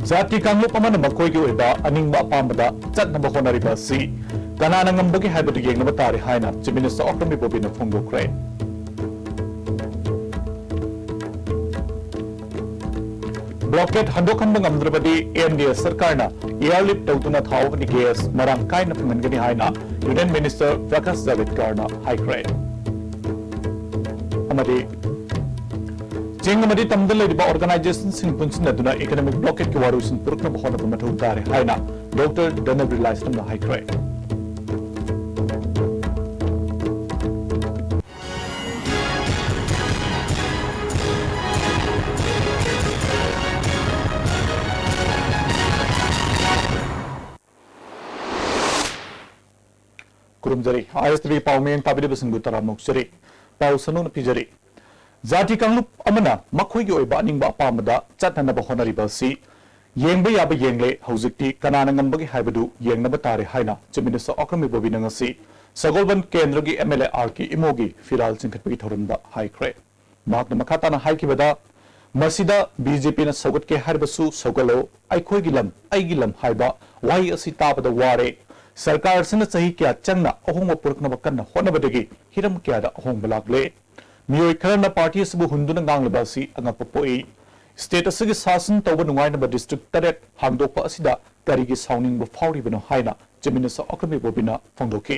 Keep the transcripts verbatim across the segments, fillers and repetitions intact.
ꯖꯥꯇꯤ ꯀꯥꯡꯂꯨꯞ ꯑꯃꯅ ꯃꯈꯣꯏꯒꯤ ꯑꯣꯏꯕ ꯑꯅꯤꯡꯕ ꯑꯄꯥꯝꯕꯗ ꯆꯠꯅꯕ ꯍꯣꯠꯅꯔꯤꯕ ꯑꯁꯤ ꯀꯅꯥꯅ ꯉꯝꯕꯒꯦ ꯍꯥꯏꯕꯗꯨ ꯌꯦꯡꯅꯕ ꯇꯥꯔꯦ ꯍꯥꯏꯅ Chief Minister ꯑꯣꯀ꯭ꯔꯝ ꯏꯕꯣꯕꯤꯅ ꯐꯣꯡꯗꯣꯛꯈ꯭ꯔꯦ꯫ ꯕ꯭ꯂꯣꯀꯦꯠ ꯍꯟꯗꯣꯛꯍꯟꯕ ꯉꯝꯗ꯭ꯔꯕꯗꯤ M D A ꯁꯔꯀꯥꯔꯅ airlift ꯇꯧꯗꯨꯅ ꯊꯥꯎ ꯑꯃꯗꯤ gas ꯃꯔꯥꯡ ꯀꯥꯏꯅ ꯐꯪꯍꯟꯒꯅꯤ ꯍꯥꯏꯅ Union Minister ꯄ꯭ꯔꯀꯥꯁ ꯖꯥꯚꯦꯗꯀꯔꯅ ꯍꯥꯏꯈ꯭ꯔꯦ꯫ ꯑꯃꯗꯤ ꯆꯤꯡ ꯑꯃꯗꯤ ꯇꯝꯗ ꯂꯩꯔꯤꯕ organizationꯁꯤꯡ ꯄꯨꯟꯁꯤꯟꯅꯗꯨꯅ economic blockade ꯀꯤ ꯋꯥꯔꯣꯏꯁꯤꯟ ꯄꯨꯔꯛꯅꯕ ꯍꯣꯠꯅꯕ ꯃꯊꯧ ꯇꯥꯔꯦ ꯍꯥꯏꯅ Doctor ꯙꯅꯕꯤꯔ ꯂꯥꯏꯁ꯭ꯔꯝꯅ ꯍꯥꯏꯈ꯭ꯔꯦ꯫ ꯈꯨꯔꯨꯝꯖꯔꯤ꯫ ISTV ꯄꯥꯎ ꯃꯤꯠꯌꯦꯡ ꯇꯥꯕꯤꯔꯤꯕꯁꯤꯡꯕꯨ ꯇꯔꯥꯝꯅ ꯑꯣꯛꯆꯔꯤ꯫ ꯄꯥꯎ ꯁꯟꯗꯣꯛꯅ ꯄꯤꯖꯔꯤ꯫ ꯖꯥꯇꯤ ꯀꯥꯡꯂꯨꯞ ꯑꯃꯅ ꯃꯈꯣꯏꯒꯤ ꯑꯣꯏꯕ ꯑꯅꯤꯡꯕ ꯑꯄꯥꯝꯕꯗ ꯆꯠꯅꯅꯕ ꯍꯣꯠꯅꯔꯤꯕ ꯑꯁꯤ ꯌꯦꯡꯕ ꯌꯥꯕ ꯌꯦꯡꯂꯦ, ꯍꯧꯖꯤꯛꯇꯤ ꯀꯅꯥꯅ ꯉꯝꯕꯒꯦ ꯍꯥꯏꯕꯗꯨ ꯌꯦꯡꯅꯕ ꯇꯥꯔꯦ ꯍꯥꯏꯅ Chief Minister ꯑꯣꯀ꯭ꯔꯝ ꯏꯕꯣꯕꯤꯅ ꯉꯁꯤ ꯁꯒꯣꯜꯕꯟ ꯀꯦꯟꯗ꯭ꯔꯒꯤ MLA R ꯀꯦ ꯏꯃꯣꯒꯤ ꯐꯤꯔꯥꯜ ꯆꯤꯡꯈꯠꯄꯒꯤ ꯊꯧꯔꯝꯗ ꯍꯥꯏꯈ꯭ꯔꯦ꯫ ꯃꯍꯥꯛꯅ ꯃꯈꯥ ꯇꯥꯅ ꯍꯥꯏꯈꯤꯕꯗ, ꯃꯁꯤꯗ BJPꯅ ꯁꯧꯒꯠꯀꯦ ꯍꯥꯏꯔꯕꯁꯨ ꯁꯧꯒꯠꯂꯣ, ꯑꯩꯈꯣꯏꯒꯤ ꯂꯝ, ꯑꯩꯒꯤ ꯂꯝ ꯍꯥꯏꯕ ꯋꯥꯍꯩ ꯑꯁꯤ ꯇꯥꯕꯗ ꯋꯥꯔꯦ꯫ ꯁꯔꯀꯥꯔꯁꯤꯅ ꯆꯍꯤ ꯀꯌꯥ ꯆꯪꯅ ꯑꯍꯣꯡꯕ ꯄꯨꯔꯛꯅꯕ ꯀꯟꯅ ꯍꯣꯠꯅꯕꯗꯒꯤ ꯍꯤꯔꯝ ꯀꯌꯥꯗ ꯑꯍꯣꯡꯕ ꯂꯥꯛꯂꯦ꯫ ꯃꯤꯑꯣꯏ ꯈꯔꯅ party ꯑꯁꯤꯕꯨ ꯍꯨꯟꯗꯨꯅ ꯉꯥꯡꯂꯤꯕ ꯑꯁꯤ ꯑꯉꯛꯄ ꯄꯣꯛꯏ꯫ State ꯑꯁꯤꯒꯤ ꯁꯥꯁꯟ ꯇꯧꯕ ꯅꯨꯡꯉꯥꯏꯅꯕ district ꯇꯔꯦꯠ ꯍꯥꯡꯗꯣꯛꯄ ꯑꯁꯤꯗ ꯀꯔꯤꯒꯤ ꯁꯥꯎꯅꯤꯡꯕ ꯐꯥꯎꯔꯤꯕꯅꯣ ꯍꯥꯏꯅ Chief Minister ꯑꯣꯀ꯭ꯔꯝ ꯏꯕꯣꯕꯤꯅ ꯐꯣꯡꯗꯣꯛꯈꯤ꯫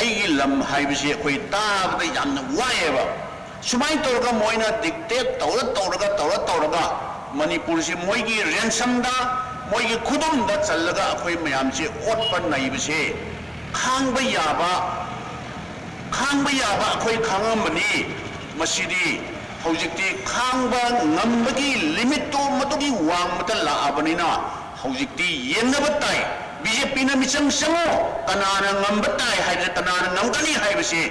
ꯑꯩꯒꯤ ꯂꯝ ꯍꯥꯏꯕꯁꯤ ꯑꯩꯈꯣꯏ ꯇꯥꯕꯗ ꯌꯥꯝꯅ ꯋꯥꯏꯑꯦꯕ꯫ ꯁꯨꯃꯥꯏꯅ ꯇꯧꯔꯒ ꯃꯣꯏꯅ dictate ꯇꯧꯔ, ꯇꯧꯔꯒ, ꯇꯧꯔ, ꯇꯧꯔꯒ ꯃꯅꯤꯄꯨꯔꯁꯤ ꯃꯣꯏꯒꯤ ꯔꯦꯟꯁꯝꯗ, ꯃꯣꯏꯒꯤ ꯈꯨꯗꯨꯝꯗ ꯆꯜꯂꯒ ꯑꯩꯈꯣꯏ ꯃꯌꯥꯝꯁꯤ ꯑꯣꯠꯄ ꯅꯩꯕꯁꯦ ꯈꯥꯡꯕ ꯌꯥꯕ, ꯈꯥꯡꯕ ꯌꯥꯕ ꯑꯩꯈꯣꯏ ꯈꯥꯡꯉꯝꯕꯅꯤ꯫ ꯃꯁꯤꯗꯤ ꯍꯧꯖꯤꯛꯇꯤ ꯈꯥꯡꯕ ꯉꯝꯕꯒꯤ limitꯇꯣ ꯃꯗꯨꯒꯤ ꯋꯥꯡꯃꯗ ꯂꯥꯛꯑꯕꯅꯤꯅ ꯍꯧꯖꯤꯛꯇꯤ ꯌꯦꯡꯅꯕ ꯇꯥꯏ꯫ BJPꯅ ꯃꯤꯆꯪ ꯆꯪꯉꯣ, ꯀꯅꯥꯅ ꯉꯝꯕ ꯇꯥꯏ ꯍꯥꯏꯕꯁꯦ, ꯀꯅꯥꯅ ꯉꯝꯒꯅꯤ ꯍꯥꯏꯕꯁꯦ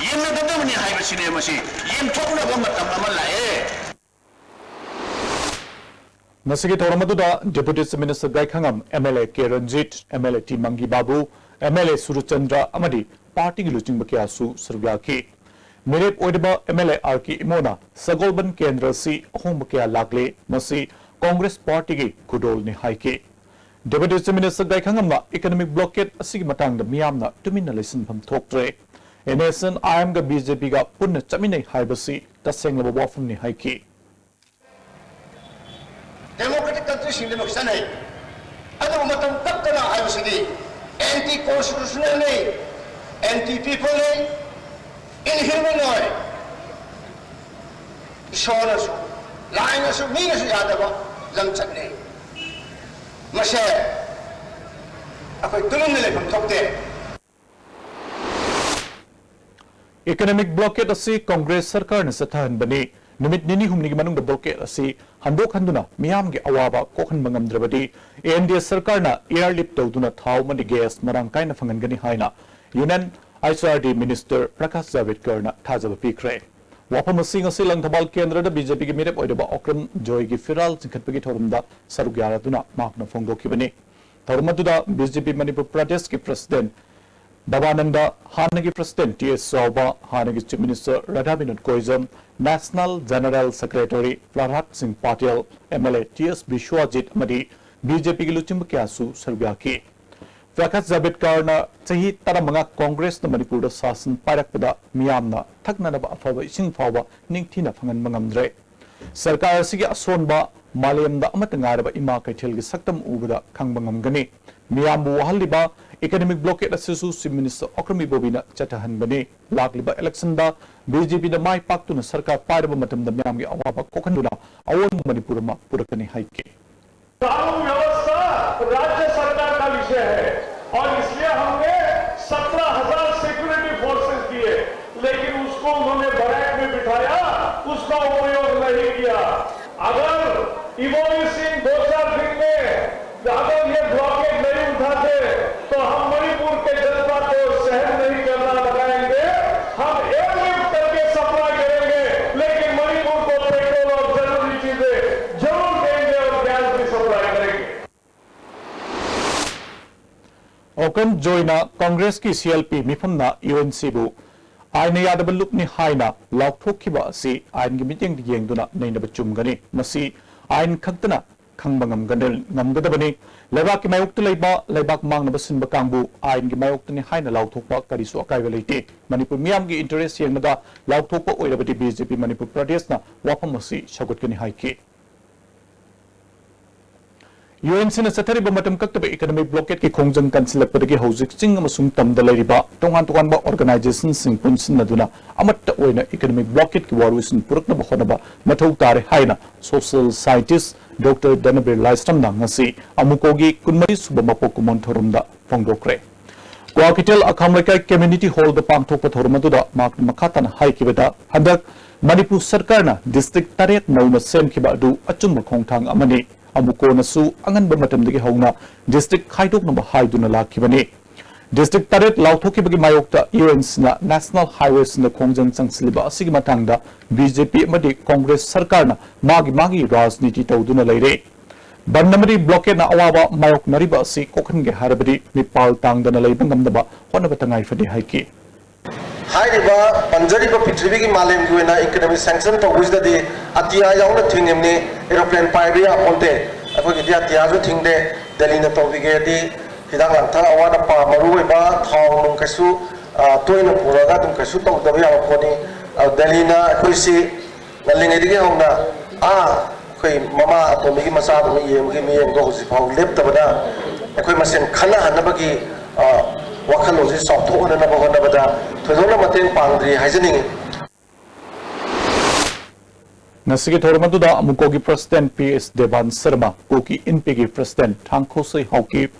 ꯌꯦꯡꯅꯒꯗꯕꯅꯤ ꯍꯥꯏꯕꯁꯤꯅꯦ꯫ ꯃꯁꯤ ꯌꯦꯡꯊꯣꯛꯅꯕ ꯃꯇꯝ ꯑꯃ ꯂꯥꯛꯑꯦ꯫ ꯉꯁꯤꯒꯤ ꯊꯧꯔꯝ ꯑꯗꯨꯗ Deputy Chief Minister ꯒꯥꯏꯈꯉꯝ, MLA ꯀꯦ ꯔꯟꯖꯤꯠ, MLA ꯇꯤ ꯃꯪꯒꯤ ꯕꯥꯕꯨ, MLA ꯁꯨꯔꯆꯟꯗ꯭ꯔ ꯑꯃꯗꯤ partyꯒꯤ ꯂꯨꯆꯤꯡꯕ ꯀꯌꯥꯁꯨ ꯁꯔꯨꯛ ꯌꯥꯈꯤ꯫ ꯃꯤꯔꯦꯞ ꯑꯣꯏꯔꯤꯕ MLA R ꯀꯦ ꯏꯃꯣꯅ ꯁꯒꯣꯜꯕꯟ ꯀꯦꯟꯗ꯭ꯔ ꯑꯁꯤ ꯑꯍꯣꯡꯕ ꯀꯌꯥ ꯂꯥꯛꯂꯦ, ꯃꯁꯤ ꯀꯣꯡꯒ꯭ꯔꯦꯁ ꯄꯥꯔꯇꯤꯒꯤ ꯈꯨꯗꯣꯜꯅꯤ ꯍꯥꯏꯈꯤ꯫ Deputy Chief Minister ꯒꯥꯏꯈꯪꯉꯝꯅ economic blockade ꯑꯁꯤꯒꯤ ꯃꯇꯥꯡꯗ ꯃꯤꯌꯥꯝꯅ ꯇꯨꯃꯤꯟꯅ ꯂꯩꯁꯤꯟꯐꯝ ꯊꯣꯛꯇ꯭ꯔꯦ꯫ NSCN-IM-ꯒ BJP-ꯒ ꯄꯨꯟꯅ ꯆꯠꯃꯤꯟꯅꯩ ꯍꯥꯏꯕꯁꯤ ꯇꯁꯦꯡꯂꯕ ꯋꯥꯐꯝꯅꯤ ꯍꯥꯏꯈꯤ꯫ Democratic country-ꯁꯤꯡꯗ ꯂꯣꯏ ꯆꯠꯅꯩ꯫ ꯑꯗꯨꯕꯨ ꯃꯇꯝ ꯀꯛꯇꯅ ꯍꯥꯏꯕꯁꯤꯗꯤ anti constitutional-ꯅꯤ, anti people-ꯅꯤ, inhuman ꯑꯣꯏ꯫ ꯏꯁꯣꯔꯅꯁꯨ, ꯂꯥꯏꯅꯁꯨ, ꯃꯤꯅꯁꯨ ꯌꯥꯗꯕ ꯂꯝꯆꯠꯅꯤ꯫ ꯃꯁꯦ ꯑꯩꯈꯣꯏ ꯇꯨꯃꯤꯟꯅ ꯂꯩꯐꯝ ꯊꯣꯛꯇꯦ꯫ Economic blockade ꯑꯁꯤ ꯀꯣꯡꯒ꯭ꯔꯦꯁ ꯁꯔꯀꯥꯔꯅ ꯆꯠꯊꯍꯟꯕꯅꯤ꯫ ꯅꯨꯃꯤꯠ ꯅꯤꯅꯤ ꯍꯨꯝꯅꯤꯒꯤ ꯃꯅꯨꯡꯗ blockade ꯑꯁꯤ ꯍꯟꯗꯣꯛꯍꯟꯗꯨꯅ ꯃꯤꯌꯥꯝꯒꯤ ꯑꯋꯥꯕ ꯀꯣꯛꯍꯟꯕ ꯉꯝꯗ꯭ꯔꯕꯗꯤ, ANDA ꯁꯔꯀꯥꯔꯅ airlift ꯇꯧꯗꯨꯅ ꯊꯥꯎ ꯑꯃꯗꯤ gas ꯃꯔꯥꯡ ꯀꯥꯏꯅ ꯐꯪꯍꯟꯒꯅꯤ ꯍꯥꯏꯅ Union HRD Minister ꯄ꯭ꯔꯀꯥꯁ ꯖꯥꯚꯦꯗꯀꯔꯅ ꯊꯥꯖꯕ ꯄꯤꯈ꯭ꯔꯦ꯫ ꯋꯥꯐꯝ ꯑꯁꯤ ꯉꯁꯤ ꯂꯪꯊꯕꯥꯜ ꯀꯦꯟꯗ꯭ꯔꯗ BJP-ꯒꯤ ꯃꯤꯔꯦꯞ ꯑꯣꯏꯔꯤꯕ ꯑꯣꯀ꯭ꯔꯝ ꯖꯣꯏꯒꯤ ꯐꯤꯔꯥꯜ ꯆꯤꯡꯈꯠꯄꯒꯤ ꯊꯧꯔꯝꯗ ꯁꯔꯨꯛ ꯌꯥꯔꯗꯨꯅ ꯃꯍꯥꯛꯅ ꯐꯣꯡꯗꯣꯛꯈꯤꯕꯅꯤ꯫ ꯊꯧꯔꯝ ꯑꯗꯨꯗ BJP ꯃꯅꯤꯄꯨꯔ ꯄ꯭ꯔꯗꯦꯁꯀꯤ President ꯗꯕꯥꯅꯟꯗ, ꯍꯥꯟꯅꯒꯤ President T S ꯁꯥꯎꯕ, ꯍꯥꯟꯅꯒꯤ Chief Minister Radha Vinod ꯀꯣꯏꯖꯝ, National General Secretary ꯄ꯭ꯔꯍꯂꯥꯗ ꯁꯤꯡ ꯄꯥꯇꯦꯜ, MLA T S ꯕꯤꯁ꯭ꯋꯥꯖꯤꯠ ꯑꯃꯗꯤ BJP-ꯒꯤ ꯂꯨꯆꯤꯡꯕ ꯀꯌꯥꯁꯨ ꯁꯔꯨꯛ ꯌꯥꯈꯤ꯫ ꯄ꯭ꯔꯀꯥꯁ ꯖꯥꯚꯦꯗꯀꯔꯅ ꯆꯍꯤ ꯇꯔꯥꯃꯉꯥ ꯀꯣꯡꯒ꯭ꯔꯦꯁꯅ ꯃꯅꯤꯄꯨꯔꯗ ꯁꯥꯁꯟ ꯄꯥꯏꯔꯛꯄꯗ ꯃꯤꯌꯥꯝꯅ ꯊꯛꯅꯅꯕ ꯑꯐꯕ ꯏꯁꯤꯡ ꯐꯥꯎꯕ ꯅꯤꯡꯊꯤꯅ ꯐꯪꯍꯟꯕ ꯉꯝꯗ꯭ꯔꯦ꯫ ꯁꯔꯀꯥꯔ ꯑꯁꯤꯒꯤ ꯑꯁꯣꯟꯕ ꯃꯥꯂꯦꯝꯗ ꯑꯃꯠꯇ ꯉꯥꯏꯔꯕ ꯏꯃꯥ ꯀꯩꯊꯦꯜꯒꯤ ꯁꯛꯇꯝ ꯎꯕꯗ ꯈꯪꯕ ꯉꯝꯒꯅꯤ꯫ ꯃꯤꯌꯥꯝꯕꯨ ꯋꯥꯍꯜꯂꯤꯕ economic blockade ꯑꯁꯤꯁꯨ Chief Minister ꯑꯣꯀ꯭ꯔꯝ ꯏꯕꯣꯕꯤꯅ ꯆꯠꯊꯍꯟꯕꯅꯤ꯫ ꯂꯥꯛꯂꯤꯕ election-ꯗ BJP-ꯅ ꯃꯥꯏ ꯄꯥꯛꯇꯨꯅ ꯁꯔꯀꯥꯔ ꯄꯥꯏꯔꯕ ꯃꯇꯝꯗ ꯃꯤꯌꯥꯝꯒꯤ ꯑꯋꯥꯕ ꯀꯣꯛꯍꯟꯗꯨꯅ ꯑꯑꯣꯟꯕ ꯃꯅꯤꯄꯨꯔ ꯑꯃ ꯄꯨꯔꯛꯀꯅꯤ ꯍꯥꯏꯈꯤ꯫ कानून व्यवस्था राज्य सरकार का विषय है और इसलिए हमने सत्रह हजार security forces दिए, लेकिन उसको उन्होंने barrack में बिठाया, उसका उपयोग नहीं किया। अगर इबोबी सिंह दो चार दिन में अगर ये blockade नहीं उठाते तो हम मणिपुर के जनता को सहन नहीं करना लगाएंगे। हम airlift करके supply करेंगे, लेकिन मणिपुर को पेट्रोल और जरूरी चीजें जरूर देंगे और गैस भी supply करेंगे। ꯑꯣꯀ꯭ꯔꯝ ꯖꯣꯏꯅ ꯀꯣꯡꯒ꯭ꯔꯦꯁꯀꯤ CLP ꯃꯤꯐꯝꯅ UNC-ꯕꯨ ꯑꯥꯏꯟꯅ ꯌꯥꯗꯕ ꯂꯨꯞꯅꯤ ꯍꯥꯏꯅ ꯂꯥꯎꯊꯣꯛꯈꯤꯕ ꯑꯁꯤ ꯑꯥꯏꯟꯒꯤ ꯃꯤꯠꯌꯦꯡꯗ ꯌꯦꯡꯗꯨꯅ ꯅꯩꯅꯕ ꯆꯨꯝꯒꯅꯤ꯫ ꯃꯁꯤ ꯑꯥꯏꯟ ꯈꯛꯇꯅ ꯈꯪꯕ ꯉꯝꯒꯗ-, ꯉꯝꯒꯗꯕꯅꯤ꯫ ꯂꯩꯕꯥꯛꯀꯤ ꯃꯥꯌꯣꯛꯇ ꯂꯩꯕ, ꯂꯩꯕꯥꯛ ꯃꯥꯡꯅꯕ ꯁꯤꯟꯕ ꯀꯥꯡꯕꯨ ꯑꯥꯏꯟꯒꯤ ꯃꯥꯌꯣꯛꯇꯅꯤ ꯍꯥꯏꯅ ꯂꯥꯎꯊꯣꯛꯄ ꯀꯔꯤꯁꯨ ꯑꯀꯥꯏꯕ ꯂꯩꯇꯦ꯫ ꯃꯅꯤꯄꯨꯔ ꯃꯤꯌꯥꯝꯒꯤ interest ꯌꯦꯡꯂꯒ ꯂꯥꯎꯊꯣꯛꯄ ꯑꯣꯏꯔꯕꯗꯤ ꯕꯤ ꯖꯦ ꯄꯤ ꯃꯅꯤꯄꯨꯔ ꯄ꯭ꯔꯗꯦꯁꯅ ꯋꯥꯐꯝ ꯑꯁꯤ ꯁꯧꯒꯠꯀꯅꯤ ꯍꯥꯏꯈꯤ꯫ ꯌꯨ ꯑꯦꯟ ꯁꯤꯅ ꯆꯠꯊꯔꯤꯕ ꯃꯇꯝ ꯀꯛꯇꯕ economic blockade ꯀꯤ ꯈꯣꯡꯖꯪ ꯀꯟꯁꯤꯜꯂꯛꯄꯗꯒꯤ ꯍꯧꯖꯤꯛ ꯆꯤꯡ ꯑꯃꯁꯨꯡ ꯇꯝꯗ ꯂꯩꯔꯤꯕ ꯇꯣꯉꯥꯟ ꯇꯣꯉꯥꯟꯕ organization ꯁꯤꯡ ꯄꯨꯟꯁꯤꯟꯅꯗꯨꯅ ꯑꯃꯠꯇ ꯑꯣꯏꯅ economic blockade ꯀꯤ ꯋꯥꯔꯣꯏꯁꯤꯟ ꯄꯨꯔꯛꯅꯕ ꯍꯣꯠꯅꯕ ꯃꯊꯧ ꯇꯥꯔꯦ ꯍꯥꯏꯅ social scientist Doctor ꯙꯅꯕꯤꯔ ꯂꯥꯏꯁ꯭ꯔꯝꯅ ꯉꯁꯤ ꯑꯃꯨꯀꯣꯒꯤ ꯀꯨꯟꯃꯔꯤ ꯁꯨꯕ ꯃꯄꯣꯛ ꯀꯨꯝꯑꯣꯟ ꯊꯧꯔꯝꯗ ꯐꯣꯡꯗꯣꯛꯈ꯭ꯔꯦ꯫ ꯀ꯭ꯋꯥꯀꯩꯊꯦꯜ ꯑꯈꯥꯝ ꯂꯩꯀꯥꯏ community hall ꯗ ꯄꯥꯡꯊꯣꯛꯄ ꯊꯧꯔꯝ ꯑꯗꯨꯗ ꯃꯍꯥꯛꯅ ꯃꯈꯥ ꯇꯥꯅ ꯍꯥꯏꯈꯤꯕꯗ, ꯍꯟꯗꯛ ꯃꯅꯤꯄꯨꯔ ꯁꯔꯀꯥꯔꯅ district ꯇꯔꯦꯠ ꯅꯧꯅ ꯁꯦꯝꯈꯤꯕ ꯑꯗꯨ ꯑꯆꯨꯝꯕ ꯈꯣꯡꯊꯥꯡ ꯑꯃꯅꯤ꯫ ꯑꯃꯨꯀꯣꯅꯁꯨ ꯑꯉꯟꯕ ꯃꯇꯝꯗꯒꯤ ꯍꯧꯅ district ꯈꯥꯏꯗꯣꯛꯅꯕ ꯍꯥꯏꯗꯨꯅ ꯂꯥꯛꯈꯤꯕꯅꯤ꯫ District ꯇꯔꯦꯠ ꯂꯥꯎꯊꯣꯛꯈꯤꯕꯒꯤ ꯃꯥꯌꯣꯛꯇ ꯌꯨ ꯑꯦꯟ ꯁꯤꯅ national highway ꯁꯤꯡꯗ ꯈꯣꯡꯖꯪ ꯆꯪꯁꯤꯜꯂꯤꯕ ꯑꯁꯤꯒꯤ ꯃꯇꯥꯡꯗ ꯕꯤ ꯖꯦ ꯄꯤ ꯑꯃꯗꯤ ꯀꯣꯡꯒ꯭ꯔꯦꯁ ꯁꯔꯀꯥꯔꯅ ꯃꯥꯒꯤ ꯃꯥꯒꯤ ꯔꯥꯖꯅꯤꯇꯤ ꯇꯧꯗꯨꯅ ꯂꯩꯔꯦ꯫ ꯕꯟ ꯑꯃꯗꯤ blockade ꯅ ꯑꯋꯥꯕ ꯃꯥꯌꯣꯛꯅꯔꯤꯕ ꯑꯁꯤ ꯀꯣꯛꯍꯟꯒꯦ ꯍꯥꯏꯔꯕꯗꯤ ꯃꯤꯄꯥꯜ ꯇꯥꯡꯗꯅ ꯂꯩꯕ ꯉꯝꯗꯕ ꯍꯣꯠꯅꯕ ꯇꯉꯥꯏ ꯐꯗꯦ ꯍꯥꯏꯈꯤ꯫ ꯍꯥꯏꯔꯤꯕ ꯄꯟꯖꯔꯤꯕ ꯄ꯭ꯔꯤꯊꯤꯕꯤꯒꯤ ꯃꯥꯂꯦꯝꯒꯤ ꯑꯣꯏꯅ economic sanction ꯇꯧꯕꯁꯤꯗꯗꯤ ꯑꯇꯤꯌꯥ ꯌꯥꯎꯅ ꯊꯤꯡꯉꯤꯕꯅꯤ, aeroplane ꯄꯥꯏꯕ ꯌꯥꯄꯣꯟꯇꯦ꯫ ꯑꯩꯈꯣꯏꯒꯤꯗꯤ ꯑꯇꯤꯌꯥꯁꯨ ꯊꯤꯡꯗꯦ, ꯗꯦꯜꯂꯤꯅ ꯇꯧꯕꯤꯒꯦꯗꯤ ꯍꯤꯗꯥꯛ ꯂꯥꯡꯊꯛ ꯑꯋꯥꯠ ꯑꯄꯥ ꯃꯔꯨ ꯑꯣꯏꯕ ꯊꯥꯎ ꯅꯨꯡ ꯀꯩꯁꯨ, ꯑ, ꯇꯣꯏꯅ ꯄꯨꯔꯒ ꯑꯗꯨꯝ ꯀꯩꯁꯨ ꯇꯧꯗꯕ ꯌꯥꯕ ꯄꯣꯠꯅꯤ꯫ ꯑ, ꯗꯦꯜꯂꯤꯅ ꯑꯩꯈꯣꯏꯁꯤ ꯉꯜꯂꯤꯉꯩꯗꯒꯤ ꯍꯧꯅ ꯑꯥ ꯑꯩꯈꯣꯏ ꯃꯃꯥ ꯑꯇꯣꯝꯕꯤꯒꯤ ꯃꯆꯥꯗꯧꯅ ꯌꯦꯡꯕꯒꯤ ꯃꯤꯠꯌꯦꯡꯗꯣ ꯍꯧꯖꯤꯛꯐꯥꯎ ꯂꯦꯞꯇꯕꯅ ꯑꯩꯈꯣꯏ ꯃꯁꯦꯟ ꯈꯠꯅꯍꯟꯅꯕꯒꯤ, ꯑ, ꯋꯥꯈꯜꯂꯣꯟꯁꯤ ꯆꯥꯎꯊꯣꯛꯍꯟꯅꯕ ꯍꯣꯠꯅꯕꯗ ꯊꯣꯏꯗꯣꯛꯅ ꯃꯇꯦꯡ ꯄꯥꯡꯗ꯭ꯔꯤ ꯍꯥꯏꯖꯅꯤꯡꯏ꯫ ꯉꯁꯤꯒꯤ ꯊꯧꯔꯝ ꯑꯗꯨꯗ ꯑꯃꯨꯀꯣꯒꯤ president P S Devan Sharma, ꯀꯨꯀꯤ ꯏꯟꯄꯤꯒꯤ president ꯊꯥꯡꯈꯣꯁꯩ Haokip,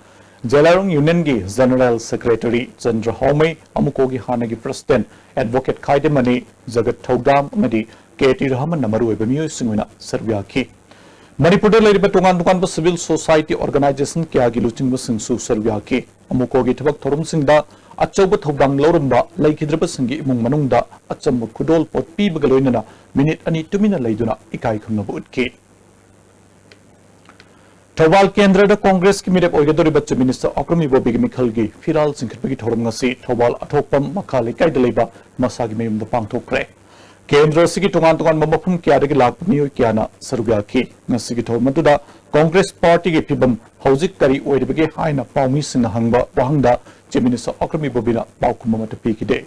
ꯖꯦꯂꯥꯏꯔꯣꯡ ꯌꯨꯅꯤꯌꯟꯒꯤ general secretary Chandra ꯍꯥꯎꯃꯩ, ꯑꯃꯨꯀꯣꯒꯤ ꯍꯥꯟꯅꯒꯤ president advocate ꯈꯥꯏꯗꯦꯃꯅꯤ, ꯖꯒꯠ ꯊꯧꯗꯥꯝ ꯑꯃꯗꯤ ꯀꯦ ꯇꯤ ꯔꯍꯃꯟꯅ ꯃꯔꯨꯑꯣꯏꯕ ꯃꯤꯑꯣꯏꯁꯤꯡ ꯑꯣꯏꯅ ꯁꯔꯨꯛ ꯌꯥꯈꯤ꯫ ꯃꯅꯤꯄꯨꯔꯗ ꯂꯩꯔꯤꯕ ꯇꯣꯉꯥꯟ ꯇꯣꯉꯥꯟꯕ civil society organization ꯀꯌꯥꯒꯤ ꯂꯨꯆꯤꯡꯕꯁꯤꯡꯁꯨ ꯁꯔꯨꯛ ꯌꯥꯈꯤ꯫ ꯑꯃꯨꯀꯣꯒꯤ ꯊꯕꯛ ꯊꯧꯔꯝꯁꯤꯡꯗ ꯑꯆꯧꯕ ꯊꯧꯗꯥꯡ ꯂꯧꯔꯝꯕ ꯂꯩꯈꯤꯗ꯭ꯔꯕꯁꯤꯡꯒꯤ ꯏꯃꯨꯡ ꯃꯅꯨꯡꯗ ꯑꯆꯝꯕ ꯈꯨꯗꯣꯜꯄꯣꯠ ꯄꯤꯕꯒ ꯂꯣꯏꯅꯅ ꯃꯤꯅꯤꯠ ꯑꯅꯤ ꯇꯨꯃꯤꯟꯅ ꯂꯩꯗꯨꯅ ꯏꯀꯥꯏ ꯈꯨꯝꯅꯕ ꯎꯠꯈꯤ꯫ ꯊꯧꯕꯥꯜ ꯀꯦꯟꯗ꯭ꯔꯗ ꯀꯣꯡꯒ꯭ꯔꯦꯁꯀꯤ ꯃꯤꯔꯦꯞ ꯑꯣꯏꯒꯗꯧꯔꯤꯕ Chief Minister ꯑꯀ꯭ꯔꯝ ꯏꯕꯣꯕꯤꯒꯤ ꯃꯤꯈꯜꯒꯤ ꯐꯤꯔꯥꯜ ꯆꯤꯡꯈꯠꯄꯒꯤ ꯊꯧꯔꯝ ꯉꯁꯤ ꯊꯧꯕꯥꯜ ꯑꯊꯣꯛꯄꯝ ꯃꯈꯥ ꯂꯩꯀꯥꯏꯗ ꯂꯩꯕ ꯃꯁꯥꯒꯤ ꯃꯌꯨꯝꯗ ꯄꯥꯡꯊꯣꯛꯈ꯭ꯔꯦ꯫ ꯀꯦꯟꯗ꯭ꯔ ꯑꯁꯤꯒꯤ ꯇꯣꯉꯥꯟ ꯇꯣꯉꯥꯟꯕ ꯃꯐꯝ ꯀꯌꯥꯗꯒꯤ ꯂꯥꯛꯄ ꯃꯤꯑꯣꯏ ꯀꯌꯥꯅ ꯁꯔꯨꯛ ꯌꯥꯈꯤ꯫ ꯉꯁꯤꯒꯤ ꯊꯧꯔꯝ ꯑꯗꯨꯗ ꯀꯣꯡꯒ꯭ꯔꯦꯁ ꯄꯥꯔꯇꯤꯒꯤ ꯐꯤꯕꯝ ꯍꯧꯖꯤꯛ ꯀꯔꯤ ꯑꯣꯏꯔꯤꯕꯒꯦ ꯍꯥꯏꯅ ꯄꯥꯎꯃꯤꯁꯤꯡꯅ ꯍꯪꯕ ꯋꯥꯍꯪꯗ Chief Minister ꯑꯣꯀ꯭ꯔꯝ ꯏꯕꯣꯕꯤꯅ ꯄꯥꯎꯈꯨꯝ ꯑꯃꯠꯇ ꯄꯤꯈꯤꯗꯦ꯫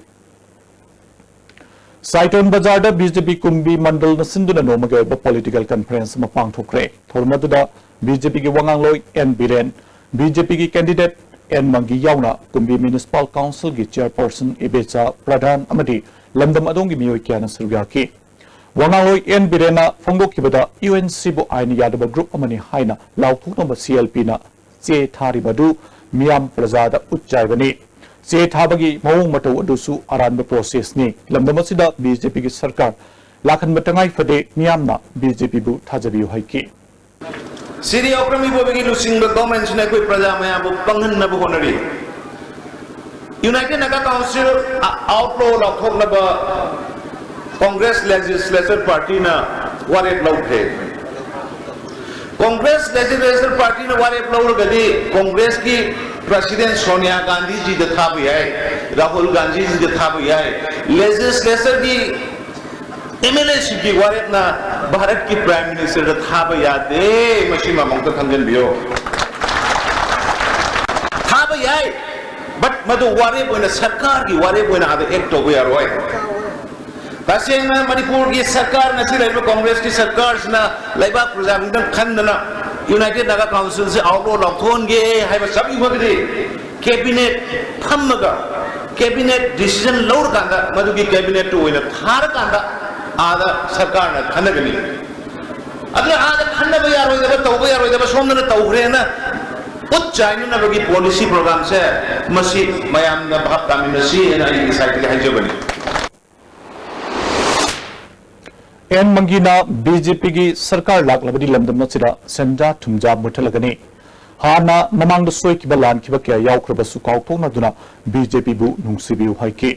ꯁꯥꯏꯇꯣꯟ ꯕꯖꯥꯔꯗ BJP ꯀꯨꯝꯕꯤ ꯃꯟꯗꯜꯅ ꯁꯤꯟꯗꯨꯅ ꯅꯣꯡꯃꯒꯤ ꯑꯣꯏꯕ political conference ꯑꯃ ꯄꯥꯡꯊꯣꯛꯈ꯭ꯔꯦ꯫ ꯊꯧꯔꯝ ꯑꯗꯨꯗ BJPꯒꯤ ꯋꯥꯉꯥꯡꯂꯣꯏ ꯑꯦꯟ ꯕꯤꯔꯦꯟ, BJPꯒꯤ candidate ꯑꯦꯟ ꯃꯪꯒꯤ ꯌꯥꯎꯅ ꯀꯨꯝꯕꯤ Municipal Councilꯒꯤ chairperson ꯏꯕꯦꯆꯥ ꯄ꯭ꯔꯙꯥꯟ ꯑꯃꯗꯤ ꯂꯝꯗꯝ ꯑꯗꯣꯝꯒꯤ ꯃꯤꯑꯣꯏ ꯀꯌꯥꯅ ꯁꯔꯨꯛ ꯌꯥꯈꯤ꯫ ꯋꯥꯉꯥꯡꯂꯣꯏ ꯑꯦꯟ ꯕꯤꯔꯦꯟꯅ ꯐꯣꯡꯗꯣꯛꯈꯤꯕꯗ UNCꯕꯨ ꯑꯥꯏꯟꯅ ꯌꯥꯗꯕ group ꯑꯃꯅꯤ ꯍꯥꯏꯅ ꯂꯥꯎꯊꯣꯛꯅꯕ CLPꯅ ꯆꯦ ꯊꯥꯔꯤꯕ ꯑꯗꯨ ꯃꯤꯌꯥꯝ ꯄ꯭ꯔꯖꯥꯗ ꯎꯠ ꯆꯥꯏꯕꯅꯤ꯫ ꯆꯦ ꯊꯥꯕꯒꯤ ꯃꯑꯣꯡ ꯃꯇꯧ ꯑꯗꯨꯁꯨ ꯑꯔꯥꯟꯕ processꯅꯤ꯫ ꯂꯝꯗꯝ ꯑꯁꯤꯗ BJPꯒꯤ ꯁꯔꯀꯥꯔ ꯂꯥꯛꯍꯟꯕ ꯇꯉꯥꯏ ꯐꯗꯦ, ꯃꯤꯌꯥꯝꯅ BJPꯕꯨ ꯊꯥꯖꯕꯤꯌꯨ ꯍꯥꯏꯈꯤ꯫ ꯁꯤꯗꯤ ꯑꯣꯀ꯭ꯔꯝ ꯏꯕꯣꯕꯤꯒꯤ ꯂꯨꯆꯤꯡꯕ governmentꯁꯤꯅ ꯑꯩꯈꯣꯏ ꯄ꯭ꯔꯖꯥ ꯃꯌꯥꯝꯕꯨ ꯄꯪꯍꯟꯅꯕ ꯍꯣꯠꯅꯔꯤ꯫ United Naga Council outlaw ꯂꯥꯎꯊꯣꯛꯅꯕ Congress Legislature Partyꯅ ꯋꯥꯔꯦꯞ ꯂꯧꯈ꯭ꯔꯦ꯫ Congress Legislature Partyꯅ ꯋꯥꯔꯦꯞ ꯂꯧꯔꯒꯗꯤ Congressꯀꯤ President ꯁꯣꯅꯤꯌꯥ ꯒꯥꯟꯙꯤꯖꯤꯗ ꯊꯥꯕ ꯌꯥꯏ, ꯔꯥꯍꯨꯜ ꯒꯥꯟꯙꯤꯖꯤꯗ ꯊꯥꯕ ꯌꯥꯏ꯫ Legislatureꯒꯤ MLAꯁꯤꯡꯒꯤ ꯋꯥꯔꯦꯞꯅ ꯚꯥꯔꯠꯀꯤ Prime Ministerꯗ ꯊꯥꯕ ꯌꯥꯗꯦ꯫ ꯃꯁꯤ ꯃꯃꯥꯡꯗ ꯈꯪꯖꯟꯕꯤꯌꯣ꯫ ꯊꯥꯕ ꯌꯥꯏ, but ꯃꯗꯨ ꯋꯥꯔꯦꯞ ꯑꯣꯏꯅ, ꯁꯔꯀꯥꯔꯒꯤ ꯋꯥꯔꯦꯞ ꯑꯣꯏꯅ ꯑꯥꯗ act ꯇꯧꯕ ꯌꯥꯔꯣꯏ꯫ ꯇꯁꯦꯡꯅ ꯃꯅꯤꯄꯨꯔꯒꯤ ꯁꯔꯀꯥꯔ, ꯉꯁꯤ ꯂꯩꯔꯤꯕ ꯀꯣꯡꯒ꯭ꯔꯦꯁꯀꯤ ꯁꯔꯀꯥꯔꯁꯤꯅ ꯂꯩꯕꯥꯛ ꯄ꯭ꯔꯖꯥꯁꯤꯡꯗꯪ ꯈꯟꯗꯅ United Naga Councilꯁꯦ outlaw ꯂꯥꯎꯊꯣꯛꯍꯟꯒꯦ ꯍꯥꯏꯕ ꯆꯞ ꯌꯨꯡꯉꯒꯗꯤ cabinet ꯐꯝꯃꯒ cabinet decision ꯂꯧꯔꯀꯥꯟꯗ ꯃꯗꯨꯒꯤ cabinetꯇꯨ ꯑꯣꯏꯅ ꯊꯥꯔꯀꯥꯟꯗ ꯑꯥꯗ ꯁꯔꯀꯥꯔꯅ ꯈꯟꯅꯒꯅꯤ꯫ ꯑꯗꯨꯅ ꯑꯥꯗ ꯈꯟꯅꯕ ꯌꯥꯔꯣꯏꯗꯕ, ꯇꯧꯕ ꯌꯥꯔꯣꯏꯗꯕ ꯁꯣꯝꯗꯅ ꯇꯧꯈ꯭ꯔꯦꯅ ꯎꯠ ꯆꯥꯏꯅꯅꯕꯒꯤ policy programꯁꯦ ꯃꯁꯤ ꯃꯌꯥꯝꯅ ꯚꯥꯞ ꯇꯥꯃꯤꯟꯅꯁꯤ ꯍꯥꯏꯅ ꯑꯩ ꯉꯁꯥꯏꯗꯒꯤ ꯍꯥꯏꯖꯕꯅꯤ꯫ ꯑꯦꯟ ꯃꯪꯒꯤꯅ BJPꯒꯤ ꯁꯔꯀꯥꯔ ꯂꯥꯛꯂꯕꯗꯤ ꯂꯝꯗꯝ ꯑꯁꯤꯗ ꯁꯦꯟꯖꯥ ꯊꯨꯝꯖꯥ ꯃꯨꯠꯊꯠꯂꯒꯅꯤ꯫ ꯍꯥꯟꯅ ꯃꯃꯥꯡꯗ ꯁꯣꯏꯈꯤꯕ ꯂꯥꯟꯈꯤꯕ ꯀꯌꯥ ꯌꯥꯎꯈ꯭ꯔꯕꯁꯨ ꯀꯥꯎꯊꯣꯛꯅꯗꯨꯅ BJPꯕꯨ ꯅꯨꯡꯁꯤꯕꯤꯌꯨ ꯍꯥꯏꯈꯤ꯫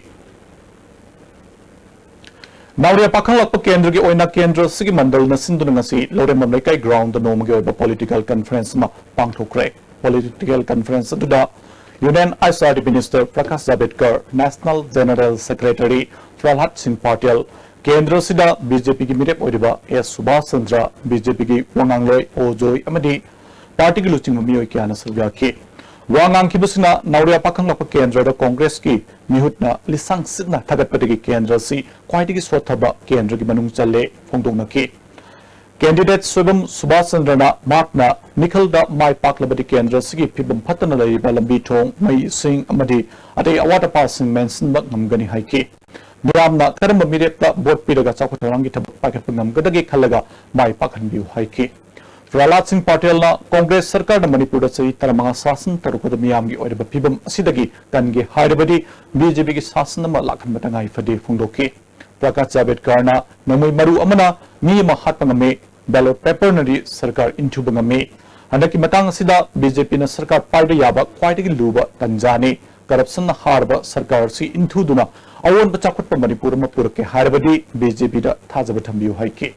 ꯅꯥꯎꯔꯦꯝ ꯄꯥꯈꯪꯂꯛꯄ ꯀꯦꯟꯗ꯭ꯔꯒꯤ ꯑꯣꯏꯅ ꯀꯦꯟꯗ꯭ꯔ ꯑꯁꯤꯒꯤ ꯃꯟꯗꯜꯅ ꯁꯤꯟꯗꯨꯅ ꯉꯁꯤ ꯂꯧꯔꯦꯝꯕꯝ ꯂꯩꯀꯥꯏ groundꯗ ꯅꯣꯡꯃꯒꯤ ꯑꯣꯏꯕ political conference ꯑꯃ ꯄꯥꯡꯊꯣꯛꯈ꯭ꯔꯦ꯫ Political conference ꯑꯗꯨꯗ Union ICT Minister Prakash ꯖꯥꯚꯦꯗꯀꯔ, National General Secretary ꯄ꯭ꯔꯍꯂꯥꯗ ꯁꯤꯡ ꯄꯥꯇꯦꯜ, ꯀꯦꯟꯗ꯭ꯔ ꯑꯁꯤꯗ ꯕꯤ ꯖꯦ ꯄꯤꯒꯤ ꯃꯤꯔꯦꯞ ꯑꯣꯏꯔꯤꯕ ꯑꯦꯁ ꯁꯨꯕꯥꯁ ꯆꯟꯗ꯭ꯔ, ꯕꯤ ꯖꯦ ꯄꯤꯒꯤ ꯋꯥꯉꯥꯡꯂꯣꯏ ꯑꯣ ꯖꯣꯏ ꯑꯃꯗꯤ ꯄꯥꯔꯇꯤꯒꯤ ꯂꯨꯆꯤꯡꯕ ꯃꯤꯑꯣꯏ ꯀꯌꯥꯅ ꯁꯔꯨꯛ ꯌꯥꯈꯤ꯫ ꯋꯥ ꯉꯥꯡꯈꯤꯕꯁꯤꯅ ꯅꯥꯎꯔꯤꯌꯥ ꯄꯥꯈꯪꯂꯛꯄ ꯀꯦꯟꯗ꯭ꯔꯗ ꯀꯣꯡꯒ꯭ꯔꯦꯁꯀꯤ ꯃꯤꯍꯨꯠꯅ ꯂꯤꯁꯥꯡ ꯁꯤꯠꯅ ꯊꯥꯒꯠꯄꯗꯒꯤ ꯀꯦꯟꯗ꯭ꯔ ꯑꯁꯤ ꯈ꯭ꯋꯥꯏꯗꯒꯤ ꯁꯣꯠꯊꯕ ꯀꯦꯟꯗ꯭ꯔꯒꯤ ꯃꯅꯨꯡ ꯆꯜꯂꯦ ꯐꯣꯡꯗꯣꯛꯅꯈꯤ꯫ ꯀꯦꯟꯗꯤꯗꯦꯠ ꯁꯣꯏꯕꯝ ꯁꯨꯕꯥꯁ ꯆꯟꯗ꯭ꯔꯅ ꯃꯍꯥꯛꯅ ꯃꯤꯈꯜꯗ ꯃꯥꯏ ꯄꯥꯛꯂꯕꯗꯤ ꯀꯦꯟꯗ꯭ꯔ ꯑꯁꯤꯒꯤ ꯐꯤꯕꯝ ꯐꯠꯇꯅ ꯂꯩꯔꯤꯕ ꯂꯝꯕꯤ ꯊꯣꯡ, ꯃꯩ, ꯏꯁꯤꯡ ꯑꯃꯗꯤ ꯑꯇꯩ ꯑꯋꯥꯠ ꯑꯄꯥꯁꯤꯡ ꯃꯦꯟꯁꯤꯟꯕ ꯉꯝꯒꯅꯤ ꯍꯥꯏꯈꯤ꯫ ꯃꯤꯌꯥꯝꯅ ꯀꯔꯝꯕ ꯃꯤꯔꯦꯞꯇ ꯚꯣꯠ ꯄꯤꯔꯒ ꯆꯥꯎꯈꯠ ꯊꯧꯔꯥꯡꯒꯤ ꯊꯕꯛ ꯄꯥꯏꯈꯠꯄ ꯉꯝꯒꯗꯒꯦ ꯈꯜꯂꯒ ꯃꯥꯏ ꯄꯥꯛꯍꯟꯕꯤꯌꯨ ꯍꯥꯏꯈꯤ꯫ ꯄ꯭ꯔꯍꯂꯥꯗ ꯁꯤꯡ ꯄꯥꯇꯦꯜꯅ ꯀꯣꯡꯒ꯭ꯔꯦꯁ ꯁꯔꯀꯥꯔꯅ ꯃꯅꯤꯄꯨꯔꯗ ꯆꯍꯤ ꯇꯔꯥꯃꯉꯥ ꯁꯥꯁꯟ ꯇꯧꯔꯛꯄꯗ ꯃꯤꯌꯥꯝꯒꯤ ꯑꯣꯏꯔꯕ ꯐꯤꯕꯝ ꯑꯁꯤꯗꯒꯤ ꯀꯟꯒꯦ ꯍꯥꯏꯔꯕꯗꯤ ꯕꯤ ꯖꯦ ꯄꯤꯒꯤ ꯁꯥꯁꯟ ꯑꯃ ꯂꯥꯛꯍꯟꯕ ꯇꯉꯥꯏ ꯐꯗꯦ ꯐꯣꯡꯗꯣꯛꯈꯤ꯫ ꯄ꯭ꯔꯀꯥꯁ ꯖꯥꯚꯦꯗꯀꯔꯅ ꯅꯣꯡꯃꯩ ꯃꯔꯨ ꯑꯃꯅ ꯃꯤ ꯑꯃ ꯍꯥꯠꯄ ꯉꯝꯃꯤ, ꯕꯦꯂꯣꯠ ꯄꯦꯄꯔꯅꯗꯤ ꯁꯔꯀꯥꯔ ꯏꯟꯊꯨꯕ ꯉꯝꯃꯤ꯫ ꯍꯟꯗꯛꯀꯤ ꯃꯇꯥꯡ ꯑꯁꯤꯗ ꯕꯤ ꯖꯦ ꯄꯤꯅ ꯁꯔꯀꯥꯔ ꯄꯥꯏꯕ ꯌꯥꯕ ꯈ꯭ꯋꯥꯏꯗꯒꯤ ꯂꯨꯕ ꯇꯟꯖꯥꯅꯤ꯫ ꯀꯔꯞꯁꯟꯅ ꯍꯥꯔꯕ ꯁꯔꯀꯥꯔ ꯑꯁꯤ ꯏꯟꯊꯨꯗꯨꯅ ꯑꯑꯣꯟꯕ ꯆꯥꯎꯈꯠꯄ ꯃꯅꯤꯄꯨꯔ ꯑꯃ ꯄꯨꯔꯛꯀꯦ ꯍꯥꯏꯔꯕꯗꯤ ꯕꯤ ꯖꯦ ꯄꯤꯗ ꯊꯥꯖꯕ ꯊꯝꯕꯤꯌꯨ ꯍꯥꯏꯈꯤ꯫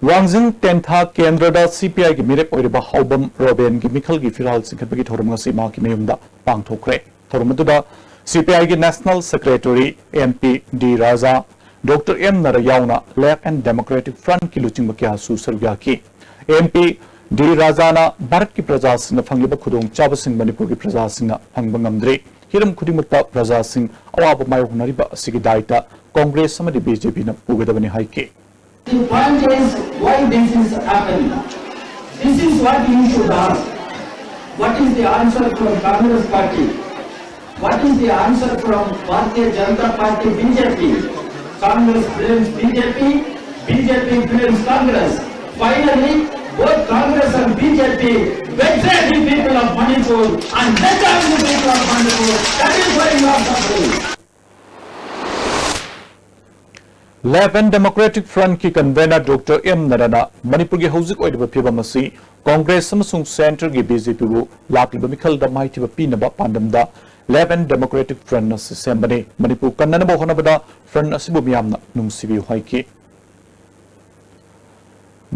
ꯋꯥꯡꯖꯤꯡ ꯇꯦꯟꯊꯥ ꯀꯦꯟꯗ꯭ꯔꯗ ꯁꯤ ꯄꯤ ꯑꯥꯏꯒꯤ ꯃꯤꯔꯦꯞ ꯑꯣꯏꯔꯤꯕ ꯍꯥꯎꯕꯝ ꯔꯣꯕꯦꯟꯒꯤ ꯃꯤꯈꯜꯒꯤ ꯐꯤꯔꯥꯜ ꯆꯤꯡꯈꯠꯄꯒꯤ ꯊꯧꯔꯝ ꯉꯁꯤ ꯃꯍꯥꯛꯀꯤ ꯃꯌꯨꯝꯗ ꯄꯥꯡꯊꯣꯛꯈ꯭ꯔꯦ꯫ ꯊꯧꯔꯝ ꯑꯗꯨꯗ ꯁꯤ ꯄꯤ ꯑꯥꯏꯒꯤ ꯅꯦꯁꯅꯦꯜ ꯁꯦꯀ꯭ꯔꯦꯇꯔꯤ ꯑꯦꯝ ꯄꯤ ꯗꯤ ꯔꯥꯖꯥ, ꯗꯣꯛꯇꯔ ꯑꯦꯝ ꯅꯔꯥ ꯌꯥꯎꯅ ꯂꯦꯐ ꯑꯦꯟ ꯗꯦꯃꯣꯀ꯭ꯔꯦꯇꯤꯛ ꯐ꯭ꯔꯟꯠꯀꯤ ꯂꯨꯆꯤꯡꯕ ꯀꯌꯥꯁꯨ ꯁꯔꯨꯛ ꯌꯥꯈꯤ꯫ ꯑꯦꯝ ꯄꯤ ꯗꯤ ꯔꯥꯖꯥꯅ ꯚꯥꯔꯠꯀꯤ ꯄ꯭ꯔꯖꯥꯁꯤꯡꯅ ꯐꯪꯂꯤꯕ ꯈꯨꯗꯣꯡꯆꯥꯕꯁꯤꯡ ꯃꯅꯤꯄꯨꯔꯒꯤ ꯄ꯭ꯔꯖꯥꯁꯤꯡꯅ ꯐꯪꯕ ꯉꯝꯗ꯭ꯔꯤ꯫ ꯍꯤꯔꯝ ꯈꯨꯗꯤꯡꯃꯛꯇ ꯄ꯭ꯔꯖꯥꯁꯤꯡ ꯑꯋꯥꯕ ꯃꯥꯌꯣꯛꯅꯔꯤꯕ ꯑꯁꯤꯒꯤ ꯗꯥꯏꯇ ꯀꯣꯡꯒ꯭ꯔꯦꯁ ꯑꯃꯗꯤ ꯕꯤ ꯖꯦ ꯄꯤꯅ ꯄꯨꯒꯗꯕꯅꯤ ꯍꯥꯏꯈꯤ꯫ The point is, why this is happening? This is what you should ask. What is the answer from Congress party? What is the answer from Bharatiya Janata Party, B J P? Congress blames B J P, B J P blames Congress. Finally, both Congress and B J P betray the people of Manipur and betray the people of Manipur. That is why you are suffering. Left and Democratic Front ꯀꯤ convener doctor M ꯅꯔꯥꯅ ꯃꯅꯤꯄꯨꯔꯒꯤ ꯍꯧꯖꯤꯛ ꯑꯣꯏꯔꯤꯕ ꯐꯤꯕꯝ ꯑꯁꯤ ꯀꯣꯡꯒ꯭ꯔꯦꯁ ꯑꯃꯁꯨꯡ centre ꯒꯤ B J ꯄꯤꯕꯨ ꯂꯥꯛꯂꯤꯕ ꯃꯤꯈꯜꯗ ꯃꯥꯏꯊꯤꯕ ꯄꯤꯅꯕ ꯄꯥꯟꯗꯝꯗ Left and Democratic Front ꯑꯁꯤ ꯁꯦꯝꯕꯅꯤ꯫ ꯃꯅꯤꯄꯨꯔ ꯀꯟꯅꯅꯕ ꯍꯣꯠꯅꯕꯗ front ꯑꯁꯤꯕꯨ ꯃꯤꯌꯥꯝꯅ ꯅꯨꯡꯁꯤꯕꯤꯌꯨ ꯍꯥꯏꯈꯤ꯫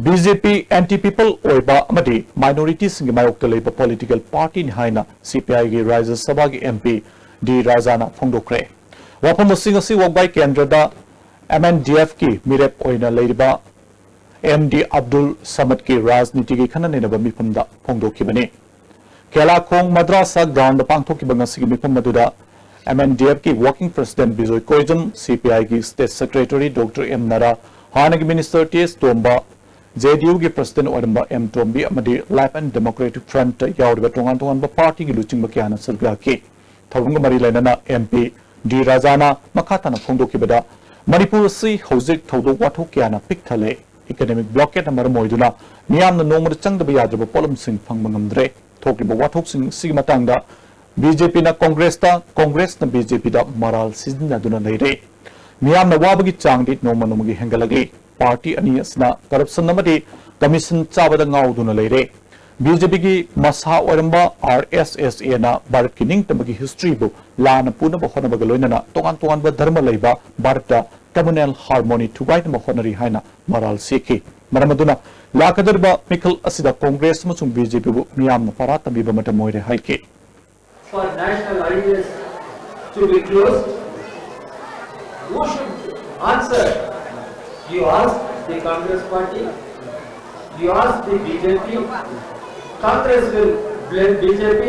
ꯕꯤ ꯖꯦ ꯄꯤ anti people ꯑꯣꯏꯕ ꯑꯃꯗꯤ minority ꯁꯤꯡꯒꯤ ꯃꯥꯌꯣꯛꯇ ꯂꯩꯕ political party ꯅꯤ ꯍꯥꯏꯅ ꯁꯤ ꯄꯤ ꯑꯥꯏꯒꯤ ꯔꯥꯖ꯭ꯌ ꯁꯚꯥꯒꯤ ꯑꯦꯝ ꯄꯤ ꯗꯤ ꯔꯥꯖꯥꯅ ꯐꯣꯡꯗꯣꯛꯈ꯭ꯔꯦ꯫ ꯋꯥꯐꯝ ꯑꯁꯤ ꯉꯁꯤ ꯋꯥꯕꯒꯥꯏ ꯀꯦꯟꯗ꯭ꯔꯗ ꯑꯦꯝ ꯑꯦꯟ ꯗꯤ ꯑꯦꯐꯀꯤ ꯃꯤꯔꯦꯞ ꯑꯣꯏꯅ ꯂꯩꯔꯤꯕ ꯑꯦꯝ ꯗꯤ ꯑꯕꯗꯨꯜ ꯁꯃꯗꯀꯤ ꯔꯥꯖꯅꯤꯇꯤꯒꯤ ꯈꯟꯅ ꯅꯩꯅꯕ ꯃꯤꯐꯝꯗ ꯐꯣꯡꯗꯣꯛꯈꯤꯕꯅꯤ꯫ ꯀꯦꯂꯥꯈꯣꯡ ꯃꯗ꯭ꯔꯥꯁꯥ ꯒ꯭ꯔꯥꯎꯟꯗ ꯄꯥꯡꯊꯣꯛꯈꯤꯕ ꯉꯁꯤꯒꯤ ꯃꯤꯐꯝ ꯑꯗꯨꯗ ꯑꯦꯝ ꯑꯦꯟ ꯗꯤ ꯑꯦꯐꯀꯤ working president Bijoy Koijam, C P ꯑꯥꯏꯒꯤ state secretary doctor M Nara, ꯍꯥꯟꯅꯒꯤ minister T S Tomba, J D ꯌꯨꯒꯤ ꯄ꯭ꯔꯁꯤꯗꯦꯟꯠ ꯑꯣꯏꯔꯝꯕ ꯑꯦꯝ ꯇꯣꯝꯕꯤ ꯑꯃꯗꯤ ꯂꯥꯏꯐ ꯑꯦꯟ ꯗꯦꯃꯣꯀ꯭ꯔꯦꯇꯤꯛ ꯐ꯭ꯔꯟꯠꯇ ꯌꯥꯎꯔꯤꯕ ꯇꯣꯉꯥꯟ ꯇꯣꯉꯥꯟꯕ ꯄꯥꯔꯇꯤꯒꯤ ꯂꯨꯆꯤꯡꯕ ꯀꯌꯥꯅ ꯁꯔꯨꯛ ꯌꯥꯈꯤ꯫ ꯊꯧꯔꯝꯒ ꯃꯔꯤ ꯂꯩꯅꯅ ꯑꯦꯝ ꯄꯤ ꯗꯤ ꯔꯥꯖꯥꯅ ꯃꯈꯥ ꯇꯥꯅ ꯐꯣꯡꯗꯣꯛꯈꯤꯕꯗ, ꯃꯅꯤꯄꯨꯔ ꯑꯁꯤ ꯍꯧꯖꯤꯛ ꯊꯧꯗꯣꯛ ꯋꯥꯊꯣꯛ ꯀꯌꯥꯅ ꯄꯤꯛ ꯊꯜꯂꯦ꯫ ꯏꯀꯅꯣꯃꯤꯛ ꯕ꯭ꯂꯣꯀꯦꯠꯅ ꯃꯔꯝ ꯑꯣꯏꯗꯨꯅ ꯃꯤꯌꯥꯝꯅ ꯅꯣꯡꯃꯗ ꯆꯪꯗꯕ ꯌꯥꯗ꯭ꯔꯕ ꯄꯣꯠꯂꯝꯁꯤꯡ ꯐꯪꯕ ꯉꯝꯗ꯭ꯔꯦ꯫ ꯊꯣꯛꯂꯤꯕ ꯋꯥꯊꯣꯛꯁꯤꯡ ꯑꯁꯤꯒꯤ ꯃꯇꯥꯡꯗ ꯕꯤ ꯖꯦ ꯄꯤꯅ ꯀꯣꯡꯒ꯭ꯔꯦꯁꯇ, ꯀꯣꯡꯒ꯭ꯔꯦꯁꯅ ꯕꯤ ꯖꯦ ꯄꯤꯗ ꯃꯔꯥꯜ ꯁꯤꯖꯤꯟꯅꯗꯨꯅ ꯂꯩꯔꯦ꯫ ꯃꯤꯌꯥꯝꯅ ꯋꯥꯕꯒꯤ ꯆꯥꯡꯗꯤ ꯅꯣꯡꯃ ꯅꯣꯡꯃꯒꯤ ꯍꯦꯟꯒꯠꯂꯛꯂꯤ꯫ ꯄꯥꯔꯇꯤ ꯑꯅꯤ ꯑꯁꯤꯅ ꯀꯔꯞꯁꯟ ꯑꯃꯗꯤ ꯀꯃꯤꯁꯟ ꯆꯥꯕꯗ ꯉꯥꯎꯗꯨꯅ ꯂꯩꯔꯦ꯫ ꯕꯤ ꯖꯦ ꯄꯤꯒꯤ ꯃꯁꯥ ꯑꯣꯏꯔꯝꯕ ꯑꯥꯔ ꯑꯦꯁ ꯑꯦꯁ ꯑꯦꯅ ꯚꯥꯔꯠꯀꯤ ꯅꯤꯡꯇꯝꯕꯒꯤ ꯍꯤꯁꯇ꯭ꯔꯤꯕꯨ ꯂꯥꯟꯅ ꯄꯨꯅꯕ ꯍꯣꯠꯅꯕꯒ ꯂꯣꯏꯅꯅ ꯇꯣꯉꯥꯟ ꯇꯣꯉꯥꯟꯕ ꯙꯔꯃ ꯂꯩꯕ ꯚꯥꯔꯠꯇ communal harmony ꯊꯨꯒꯥꯏꯅꯕ ꯍꯣꯠꯅꯔꯤ ꯍꯥꯏꯅ ꯃꯔꯥꯜ ꯁꯤꯈꯤ꯫ ꯃꯔꯝ ꯑꯗꯨꯅ ꯂꯥꯛꯀꯗꯧꯔꯤꯕ ꯃꯤꯈꯜ ꯑꯁꯤꯗ ꯀꯣꯡꯒ꯭ꯔꯦꯁ ꯑꯃꯁꯨꯡ ꯕꯤ ꯖꯦ ꯄꯤꯕꯨ ꯃꯤꯌꯥꯝꯅ ꯄꯔꯥ ꯇꯝꯕꯤꯕ ꯃꯇꯝ ꯑꯣꯏꯔꯦ ꯍꯥꯏꯈꯤ꯫ For national highways to be closed, who should answer? You ask the Congress party, you ask the B J P, Congress will blame B J P,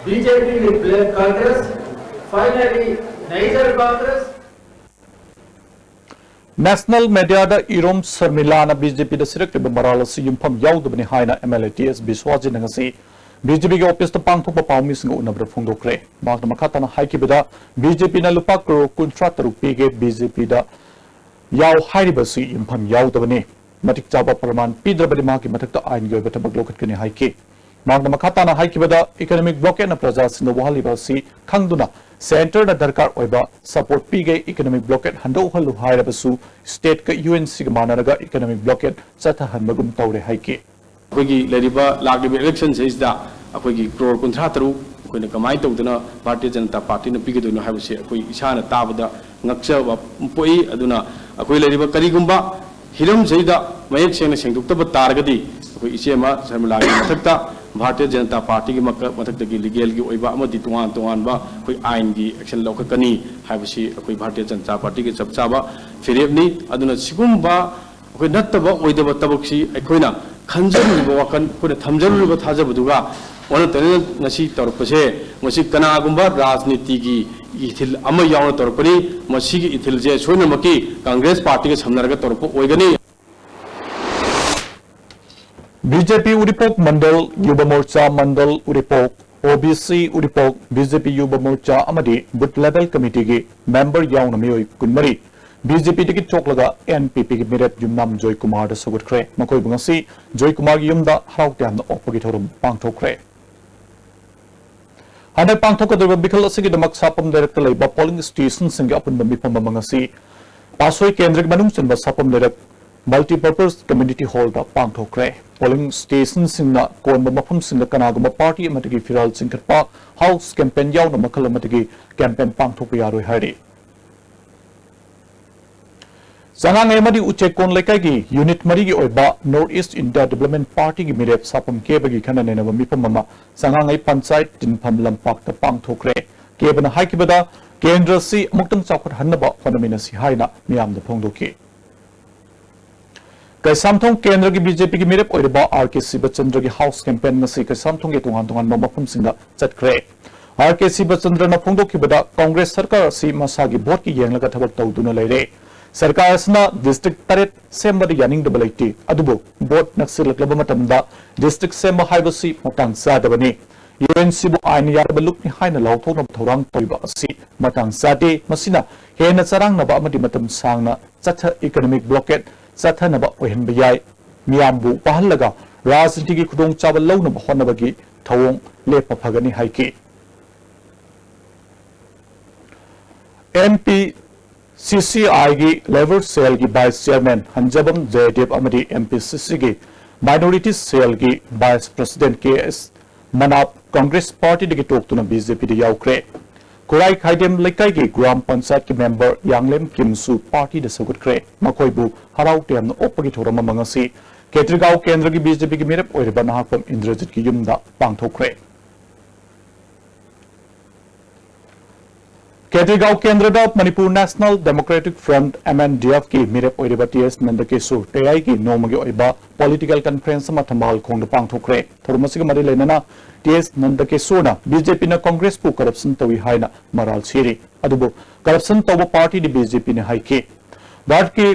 B J P will blame Congress, finally neither Congress national ꯃꯦꯗꯤꯌꯥꯗ ꯏꯔꯣꯝ ꯁꯔꯃꯤꯂꯥꯅ B J ꯄꯤꯗ ꯁꯤꯔꯛꯂꯤꯕ ꯃꯔꯥꯜ ꯑꯁꯤ ꯌꯨꯝꯐꯝ ꯌꯥꯎꯗꯕꯅꯤ ꯍꯥꯏꯅ M L A T ꯑꯦꯁ ꯕꯤꯁ꯭ꯋꯥꯖꯤꯠꯅ ꯉꯁꯤ B J ꯄꯤꯒꯤ ꯑꯣꯐꯤꯁꯇ ꯄꯥꯡꯊꯣꯛꯄ ꯄꯥꯎꯃꯤꯁꯤꯡꯒ ꯎꯅꯕꯗ ꯐꯣꯡꯗꯣꯛꯈ꯭ꯔꯦ꯫ ꯃꯍꯥꯛꯅ ꯃꯈꯥ ꯇꯥꯅ ꯍꯥꯏꯈꯤꯕꯗ, ꯕꯤ ꯖꯦ ꯄꯤꯅ ꯂꯨꯄꯥ ꯀ꯭ꯔꯣꯔ ꯀꯨꯟꯊ꯭ꯔꯥ ꯇꯔꯨꯛ ꯄꯤꯒꯦ, ꯕꯤ ꯖꯦ ꯄꯤꯗ ꯌꯥꯎ ꯍꯥꯏꯔꯤꯕꯁꯤ ꯌꯨꯝꯐꯝ ꯌꯥꯎꯗꯕꯅꯤ꯫ ꯃꯇꯤꯛ ꯆꯥꯕ ꯄ꯭ꯔꯃꯥꯟ ꯄꯤꯗ꯭ꯔꯕꯗꯤ ꯃꯍꯥꯛꯀꯤ ꯃꯊꯛꯇ ꯑꯥꯏꯟꯒꯤ ꯑꯣꯏꯕ ꯊꯕꯛ ꯂꯧꯈꯠꯀꯅꯤ ꯍꯥꯏꯈꯤ꯫ ꯃꯍꯥꯛꯅ ꯃꯈꯥ ꯇꯥꯅ ꯍꯥꯏꯈꯤꯕꯗ, ꯏꯀꯣꯅꯣꯃꯤꯛ ꯕ꯭ꯂꯣꯀꯦꯠꯅ ꯄ꯭ꯔꯖꯥꯁꯤꯡꯗ ꯋꯥꯍꯜꯂꯤꯕ ꯑꯁꯤ ꯈꯪꯗꯨꯅ ꯁꯦꯟꯇꯔꯅ ꯗꯔꯀꯥꯔ ꯑꯣꯏꯕ ꯁꯄꯣꯔꯠ ꯄꯤꯒꯦ, ꯏꯀꯣꯅꯣꯃꯤꯛ ꯕ꯭ꯂꯣꯀꯦꯠ ꯍꯟꯗꯣꯛꯍꯜꯂꯨ ꯍꯥꯏꯔꯕꯁꯨ ꯁ꯭ꯇꯦꯠꯀ ꯌꯨ ꯑꯦꯟ ꯁꯤꯒ ꯃꯥꯟꯅꯔꯒ ꯏꯀꯣꯅꯣꯃꯤꯛ ꯕ꯭ꯂꯣꯀꯦꯠ ꯆꯠꯊꯍꯟꯕꯒꯨꯝ ꯇꯧꯔꯦ ꯍꯥꯏꯈꯤ꯫ ꯑꯩꯈꯣꯏꯒꯤ ꯂꯩꯔꯤꯕ ꯂꯥꯛꯂꯤꯕ ꯏꯂꯦꯛꯁꯟꯁꯤꯗꯩꯁꯤꯗ ꯑꯩꯈꯣꯏꯒꯤ ꯀ꯭ꯔꯣꯔ ꯀꯨꯟꯊ꯭ꯔꯥ ꯇꯔꯨꯛ ꯑꯩꯈꯣꯏꯅ ꯀꯃꯥꯏꯅ ꯇꯧꯗꯅ ꯚꯥꯔꯇꯤꯌ ꯖꯅꯇꯥ ꯄꯥꯔꯇꯤꯅ ꯄꯤꯒꯗꯣꯏꯅꯣ ꯍꯥꯏꯕꯁꯤ ꯑꯩꯈꯣꯏ ꯏꯁꯥꯅ ꯇꯥꯕꯗ ꯉꯛꯆꯕ ꯄꯣꯛꯏ꯫ ꯑꯗꯨꯅ ꯑꯩꯈꯣꯏ ꯂꯩꯔꯤꯕ ꯀꯔꯤꯒꯨꯝꯕ ꯍꯤꯔꯝꯁꯤꯗ ꯃꯌꯦꯛ ꯁꯦꯡꯅ ꯁꯦꯡꯗꯣꯛꯇꯕ ꯇꯥꯔꯒꯗꯤ ꯑꯩꯈꯣꯏ ꯏꯆꯦꯃ ꯁꯔꯃꯤꯂꯥꯒꯤ ꯃꯊꯛꯇ ꯚꯥꯔꯇꯤꯌ ꯖꯅꯇꯥ ꯄꯥꯔꯇꯤꯒꯤ ꯃꯀ-, ꯃꯊꯛꯇꯒꯤ ꯂꯤꯒꯦꯜꯒꯤ ꯑꯣꯏꯕ ꯑꯃꯗꯤ ꯇꯣꯉꯥꯟ ꯇꯣꯉꯥꯟꯕ ꯑꯩꯈꯣꯏ ꯑꯥꯏꯟꯒꯤ ꯑꯦꯛꯁꯟ ꯂꯧꯈꯠꯀꯅꯤ ꯍꯥꯏꯕꯁꯤ ꯑꯩꯈꯣꯏ ꯚꯥꯔꯇꯤꯌ ꯖꯅꯇꯥ ꯄꯥꯔꯇꯤꯒꯤ ꯆꯞ ꯆꯥꯕ ꯐꯤꯔꯦꯞꯅꯤ꯫ ꯑꯗꯨꯅ ꯁꯤꯒꯨꯝꯕ ꯑꯩꯈꯣꯏ ꯅꯠꯇꯕ ꯑꯣꯏꯗꯕ ꯊꯕꯛꯁꯤ ꯑꯩꯈꯣꯏꯅ ꯈꯟꯖꯔꯨꯔꯤꯕ ꯋꯥꯈꯜ, ꯑꯩꯈꯣꯏꯅ ꯊꯝꯖꯔꯨꯔꯤꯕ ꯊꯥꯖꯕꯗꯨꯒ ꯑꯣꯟꯅ ꯇꯩꯅꯅ ꯉꯁꯤ ꯇꯧꯔꯛꯄꯁꯦ, ꯃꯁꯤ ꯀꯅꯥꯒꯨꯝꯕ ꯔꯥꯖꯅꯤꯇꯤꯒꯤ ꯏꯊꯤꯜ ꯑꯃ ꯌꯥꯎꯅ ꯇꯧꯔꯛꯄꯅꯤ꯫ ꯃꯁꯤꯒꯤ ꯏꯊꯤꯜꯁꯦ ꯁꯣꯏꯗꯅꯃꯛꯀꯤ ꯀꯪꯒ꯭ꯔꯦꯁ ꯄꯥꯔꯇꯤꯒ ꯁꯝꯅꯔꯒ ꯇꯧꯔꯛꯄ ꯑꯣꯏꯒꯅꯤ꯫ ꯕꯤ ꯖꯦ ꯄꯤ ꯎꯔꯤꯄꯣꯛ ꯃꯟꯗꯜ, ꯌꯨꯕ ꯃꯣꯔꯆꯥ ꯃꯟꯗꯜ ꯎꯔꯤꯄꯣꯛ, ꯑꯣ ꯕꯤ ꯁꯤ ꯎꯔꯤꯄꯣꯛ, ꯕꯤ ꯖꯦ ꯄꯤ ꯌꯨꯕ ꯃꯣꯔꯆꯥ ꯑꯃꯗꯤ ꯕꯨꯊ ꯂꯦꯚꯦꯜ ꯀꯃꯤꯇꯤꯒꯤ ꯃꯦꯝꯕꯔ ꯌꯥꯎꯅ ꯃꯤꯑꯣꯏ ꯀꯨꯟꯃꯔꯤ ꯕꯤ ꯖꯦ ꯄꯤꯗꯒꯤ ꯊꯣꯛꯂꯒ ꯑꯦꯟ ꯄꯤ ꯄꯤꯒꯤ ꯃꯤꯔꯦꯞ ꯌꯨꯝꯅꯥꯝ ꯖꯣꯏꯀꯨꯃꯥꯔꯗ ꯁꯧꯒꯠꯈ꯭ꯔꯦ꯫ ꯃꯈꯣꯏꯕꯨ ꯉꯁꯤ ꯖꯣꯏꯀꯨꯃꯥꯔꯒꯤ ꯌꯨꯝꯗ ꯍꯔꯥꯎ ꯇꯌꯥꯝꯅ ꯑꯣꯛꯄꯒꯤ ꯊꯧꯔꯝ ꯄꯥꯡꯊꯣꯛꯈ꯭ꯔꯦ꯫ ꯍꯟꯗꯛ ꯄꯥꯡꯊꯣꯛꯀꯗꯧꯔꯤꯕ ꯃꯤꯈꯜ ꯑꯁꯤꯒꯤꯗꯃꯛ ꯁꯥꯄꯝ ꯂꯩꯔꯛꯇ ꯂꯩꯕ ꯄꯣꯂꯤꯡ ꯁ꯭ꯇꯦꯁꯟꯁꯤꯡꯒꯤ ꯑꯄꯨꯟꯕ ꯃꯤꯐꯝ ꯑꯃ ꯉꯁꯤ ꯄꯥꯁꯣꯏ ꯀꯦꯟꯗ꯭ꯔꯒꯤ ꯃꯅꯨꯡ ꯆꯟꯕ ꯁꯥꯄꯝ ꯂꯩꯔꯛ ꯃꯜꯇꯤꯄꯔꯄꯁ ꯀꯝꯃ꯭ꯌꯨꯅꯤꯇꯤ ꯍꯣꯜꯗ ꯄꯥꯡꯊꯣꯛꯈ꯭ꯔꯦ꯫ ꯄꯣꯂꯤꯡ ꯁ꯭ꯇꯦꯁꯟꯁꯤꯡꯅ ꯀꯣꯟꯕ ꯃꯐꯝꯁꯤꯡꯗ ꯀꯅꯥꯒꯨꯝꯕ ꯄꯥꯔꯇꯤ ꯑꯃꯗꯒꯤ ꯐꯤꯔꯥꯜ ꯆꯤꯡꯈꯠꯄ, ꯍꯥꯎꯁ ꯀꯦꯝꯄꯦꯟ ꯌꯥꯎꯅ ꯃꯈꯜ ꯑꯃꯗꯒꯤ ꯀꯦꯝꯄꯦꯟ ꯄꯥꯡꯊꯣꯛꯄ ꯌꯥꯔꯣꯏ ꯍꯥꯏꯔꯤ꯫ ꯆꯉꯥꯡꯉꯩ ꯑꯃꯗꯤ ꯎꯆꯦꯛꯀꯣꯟ ꯂꯩꯀꯥꯏꯒꯤ ꯌꯨꯅꯤꯠ ꯃꯔꯤꯒꯤ ꯑꯣꯏꯕ ꯅꯣꯔꯠ ꯏꯁ ꯏꯟꯗꯤꯌꯥ ꯗꯤꯕꯂꯞꯃꯦꯟ ꯄꯥꯔꯇꯤꯒꯤ ꯃꯤꯔꯦꯞ ꯁꯥꯐꯝ ꯀꯦꯕꯒꯤ ꯈꯟꯅ ꯅꯩꯅꯕ ꯃꯤꯐꯝ ꯑꯃ ꯆꯉꯥꯡꯉꯩ ꯄꯟꯆꯥꯌꯠ ꯇꯤꯟꯐꯝ ꯂꯝꯄꯥꯛꯇ ꯄꯥꯡꯊꯣꯛꯈ꯭ꯔꯦ꯫ ꯀꯦꯕꯅ ꯍꯥꯏꯈꯤꯕꯗ, ꯀꯦꯟꯗ꯭ꯔ ꯑꯁꯤ ꯑꯃꯨꯛꯇꯪ ꯆꯥꯎꯈꯠꯍꯟꯅꯕ ꯍꯣꯠꯅꯃꯤꯟꯅꯁꯤ ꯍꯥꯏꯅ ꯃꯤꯌꯥꯝꯗ ꯐꯣꯡꯗꯣꯛꯈꯤ꯫ ꯀꯩꯁꯥꯝꯊꯣꯡ ꯀꯦꯟꯗ꯭ꯔꯒꯤ ꯕꯤ ꯖꯦ ꯄꯤꯒꯤ ꯃꯤꯔꯦꯞ ꯑꯣꯏꯔꯤꯕ ꯑꯥꯔ ꯀꯦ ꯁꯤꯕꯆꯟꯗ꯭ꯔꯒꯤ ꯍꯥꯎꯁ ꯀꯦꯝꯄꯦꯟ ꯉꯁꯤ ꯀꯩꯁꯥꯝꯊꯣꯡꯒꯤ ꯇꯣꯉꯥꯟ ꯇꯣꯉꯥꯟꯕ ꯃꯐꯝꯁꯤꯡꯗ ꯆꯠꯈ꯭ꯔꯦ꯫ ꯑꯥꯔ ꯀꯦ ꯁꯤꯕꯆꯟꯗ꯭ꯔꯅ ꯐꯣꯡꯗꯣꯛꯈꯤꯕꯗ, ꯀꯪꯒ꯭ꯔꯦꯁ ꯁꯔꯀꯥꯔ ꯑꯁꯤ ꯃꯁꯥꯒꯤ ꯚꯣꯠꯀꯤ ꯌꯦꯡꯂꯒ ꯊꯕꯛ ꯇꯧꯗꯨꯅ ꯂꯩꯔꯦ꯫ ꯁꯔꯀꯥꯔ ꯑꯁꯤꯅ ꯗꯤꯁꯇ꯭ꯔꯤꯛ ꯇꯔꯦꯠ ꯁꯦꯝꯕꯗ ꯌꯥꯅꯤꯡꯗꯕ ꯂꯩꯇꯦ, ꯑꯗꯨꯕꯨ ꯚꯣꯠ ꯅꯛꯁꯤꯜꯂꯛꯂꯕ ꯃꯇꯝꯗ ꯗꯤꯁꯇ꯭ꯔꯤꯛ ꯁꯦꯝꯕ ꯍꯥꯏꯕꯁꯤ ꯃꯇꯥꯡ ꯆꯥꯗꯕꯅꯤ꯫ ꯌꯨ ꯑꯦꯟ ꯁꯤꯕꯨ ꯑꯥꯏꯟꯅ ꯌꯥꯔꯕ ꯂꯨꯞꯅꯤ ꯍꯥꯏꯅ ꯂꯥꯎꯊꯣꯛꯅꯕ ꯊꯧꯔꯥꯡ ꯇꯧꯔꯤꯕ ꯑꯁꯤ ꯃꯇꯥꯡ ꯆꯥꯗꯦ꯫ ꯃꯁꯤꯅ ꯍꯦꯟꯅ ꯆꯔꯥꯡꯅꯕ ꯑꯃꯗꯤ ꯃꯇꯝ ꯁꯥꯡꯅ ꯆꯠꯊ-, ꯏꯀꯣꯅꯣꯃꯤꯛ ꯕ꯭ꯂꯣꯀꯦꯠ ꯆꯠꯊꯅꯕ ꯑꯣꯏꯍꯟꯕ ꯌꯥꯏ꯫ ꯃꯤꯌꯥꯝꯕꯨ ꯋꯥꯍꯜꯂꯒ ꯔꯥꯖꯅꯤꯇꯤꯒꯤ ꯈꯨꯗꯣꯡꯆꯥꯕ ꯂꯧꯅꯕ ꯍꯣꯠꯅꯕꯒꯤ ꯊꯧꯑꯣꯡ ꯂꯦꯞꯄ ꯐꯒꯅꯤ ꯍꯥꯏꯈꯤ꯫ ꯑꯦꯝ ꯄꯤ ꯁꯤ ꯁꯤ ꯑꯥꯏꯒꯤ ꯂꯦꯕꯔ ꯁꯦꯜꯒꯤ ꯚꯥꯏꯁ ꯆꯤꯌꯔꯃꯦꯟ ꯍꯟꯖꯕꯝ ꯖꯌꯗꯦꯕ ꯑꯃꯗꯤ ꯑꯦꯝ ꯄꯤ ꯁꯤ ꯁꯤꯒꯤ ꯃꯥꯏꯅꯣꯔꯤꯇꯤ ꯁꯦꯜꯒꯤ ꯚꯥꯏꯁ ꯄ꯭ꯔꯁꯤꯗꯦꯟꯠ ꯀꯦ ꯑꯦꯁ ꯃꯅꯥꯞ ꯀꯪꯒ꯭ꯔꯦꯁ ꯄꯥꯔꯇꯤꯗꯒꯤ ꯇꯣꯛꯇꯨꯅ ꯕꯤ ꯖꯦ ꯄꯤꯗ ꯌꯥꯎꯈ꯭ꯔꯦ꯫ ꯈꯨꯔꯥꯏ ꯈꯥꯏꯗꯦꯝ ꯂꯩꯀꯥꯏꯒꯤ ꯒ꯭ꯔꯥꯝ ꯄꯟꯆꯥꯌꯠꯀꯤ ꯃꯦꯝꯕꯔ ꯌꯥꯡꯂꯦꯝ ꯀꯤꯝꯁꯨ ꯄꯥꯔꯇꯤꯗ ꯁꯧꯒꯠꯈ꯭ꯔꯦ꯫ ꯃꯈꯣꯏꯕꯨ ꯍꯔꯥꯎ ꯇꯌꯥꯝꯅ ꯑꯣꯛꯄꯒꯤ ꯊꯧꯔꯝ ꯑꯃ ꯉꯁꯤ ꯀꯦꯇ꯭ꯔꯤꯒꯥꯎ ꯀꯦꯟꯗ꯭ꯔꯒꯤ ꯕꯤ ꯖꯦ ꯄꯤꯒꯤ ꯃꯤꯔꯦꯞ ꯑꯣꯏꯔꯤꯕ ꯅꯍꯥꯛꯄꯝ ꯏꯟꯗ꯭ꯔꯖꯤꯠꯀꯤ ꯌꯨꯝꯗ ꯄꯥꯡꯊꯣꯛꯈ꯭ꯔꯦ꯫ ꯀꯦꯇ꯭ꯔꯤꯒꯥꯎ ꯀꯦꯟꯗ꯭ꯔꯗ Manipur national democratic front, M N D ꯑꯦꯐꯀꯤ ꯃꯤꯔꯦꯞ ꯑꯣꯏꯔꯤꯕ ꯇꯤ ꯑꯦꯁ ꯅꯟꯗꯀꯤꯁꯣꯔ ꯇꯌꯥꯏꯒꯤ ꯅꯣꯡꯃꯒꯤ ꯑꯣꯏꯕ ꯄꯣꯂꯤꯇꯤꯀꯦꯜ ꯀꯟꯐ꯭ꯔꯦꯟꯁ ꯑꯃ ꯊꯝꯕꯥꯜ ꯈꯣꯡꯗ ꯄꯥꯡꯊꯣꯛꯈ꯭ꯔꯦ꯫ ꯊꯧꯔꯝ ꯑꯁꯤꯒ ꯃꯔꯤ ꯂꯩꯅꯅ ꯇꯤ ꯑꯦꯁ ꯅꯟꯗꯀꯤꯁꯣꯔꯅ ꯕꯤ ꯖꯦ ꯄꯤꯅ ꯀꯪꯒ꯭ꯔꯦꯁꯄꯨ ꯀꯔꯞꯁꯟ ꯇꯧꯏ ꯍꯥꯏꯅ ꯃꯔꯥꯜ ꯁꯤꯔꯤ, ꯑꯗꯨꯕꯨ ꯀꯔꯞꯁꯟ ꯇꯧꯕ ꯄꯥꯔꯇꯤꯗꯤ ꯕꯤ ꯖꯦ ꯄꯤꯅꯤ ꯍꯥꯏꯈꯤ꯫ ꯚꯥꯔꯠꯀꯤ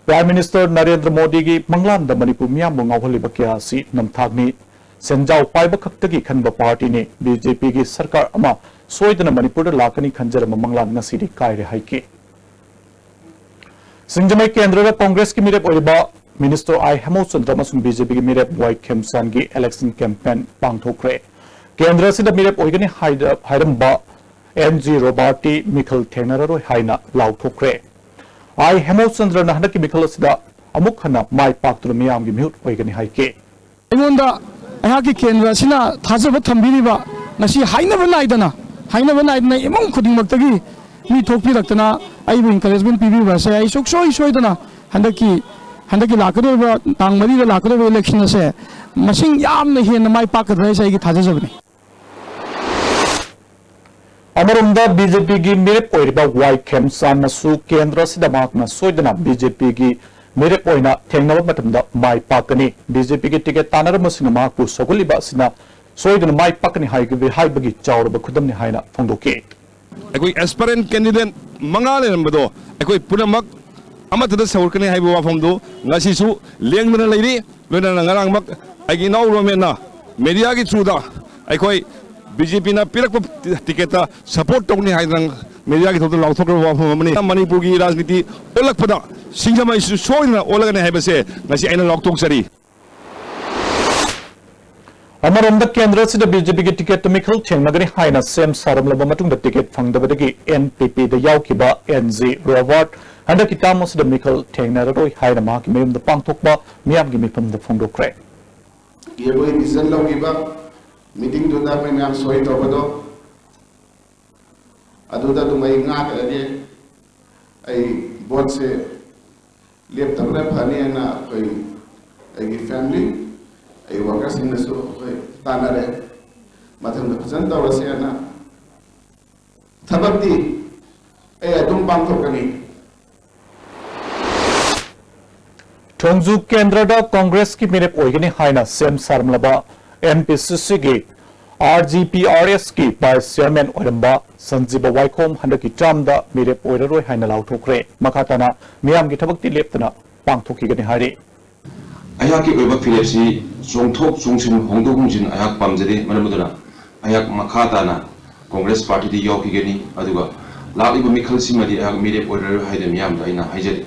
ꯄ꯭ꯔꯥꯏꯝ ꯃꯤꯅꯤꯁꯇꯔ ꯅꯔꯦꯟꯗ꯭ꯔ ꯃꯣꯗꯤꯒꯤ ꯃꯪꯂꯥꯟꯗ ꯃꯅꯤꯄꯨꯔ ꯃꯤꯌꯥꯝꯕꯨ ꯉꯥꯎꯍꯜꯂꯤꯕ ꯀꯌꯥ ꯑꯁꯤ ꯅꯝꯊꯥꯛꯅꯤ꯫ ꯁꯦꯟꯖꯥꯎ ꯄꯥꯏꯕ ꯈꯛꯇꯒꯤ ꯈꯟꯕ ꯄꯥꯔꯇꯤꯅꯤ꯫ ꯕꯤ ꯖꯦ ꯄꯤꯒꯤ ꯁꯔꯀꯥꯔ ꯑꯃ ꯁꯣꯏꯗꯅ ꯃꯅꯤꯄꯨꯔꯗ ꯂꯥꯛꯀꯅꯤ ꯈꯟꯖꯔꯝꯕ ꯃꯪꯂꯥꯟ ꯉꯁꯤꯗꯤ ꯀꯥꯏꯔꯦ ꯍꯥꯏꯈꯤ꯫ ꯁꯤꯡꯖꯃꯩ ꯀꯦꯟꯗ꯭ꯔꯗ ꯀꯪꯒ꯭ꯔꯦꯁꯀꯤ ꯃꯤꯔꯦꯞ ꯑꯣꯏꯔꯤꯕ ꯃꯤꯅꯤꯁꯇꯔ ꯑꯥꯏ ꯍꯦꯃꯣꯆꯟꯗ꯭ꯔ ꯑꯃꯁꯨꯡ ꯕꯤ ꯖꯦ ꯄꯤꯒꯤ ꯃꯤꯔꯦꯞ ꯋꯥꯏ ꯈꯦꯝꯆꯥꯟꯒꯤ ꯏꯂꯦꯛꯁꯟ ꯀꯦꯝꯄꯦꯟ ꯄꯥꯡꯊꯣꯛꯈ꯭ꯔꯦ꯫ ꯀꯦꯟꯗ꯭ꯔ ꯑꯁꯤꯗ ꯃꯤꯔꯦꯞ ꯑꯣꯏꯒꯅꯤ ꯍꯥꯏꯗ-, ꯍꯥꯏꯔꯝꯕ ꯑꯦꯟ ꯖꯤ ꯔꯣꯕꯥꯔꯠꯇꯤ ꯃꯤꯈꯜ ꯊꯦꯡꯅꯔꯔꯣꯏ ꯍꯥꯏꯅ ꯂꯥꯎꯊꯣꯛꯈ꯭ꯔꯦ꯫ ꯑꯥꯏ ꯍꯦꯃꯣꯆꯟꯗ꯭ꯔꯅ ꯍꯟꯗꯛꯀꯤ ꯃꯤꯈꯜ ꯑꯁꯤꯗ ꯑꯃꯨꯛ ꯍꯟꯅ ꯃꯥꯏ ꯄꯥꯛꯇꯨꯅ ꯃꯤꯌꯥꯝꯒꯤ ꯃꯤꯍꯨꯠ ꯑꯣꯏꯒꯅꯤ ꯍꯥꯏꯈꯤ꯫ ꯑꯩꯉꯣꯟꯗ ꯑꯩꯍꯥꯛꯀꯤ ꯀꯦꯟꯗ꯭ꯔ ꯑꯁꯤꯅ ꯊꯥꯖꯕ ꯊꯝꯕꯤꯔꯤꯕ, ꯉꯁꯤ ꯍꯥꯏꯅꯕ ꯅꯥꯏꯗꯅ, ꯍꯥꯏꯅꯕ ꯅꯥꯏꯗꯅ ꯏꯃꯨꯡ ꯈꯨꯗꯤꯡꯃꯛꯇꯒꯤ ꯃꯤ ꯊꯣꯛꯄꯤꯔꯛꯇꯅ ꯑꯩꯕꯨ encouragement ꯄꯤꯕꯤꯕ ꯑꯁꯦ ꯑꯩ ꯁꯨꯡꯁꯣꯏ ꯁꯣꯏꯗꯅ ꯍꯟꯗꯛꯀꯤ, ꯍꯟꯗꯛꯀꯤ ꯂꯥꯛꯀꯗꯧꯔꯤꯕ ꯇꯥꯡ ꯃꯔꯤꯗ ꯂꯥꯛꯀꯗꯧꯔꯤꯕ election ꯑꯁꯦ ꯃꯁꯤꯡ ꯌꯥꯝꯅ ꯍꯦꯟꯅ ꯃꯥꯏ ꯄꯥꯛꯀꯗ꯭ꯔꯥ ꯍꯥꯏꯁꯦ ꯑꯩꯒꯤ ꯊꯥꯖꯖꯕꯅꯤ꯫ ꯑꯃꯔꯣꯝꯗ ꯕꯤ ꯖꯦ ꯄꯤꯒꯤ ꯃꯤꯔꯦꯞ ꯑꯣꯏꯔꯤꯕ ꯋꯥꯏ ꯈꯦꯝꯆꯥꯟꯅꯁꯨ ꯀꯦꯟꯗ꯭ꯔ ꯑꯁꯤꯗ ꯃꯍꯥꯛꯅ ꯁꯣꯏꯗꯅ ꯕꯤ ꯖꯦ ꯄꯤꯒꯤ ꯃꯤꯔꯦꯞ ꯑꯣꯏꯅ ꯊꯦꯡꯅꯕ ꯃꯇꯝꯗ ꯃꯥꯏ ꯄꯥꯛꯀꯅꯤ꯫ ꯕꯤ ꯖꯦ ꯄꯤꯒꯤ ꯇꯤꯀꯦꯠ ꯇꯥꯟꯅꯔꯝꯕꯁꯤꯡꯅ ꯃꯍꯥꯛꯄꯨ ꯁꯧꯒꯠꯂꯤꯕ ꯑꯁꯤꯅ ꯁꯣꯏꯗꯅ ꯃꯥꯏ ꯄꯥꯛꯀꯅꯤ ꯍꯥꯏꯕꯒꯤ ꯆꯥꯎꯔꯕ ꯈꯨꯗꯝꯅꯤ ꯍꯥꯏꯅ ꯐꯣꯡꯗꯣꯛꯈꯤ꯫ ꯑꯩꯈꯣꯏ aspirant candidate ꯃꯉꯥ ꯂꯩꯔꯝꯕꯗꯣ ꯑꯩꯈꯣꯏ ꯄꯨꯝꯅꯃꯛ ꯑꯃꯠꯇꯗ ꯁꯧꯒꯠꯀꯅꯤ ꯍꯥꯏꯕ ꯋꯥꯐꯝꯗꯨ ꯉꯁꯤꯁꯨ ꯂꯦꯡꯗꯅ ꯂꯩꯔꯤ꯫ ꯂꯣꯏꯅꯅ ꯉꯔꯥꯡꯃꯛ ꯑꯩꯒꯤ ꯏꯅꯥꯎ ꯔꯣꯃꯦꯟꯅ mediaꯒꯤ throughꯗ ꯑꯩꯈꯣꯏ ꯕꯤ ꯖꯦ ꯄꯤꯅ ꯄꯤꯔꯛꯄ ꯇꯤꯀꯦꯠꯇ support ꯇꯧꯅꯤ ꯍꯥꯏꯗꯅ mediaꯒꯤ throughꯗ ꯂꯥꯎꯊꯣꯛꯈ꯭ꯔꯕ ꯋꯥꯐꯝ ꯑꯃꯅꯤ꯫ ꯃꯅꯤꯄꯨꯔꯒꯤ ꯔꯥꯖꯅꯤꯇꯤ ꯑꯣꯜꯂꯛꯄꯗ ꯁꯤꯡꯖꯃꯩꯁꯨ ꯁꯣꯏꯗꯅ ꯑꯣꯜꯂꯒꯅꯤ ꯍꯥꯏꯕꯁꯦ ꯉꯁꯤ ꯑꯩꯅ ꯂꯥꯎꯊꯣꯛꯆꯔꯤ꯫ ꯑꯃꯔꯣꯝꯗ ꯀꯦꯟꯗ꯭ꯔ ꯑꯁꯤꯗ ꯕꯤ ꯖꯦ ꯄꯤꯒꯤ ꯇꯤꯀꯦꯠꯇ ꯃꯤꯈꯜ ꯊꯦꯡꯅꯒꯅꯤ ꯍꯥꯏꯅ ꯁꯦꯝ ꯁꯥꯔꯝꯂꯕ ꯃꯇꯨꯡꯗ ꯇꯤꯀꯦꯠ ꯐꯪꯗꯕꯗꯒꯤ ꯑꯦꯟ ꯄꯤ ꯄꯤꯗ ꯌꯥꯎꯈꯤꯕ ꯑꯦꯟ ꯖꯤ ꯔꯣꯕꯥꯔꯠ ꯍꯟꯗꯛꯀꯤ term ꯑꯁꯤꯗ ꯃꯤꯈꯜ ꯊꯦꯡꯅꯔꯔꯣꯏ ꯍꯥꯏꯅ ꯃꯍꯥꯛꯀꯤ ꯃꯌꯨꯝꯗ ꯄꯥꯡꯊꯣꯛꯄ ꯃꯤꯌꯥꯝꯒꯤ ꯃꯤꯐꯝꯗ ꯐꯣꯡꯗꯣꯛꯈ꯭ꯔꯦ꯫ ꯑꯩꯈꯣꯏ decision ꯂꯧꯈꯤꯕ meetingꯗꯨꯗ ꯑꯩꯈꯣꯏ ꯃꯌꯥꯝ ꯁꯣꯏ ꯇꯧꯕꯗꯣ ꯑꯗꯨꯗ ꯑꯗꯨꯝ ꯑꯩ ꯉꯥꯛꯀꯗꯒꯦ꯫ ꯑꯩ voteꯁꯦ ꯂꯦꯞꯇꯕꯅ ꯐꯅꯤ ꯍꯥꯏꯅ ꯑꯩꯈꯣꯏ ꯑꯩꯒꯤ ꯐꯦꯃꯤꯂꯤ, ꯑꯩ ꯋꯥꯔꯀꯔꯁꯤꯡꯅꯁꯨ ꯑꯩꯈꯣꯏ ꯇꯥꯟꯅꯔꯦ꯫ ꯃꯊꯪꯗ ꯐꯖꯅ ꯇꯧꯔꯁꯦꯅ ꯊꯕꯛꯇꯤ ꯑꯩ ꯑꯗꯨꯝ ꯄꯥꯡꯊꯣꯛꯀꯅꯤ꯫ ꯊꯣꯡꯖꯨ ꯀꯦꯟꯗ꯭ꯔꯗ ꯀꯣꯡꯒ꯭ꯔꯦꯁꯀꯤ ꯃꯤꯔꯦꯞ ꯑꯣꯏꯒꯅꯤ ꯍꯥꯏꯅ ꯁꯦꯝ ꯁꯥꯔꯝꯂꯕ ꯑꯦꯝ ꯄꯤ ꯁꯤ ꯁꯤꯒꯤ ꯑꯥꯔ ꯖꯤ ꯄꯤ ꯑꯥꯔ ꯑꯦꯁꯀꯤ ꯚꯥꯏꯁ ꯆꯤꯌꯔꯃꯦꯟ ꯑꯣꯏꯔꯝꯕ ꯁꯟꯖꯤꯕ ꯋꯥꯏꯈꯣꯝ ꯍꯟꯗꯛꯀꯤ ꯇꯔꯝꯗ ꯃꯤꯔꯦꯞ ꯑꯣꯏꯔꯔꯣꯏ ꯍꯥꯏꯅ ꯂꯥꯎꯊꯣꯛꯈ꯭ꯔꯦ꯫ ꯃꯈꯥ ꯇꯥꯅ ꯃꯤꯌꯥꯝꯒꯤ ꯊꯕꯛꯇꯤ ꯂꯦꯞꯇꯅ ꯄꯥꯡꯊꯣꯛꯈꯤꯒꯅꯤ ꯍꯥꯏꯔꯤ꯫ ꯑꯩꯍꯥꯛꯀꯤ ꯑꯣꯏꯕ ꯐꯤꯔꯦꯞꯁꯤ ꯆꯣꯡꯊꯣꯛ ꯆꯣꯡꯁꯤꯟ, ꯍꯣꯡꯗꯣꯛ ꯍꯣꯡꯖꯤꯟ ꯑꯩꯍꯥꯛ ꯄꯥꯝꯖꯗꯦ꯫ ꯃꯔꯝ ꯑꯗꯨꯅ ꯑꯩꯍꯥꯛ ꯃꯈꯥ ꯇꯥꯅ ꯀꯣꯡꯒ꯭ꯔꯦꯁ ꯄꯥꯔꯇꯤꯗ ꯌꯥꯎꯈꯤꯒꯅꯤ꯫ ꯑꯗꯨꯒ ꯂꯥꯛꯂꯤꯕ ꯃꯤꯈꯜꯁꯤꯃꯗꯤ ꯑꯩꯍꯥꯛ ꯃꯤꯔꯦꯞ ꯑꯣꯏꯔꯔꯣꯏ ꯍꯥꯏꯗꯨꯅ ꯃꯤꯌꯥꯝꯗ ꯑꯩꯅ ꯍꯥꯏꯖꯔꯤ꯫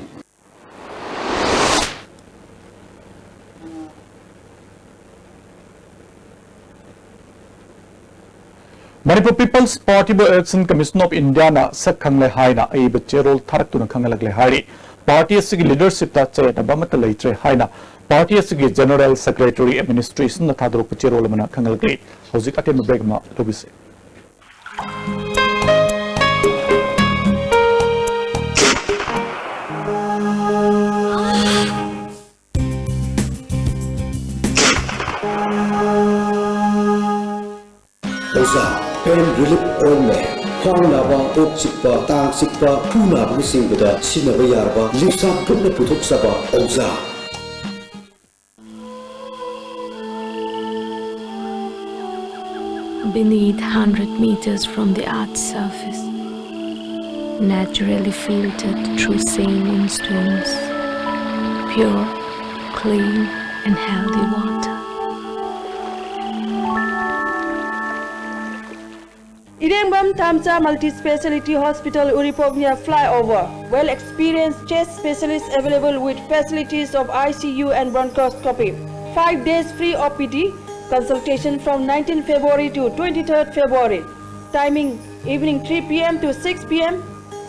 ꯃꯅꯤꯄꯨꯔ ꯄꯤꯄꯜꯁ ꯄꯥꯔꯇꯤꯕꯨ ꯏꯂꯦꯛꯁꯟ ꯀꯃꯤꯁꯟ ꯑꯣꯐ ꯏꯟꯗꯤꯌꯥꯅ ꯁꯛ ꯈꯪꯂꯦ ꯍꯥꯏꯅ ꯑꯏꯕ ꯆꯦꯔꯣꯜ ꯊꯥꯔꯛꯇꯨꯅ ꯈꯪꯍꯜꯂꯛꯂꯦ ꯍꯥꯏꯔꯤ꯫ ꯄꯥꯔꯇꯤ ꯑꯁꯤꯒꯤ ꯂꯤꯗꯔꯁꯤꯞꯇ ꯆꯌꯦꯠꯅꯕ ꯑꯃꯠꯇ ꯂꯩꯇ꯭ꯔꯦ ꯍꯥꯏꯅ ꯄꯥꯔꯇꯤ ꯑꯁꯤꯒꯤ ꯖꯦꯅꯔꯦꯜ ꯁꯦꯀ꯭ꯔꯦꯇꯔꯤ ꯑꯦꯗꯃꯤꯅꯤꯁꯇ꯭ꯔꯦꯁꯟꯅ ꯊꯥꯗꯣꯔꯛꯄ ꯆꯦꯔꯣꯜ ꯑꯃꯅ ꯈꯪꯍꯜꯂꯛꯂꯤ꯫ ꯍꯧꯖꯤꯛ ꯑꯇꯦꯟꯕ ꯕ꯭ꯔꯦꯛ ꯑꯃ ꯂꯧꯕꯤꯁꯤ꯫ ꯑꯣꯖꯥ, pain relief ointment, ꯈ꯭ꯋꯥꯡ ꯅꯥꯕ, ꯀꯣꯛ ꯆꯤꯛꯄ, ꯇꯥꯡ ꯆꯤꯛꯄ, ꯈꯨ ꯅꯥꯕꯅꯆꯤꯡꯕꯗ ꯁꯤꯖꯤꯟꯅꯕ ꯌꯥꯔꯕ ꯂꯤꯞꯁꯥ ꯈꯨꯠꯅ ꯄꯨꯊꯣꯛꯆꯕ ꯑꯣꯖꯥ꯫ Beneath, hundred meters from the earth's surface, naturally filtered through saline stones, pure, clean, and healthy water. Irengbaam Thamcha Multi-Speciality Hospital, Uripok near flyover. Well experienced chest specialists available with facilities of I C U and bronchoscopy. Five days free O P D consultation from nineteenth February to twenty-third February. Timing, evening three P M to six P M,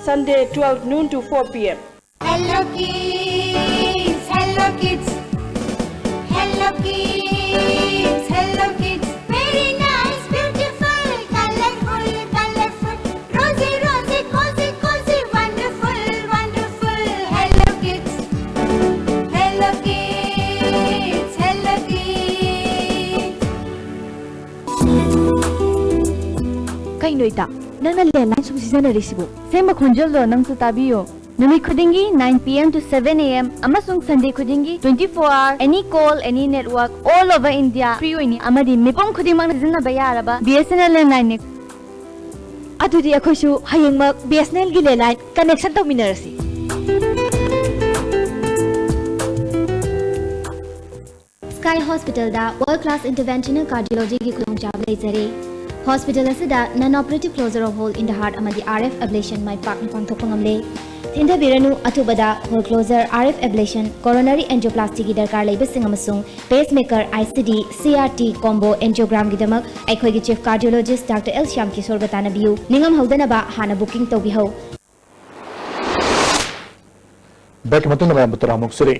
Sunday twelve noon to four P M. Hello Kids, Hello Kids, Hello Kids, Hello Kids. Very nice, beautiful, colorful, colorful. Rosy, rosy, cozy, cozy, wonderful, wonderful. Hello Kids, Hello Kids. ꯏꯇꯥ, ꯅꯪꯅ landline ꯁꯨꯝ ꯁꯤꯖꯤꯟꯅꯔꯤꯁꯤꯕꯨ? ꯁꯦꯝꯕ ꯈꯣꯟꯖꯦꯜꯗꯣ ꯅꯪꯁꯨ ꯇꯥꯕꯤꯌꯣ꯫ ꯅꯨꯃꯤꯠ ꯈꯨꯗꯤꯡꯒꯤ nine P M to seven A M ꯑꯃꯁꯨꯡ Sunday ꯈꯨꯗꯤꯡꯒꯤ twenty four hour, any call, any network, all over India, free ꯑꯣꯏꯅꯤ ꯑꯃꯗꯤ ꯃꯤꯄꯨꯝ ꯈꯨꯗꯤꯡꯃꯛꯅ ꯁꯤꯖꯤꯟꯅꯕ ꯌꯥꯔꯕ B S N L ꯂꯦꯟꯂꯥꯏꯟꯅꯤ꯫ ꯑꯗꯨꯗꯤ ꯑꯩꯈꯣꯏꯁꯨ ꯍꯌꯦꯡꯃꯛ B S N L ꯒꯤ ꯂꯦꯟꯂꯥꯏꯟ ꯀꯅꯦꯛꯁꯟ ꯇꯧꯃꯤꯟꯅꯔꯁꯤ꯫ Sky Hospitalꯗ World Class Interventional Cardiologyꯒꯤ ꯈꯨꯗꯣꯡꯆꯥꯕ ꯂꯩꯖꯔꯦ꯫ Hospital ꯑꯁꯤꯗ non-operative closure of hole in the heart ꯑꯃꯗꯤ R F ablation ꯃꯥꯏ ꯄꯥꯛꯅ ꯄꯥꯡꯊꯣꯛꯄ ꯉꯝꯂꯦ꯫ ꯊꯤꯟꯊꯕꯤꯔꯅꯨ, ꯑꯊꯨꯕꯗ hole closure, R F ablation, coronary angioplastyꯒꯤ ꯗꯔꯀꯥꯔ ꯂꯩꯕꯁꯤꯡ ꯑꯃꯁꯨꯡ pacemaker, I C D, C R T combo angiogramꯒꯤꯗꯃꯛ ꯑꯩꯈꯣꯏꯒꯤ Chief Cardiologist Doctor L Shyam ꯀꯤꯁꯣꯔꯒ ꯇꯥꯟꯅꯕꯤꯌꯨ꯫ ꯅꯤꯡꯉꯝꯍꯧꯗꯅꯕ ꯍꯥꯟꯅ booking ꯇꯧꯕꯤꯍꯧ꯫ Breakꯀꯤ ꯃꯇꯨꯡꯗ ꯃꯌꯥꯝꯕꯨ ꯇꯔꯥꯃꯨꯛ ꯁꯤꯔꯤ꯫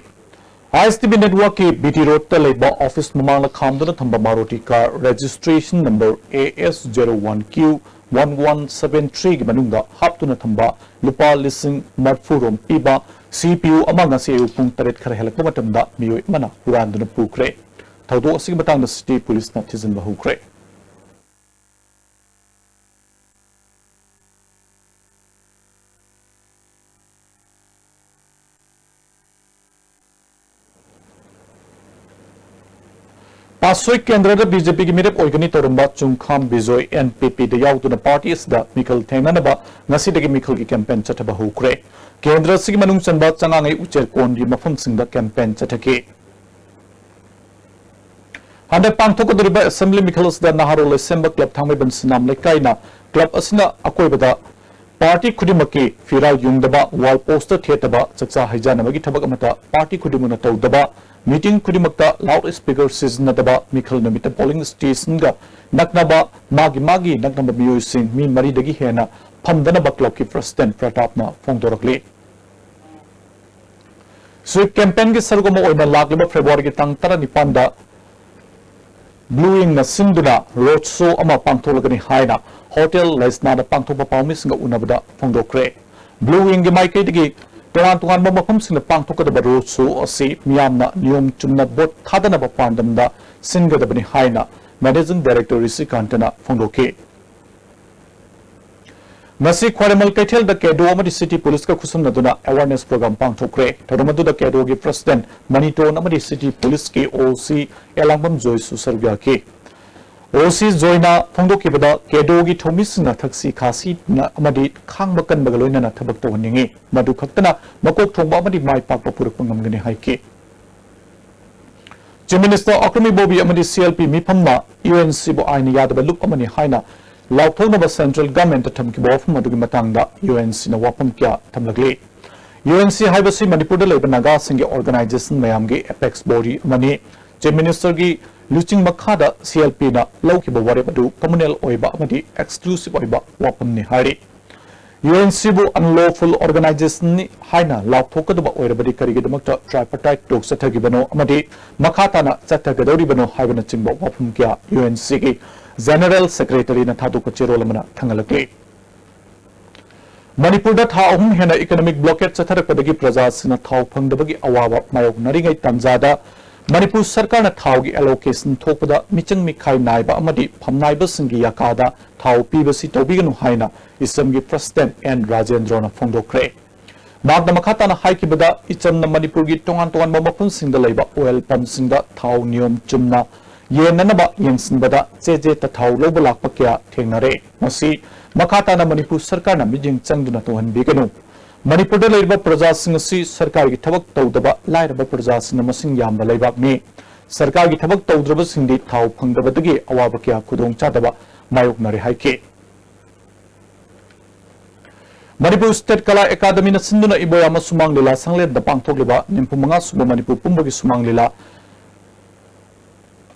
I S T V networkꯀꯤ B T roadꯇ ꯂꯩꯕ office ꯃꯃꯥꯡꯗ ꯈꯥꯝꯗꯨꯅ ꯊꯝꯕ Maruti car registration number A S zero one Q one one seven threeꯒꯤ ꯃꯅꯨꯡꯗ ꯍꯥꯞꯇꯨꯅ ꯊꯝꯕ ꯂꯨꯄꯥ ꯂꯤꯁꯤꯡ ꯃꯔꯤꯐꯨ ꯔꯣꯝ ꯄꯤꯕ C P U ꯑꯃ ꯉꯁꯤ ꯑꯌꯨꯛ ꯄꯨꯡ ꯇꯔꯦꯠ ꯈꯔ ꯍꯦꯜꯂꯛꯄ ꯃꯇꯝꯗ ꯃꯤꯑꯣꯏ ꯑꯃꯅ ꯍꯨꯔꯥꯟꯗꯨꯅ ꯄꯨꯈ꯭ꯔꯦ꯫ ꯊꯧꯗꯣꯛ ꯑꯁꯤꯒꯤ ꯃꯇꯥꯡꯗ city policeꯅ ꯊꯤꯖꯤꯟꯕ ꯍꯧꯈ꯭ꯔꯦ꯫ ꯄꯥꯠꯁꯣꯏ ꯀꯦꯟꯗ꯭ꯔꯗ B J Pꯒꯤ ꯃꯤꯔꯦꯞ ꯑꯣꯏꯒꯅꯤ ꯇꯧꯔꯝꯕ ꯆꯨꯡꯈꯥꯝ ꯕꯤꯖꯣꯏ N P Pꯗ ꯌꯥꯎꯗꯨꯅ party ꯑꯁꯤꯗ ꯃꯤꯈꯜ ꯊꯦꯡꯅꯅꯕ ꯉꯁꯤꯗꯒꯤ ꯃꯤꯈꯜꯒꯤ campaign ꯆꯠꯊꯕ ꯍꯧꯈ꯭ꯔꯦ꯫ ꯀꯦꯟꯗ꯭ꯔ ꯑꯁꯤꯒꯤ ꯃꯅꯨꯡ ꯆꯟꯕ ꯆꯉꯥꯉꯩ ꯎꯆꯦꯔꯀꯣꯟꯒꯤ ꯃꯐꯝꯁꯤꯡꯗ campaign ꯆꯠꯊꯈꯤ꯫ ꯍꯟꯗꯛ ꯄꯥꯡꯊꯣꯛꯀꯗꯧꯔꯤꯕ assembly ꯃꯤꯈꯜ ꯑꯁꯤꯗ ꯅꯍꯥꯔꯣꯜ ꯂꯩꯁꯦꯝꯕ club ꯊꯥꯡꯃꯩꯕꯟ ꯁꯤꯅꯥꯝ ꯂꯩꯀꯥꯏꯅ club ꯑꯁꯤꯅ ꯑꯀꯣꯏꯕꯗ party ꯈꯨꯗꯤꯡꯃꯛꯀꯤ ꯐꯤꯔꯥꯜ ꯌꯨꯡꯗꯕ, wall poster ꯊꯦꯠꯇꯕ, ꯆꯥꯛꯆꯥ ꯍꯩꯖꯥꯟꯅꯕꯒꯤ ꯊꯕꯛ ꯑꯃꯠꯇ party ꯈꯨꯗꯤꯡꯃꯛꯅ ꯇꯧꯗꯕ, meeting ꯈꯨꯗꯤꯡꯃꯛꯇ loud speaker ꯁꯤꯖꯤꯟꯅꯗꯕ, ꯃꯤꯈꯜ ꯅꯨꯃꯤꯠꯇ polling stationꯒ ꯅꯛꯅꯕ, ꯃꯥꯒꯤ ꯃꯥꯒꯤ ꯅꯛꯅꯕ ꯃꯤꯑꯣꯏꯁꯤꯡ ꯃꯤ ꯃꯔꯤꯗꯒꯤ ꯍꯦꯟꯅ ꯐꯝꯗꯅꯕ clubꯀꯤ president ꯄ꯭ꯔꯇꯥꯞꯅ ꯐꯣꯡꯗꯣꯔꯛꯂꯤ꯫ Sweep campaignꯒꯤ ꯁꯔꯨꯛ ꯑꯃ ꯑꯣꯏꯅ ꯂꯥꯛꯂꯤꯕ Februaryꯒꯤ ꯇꯥꯡ ꯇꯔꯥꯅꯤꯄꯥꯟꯗ Blue Wingꯅ ꯁꯤꯟꯗꯨꯅ road show ꯑꯃ ꯄꯥꯡꯊꯣꯛꯂꯒꯅꯤ ꯍꯥꯏꯅ Hotel ꯂꯩꯁꯅꯥꯗ ꯄꯥꯡꯊꯣꯛꯄ ꯄꯥꯎꯃꯤꯁꯤꯡꯒ ꯎꯅꯕꯗ ꯐꯣꯡꯗꯣꯛꯈ꯭ꯔꯦ꯫ Blue Wingꯒꯤ ꯃꯥꯏꯀꯩꯗꯒꯤ ꯇꯣꯉꯥꯟ ꯇꯣꯉꯥꯟꯕ ꯃꯐꯝꯁꯤꯡꯗ ꯄꯥꯡꯊꯣꯛꯀꯗꯕ road show ꯑꯁꯤ ꯃꯤꯌꯥꯝꯅ ꯅꯤꯌꯣꯝ ꯆꯨꯝꯅ vote ꯊꯥꯗꯅꯕ ꯄꯥꯟꯗꯝꯗ ꯁꯤꯟꯒꯗꯕꯅꯤ ꯍꯥꯏꯅ Managing Director ꯔꯤꯁꯤꯀꯥꯟꯇꯅ ꯐꯣꯡꯗꯣꯛꯈꯤ꯫ ꯉꯁꯤ ꯈ꯭ꯋꯥꯏꯔꯩꯃꯜ ꯀꯩꯊꯦꯜꯗ ꯀꯦꯗꯣ ꯑꯃꯗꯤ ꯁꯤꯇꯤ ꯄꯨꯂꯤꯁꯀ ꯈꯨꯠꯁꯝꯅꯗꯨꯅ awareness program ꯄꯥꯡꯊꯣꯛꯈ꯭ꯔꯦ꯫ ꯊꯧꯔꯝ ꯑꯗꯨꯗ ꯀꯦꯗꯣꯒꯤ president ꯃꯅꯤ ꯇꯣꯟ ꯑꯃꯗꯤ ꯁꯤꯇꯤ ꯄꯨꯂꯤꯁꯀꯤ OC ꯑꯦꯂꯥꯡꯕꯝ ꯖꯣꯏꯁꯨ ꯁꯔꯨꯛ ꯌꯥꯈꯤ꯫ OC ꯖꯣꯏꯅ ꯐꯣꯡꯗꯣꯛꯈꯤꯕꯗ, ꯀꯦꯗꯣꯒꯤ ꯊꯧꯃꯤꯁꯤꯡꯅ ꯊꯛꯁꯤ ꯈꯥꯁꯤꯅ ꯑꯃꯗꯤ ꯈꯥꯡꯕ ꯀꯟꯕꯒ ꯂꯣꯏꯅꯅ ꯊꯕꯛ ꯇꯧꯍꯟꯅꯤꯡꯏ꯫ ꯃꯗꯨ ꯈꯛꯇꯅ ꯃꯀꯣꯛ ꯊꯣꯡꯕ ꯑꯃꯗꯤ ꯃꯥꯏ ꯄꯥꯛꯄ ꯄꯨꯔꯛꯄ ꯉꯝꯒꯅꯤ ꯍꯥꯏꯈꯤ꯫ Chief Minister ꯑꯀ꯭ꯔꯃꯤ ꯕꯣꯕꯤ ꯑꯃꯗꯤ CLP ꯃꯤꯐꯝꯅ UNCꯕꯨ ꯑꯥꯏꯟꯅ ꯌꯥꯗꯕ ꯂꯨꯞ ꯑꯃꯅꯤ ꯍꯥꯏꯅ ꯂꯥꯎꯊꯣꯛꯅꯕ central governmentꯇ ꯊꯝꯈꯤꯕ ꯋꯥꯐꯝ ꯑꯗꯨꯒꯤ ꯃꯇꯥꯡꯗ UNCꯅ ꯋꯥꯐꯝ ꯀꯌꯥ ꯊꯝꯂꯛꯂꯤ꯫ UNC ꯍꯥꯏꯕꯁꯤ ꯃꯅꯤꯄꯨꯔꯗ ꯂꯩꯕ ꯅꯥꯒꯥꯁꯤꯡꯒꯤ organization ꯃꯌꯥꯝꯒꯤ apex body ꯑꯃꯅꯤ꯫ Chief Ministerꯒꯤ ꯂꯨꯆꯤꯡ ꯃꯈꯥꯗ CLPꯅ ꯂꯧꯈꯤꯕ ꯋꯥꯔꯦꯞ ꯑꯗꯨ communal ꯑꯣꯏꯕ ꯑꯃꯗꯤ exclusive ꯑꯣꯏꯕ ꯋꯥꯐꯝꯅꯤ ꯍꯥꯏꯔꯤ꯫ UNCꯕꯨ unlawful organizationꯅꯤ ꯍꯥꯏꯅ ꯂꯥꯎꯊꯣꯛꯀꯗꯕ ꯑꯣꯏꯔꯕꯗꯤ ꯀꯔꯤꯒꯤꯗꯃꯛꯇ tripartite talk ꯆꯠꯊꯈꯤꯕꯅꯣ ꯑꯃꯗꯤ ꯃꯈꯥ ꯇꯥꯅ ꯆꯠꯊꯒꯗꯧꯔꯤꯕꯅꯣ ꯍꯥꯏꯕꯅꯆꯤꯡꯕ ꯋꯥꯐꯝ ꯀꯌꯥ UNCꯒꯤ General Secretaryꯅ ꯊꯥꯗꯣꯛꯄ ꯆꯦꯔꯣꯜ ꯑꯃꯅ ꯊꯥꯡꯒꯠꯂꯛꯂꯤ꯫ ꯃꯅꯤꯄꯨꯔꯗ ꯊꯥ ꯑꯍꯨꯝ ꯍꯦꯟꯅ economic blockade ꯆꯠꯊꯔꯛꯄꯗꯒꯤ ꯄ꯭ꯔꯖꯥꯁꯤꯡꯅ ꯊꯥꯎ ꯐꯪꯗꯕꯒꯤ ꯑꯋꯥꯕ ꯃꯥꯌꯣꯛꯅꯔꯤꯉꯩ ꯇꯥꯟꯖꯥꯗ ꯃꯅꯤꯄꯨꯔ ꯁꯔꯀꯥꯔꯅ ꯊꯥꯎꯒꯤ allocation ꯊꯣꯛꯄꯗ ꯃꯤꯆꯪ ꯃꯤꯈꯥꯏ ꯅꯥꯏꯕ ꯑꯃꯗꯤ ꯐꯝꯅꯥꯏꯕꯁꯤꯡꯒꯤ ꯌꯥꯀꯥꯗ ꯊꯥꯎ ꯄꯤꯕꯁꯤ ꯇꯧꯕꯤꯒꯅꯨ ꯍꯥꯏꯅ ꯏꯆꯝꯒꯤ president ꯑꯦꯟ ꯔꯥꯖꯦꯟꯗ꯭ꯔꯣꯅ ꯐꯣꯡꯗꯣꯛꯈ꯭ꯔꯦ꯫ ꯃꯍꯥꯛꯅ ꯃꯈꯥ ꯇꯥꯅ ꯍꯥꯏꯈꯤꯕꯗ, ꯏꯆꯝꯅ ꯃꯅꯤꯄꯨꯔꯒꯤ ꯇꯣꯉꯥꯟ ꯇꯣꯉꯥꯟꯕ ꯃꯐꯝꯁꯤꯡꯗ ꯂꯩꯕ oil pumpꯁꯤꯡꯗ ꯊꯥꯎ ꯅꯤꯌꯣꯝ ꯆꯨꯝꯅ ꯌꯦꯟꯅꯅꯕ ꯌꯦꯡꯁꯤꯟꯕꯗ ꯆꯦ ꯆꯦꯠꯇ ꯊꯥꯎ ꯂꯧꯕ ꯂꯥꯛꯄ ꯀꯌꯥ ꯊꯦꯡꯅꯔꯦ꯫ ꯃꯁꯤ ꯃꯈꯥ ꯇꯥꯅ ꯃꯅꯤꯄꯨꯔ ꯁꯔꯀꯥꯔꯅ ꯃꯤꯠꯌꯦꯡ ꯆꯪꯗꯨꯅ ꯇꯧꯍꯟꯕꯤꯒꯅꯨ꯫ ꯃꯅꯤꯄꯨꯔꯗ ꯂꯩꯔꯤꯕ ꯄ꯭ꯔꯖꯥꯁꯤꯡ ꯑꯁꯤ ꯁꯔꯀꯥꯔꯒꯤ ꯊꯕꯛ ꯇꯧꯗꯕ ꯂꯥꯏꯔꯕ ꯄ꯭ꯔꯖꯥꯁꯤꯡꯅ ꯃꯁꯤꯡ ꯌꯥꯝꯕ ꯂꯩꯕꯥꯛꯅꯤ꯫ ꯁꯔꯀꯥꯔꯒꯤ ꯊꯕꯛ ꯇꯧꯗ꯭ꯔꯕꯁꯤꯡꯗꯤ ꯊꯥꯎ ꯐꯪꯗꯕꯗꯒꯤ ꯑꯋꯥꯕ ꯀꯌꯥ ꯈꯨꯗꯣꯡ ꯆꯥꯗꯕ ꯃꯥꯌꯣꯛꯅꯔꯦ ꯍꯥꯏꯈꯤ꯫ ꯃꯅꯤꯄꯨꯔ State ꯀꯂꯥ ꯑꯦꯀꯥꯗꯃꯤꯅ ꯁꯤꯟꯗꯨꯅ ꯏꯕꯣꯌꯥꯃ ꯁꯨꯃꯥꯡ ꯂꯤꯂꯥ ꯁꯪꯂꯦꯟꯗ ꯄꯥꯡꯊꯣꯛꯂꯤꯕ ꯅꯤꯐꯨ ꯃꯉꯥ ꯁꯨꯕ ꯃꯅꯤꯄꯨꯔ ꯄꯨꯝꯕꯒꯤ ꯁꯨꯃꯥꯡ ꯂꯤꯂꯥ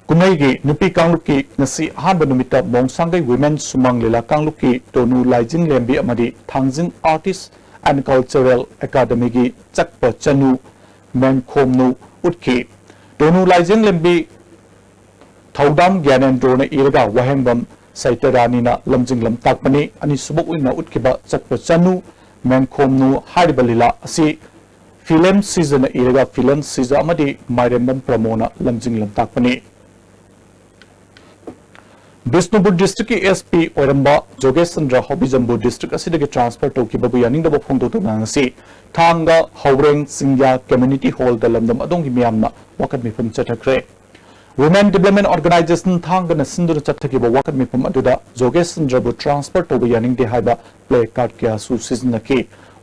ꯀꯨꯝꯍꯩꯒꯤ ꯅꯨꯄꯤ ꯀꯥꯡꯂꯨꯞꯀꯤ ꯉꯁꯤ ꯑꯍꯥꯟꯕ ꯅꯨꯃꯤꯠꯇ ꯃꯣꯡꯁꯥꯡꯒꯩ Women ꯁꯨꯃꯥꯡ ꯂꯤꯂꯥ ꯀꯥꯡꯂꯨꯞꯀꯤ ꯇꯣꯅꯨ ꯂꯥꯏꯖꯤꯡꯂꯦꯝꯕꯤ ꯑꯃꯗꯤ ꯊꯥꯡꯖꯤꯡ Arts and Cultural Academyꯒꯤ ꯆꯛꯄ ꯆꯅꯨ ꯃꯦꯡꯈꯣꯝꯅꯨ ꯎꯠꯈꯤ꯫ ꯇꯣꯅꯨ ꯂꯥꯏꯖꯤꯡꯂꯦꯝꯕꯤ ꯊꯧꯗꯥꯝ ꯒ꯭ꯌꯥꯅꯦꯟꯗ꯭ꯔꯣꯅ ꯏꯔꯒ ꯋꯥꯍꯦꯡꯕꯝ ꯁꯩꯇꯔꯥꯅꯤꯅ ꯂꯝꯖꯤꯡ ꯂꯝꯇꯥꯛꯄꯅꯤ꯫ ꯑꯅꯤꯁꯨꯕ ꯑꯣꯏꯅ ꯎꯠꯈꯤꯕ ꯆꯛꯄ ꯆꯅꯨ ꯃꯦꯡꯈꯣꯝꯅꯨ ꯍꯥꯏꯔꯤꯕ ꯂꯤꯂꯥ ꯑꯁꯤ ꯐꯤꯂꯦꯝ ꯁꯤꯖꯅ ꯏꯔꯒ ꯐꯤꯂꯦꯝ ꯁꯤꯖ ꯑꯃꯗꯤ ꯃꯥꯏꯔꯦꯝꯕꯝ ꯄ꯭ꯔꯃꯣꯅ ꯂꯝꯖꯤꯡ ꯂꯝꯇꯥꯛꯄꯅꯤ꯫ ꯕꯤꯁꯅꯨꯄꯨꯔ ꯗꯤꯁꯇ꯭ꯔꯤꯛꯀꯤ ꯑꯦꯁ ꯄꯤ ꯑꯣꯏꯔꯝꯕ ꯖꯣꯒꯦꯁ ꯆꯟꯗ꯭ꯔ ꯍꯥꯎꯕꯤꯖꯝꯕꯨ ꯗꯤꯁꯇ꯭ꯔꯤꯛ ꯑꯁꯤꯗꯒꯤ ꯇ꯭ꯔꯥꯟꯁꯐꯔ ꯇꯧꯈꯤꯕꯕꯨ ꯌꯥꯅꯤꯡꯗꯕ ꯐꯣꯡꯗꯣꯛꯇꯨꯅ ꯉꯁꯤ ꯊꯥꯡꯒ ꯍꯧꯔꯦꯡ ꯆꯤꯡꯌꯥ ꯀꯝꯃ꯭ꯌꯨꯅꯤꯇꯤ ꯍꯣꯜꯗ ꯂꯝꯗꯝ ꯑꯗꯣꯝꯒꯤ ꯃꯤꯌꯥꯝꯅ ꯋꯥꯀꯠ ꯃꯤꯐꯝ ꯆꯠꯊꯈ꯭ꯔꯦ꯫ Women Development Organisation ꯊꯥꯡꯒꯅ ꯁꯤꯟꯗꯨꯅ ꯆꯠꯊꯈꯤꯕ ꯋꯥꯀꯠ ꯃꯤꯐꯝ ꯑꯗꯨꯗ ꯖꯣꯒꯦꯁ ꯆꯟꯗ꯭ꯔꯕꯨ ꯇ꯭ꯔꯥꯟꯁꯐꯔ ꯇꯧꯕ ꯌꯥꯅꯤꯡꯗꯦ ꯍꯥꯏꯕ ꯄ꯭ꯂꯦ ꯀꯥꯔꯗ ꯀꯌꯥꯁꯨ ꯁꯤꯖꯤꯟꯅꯈꯤ꯫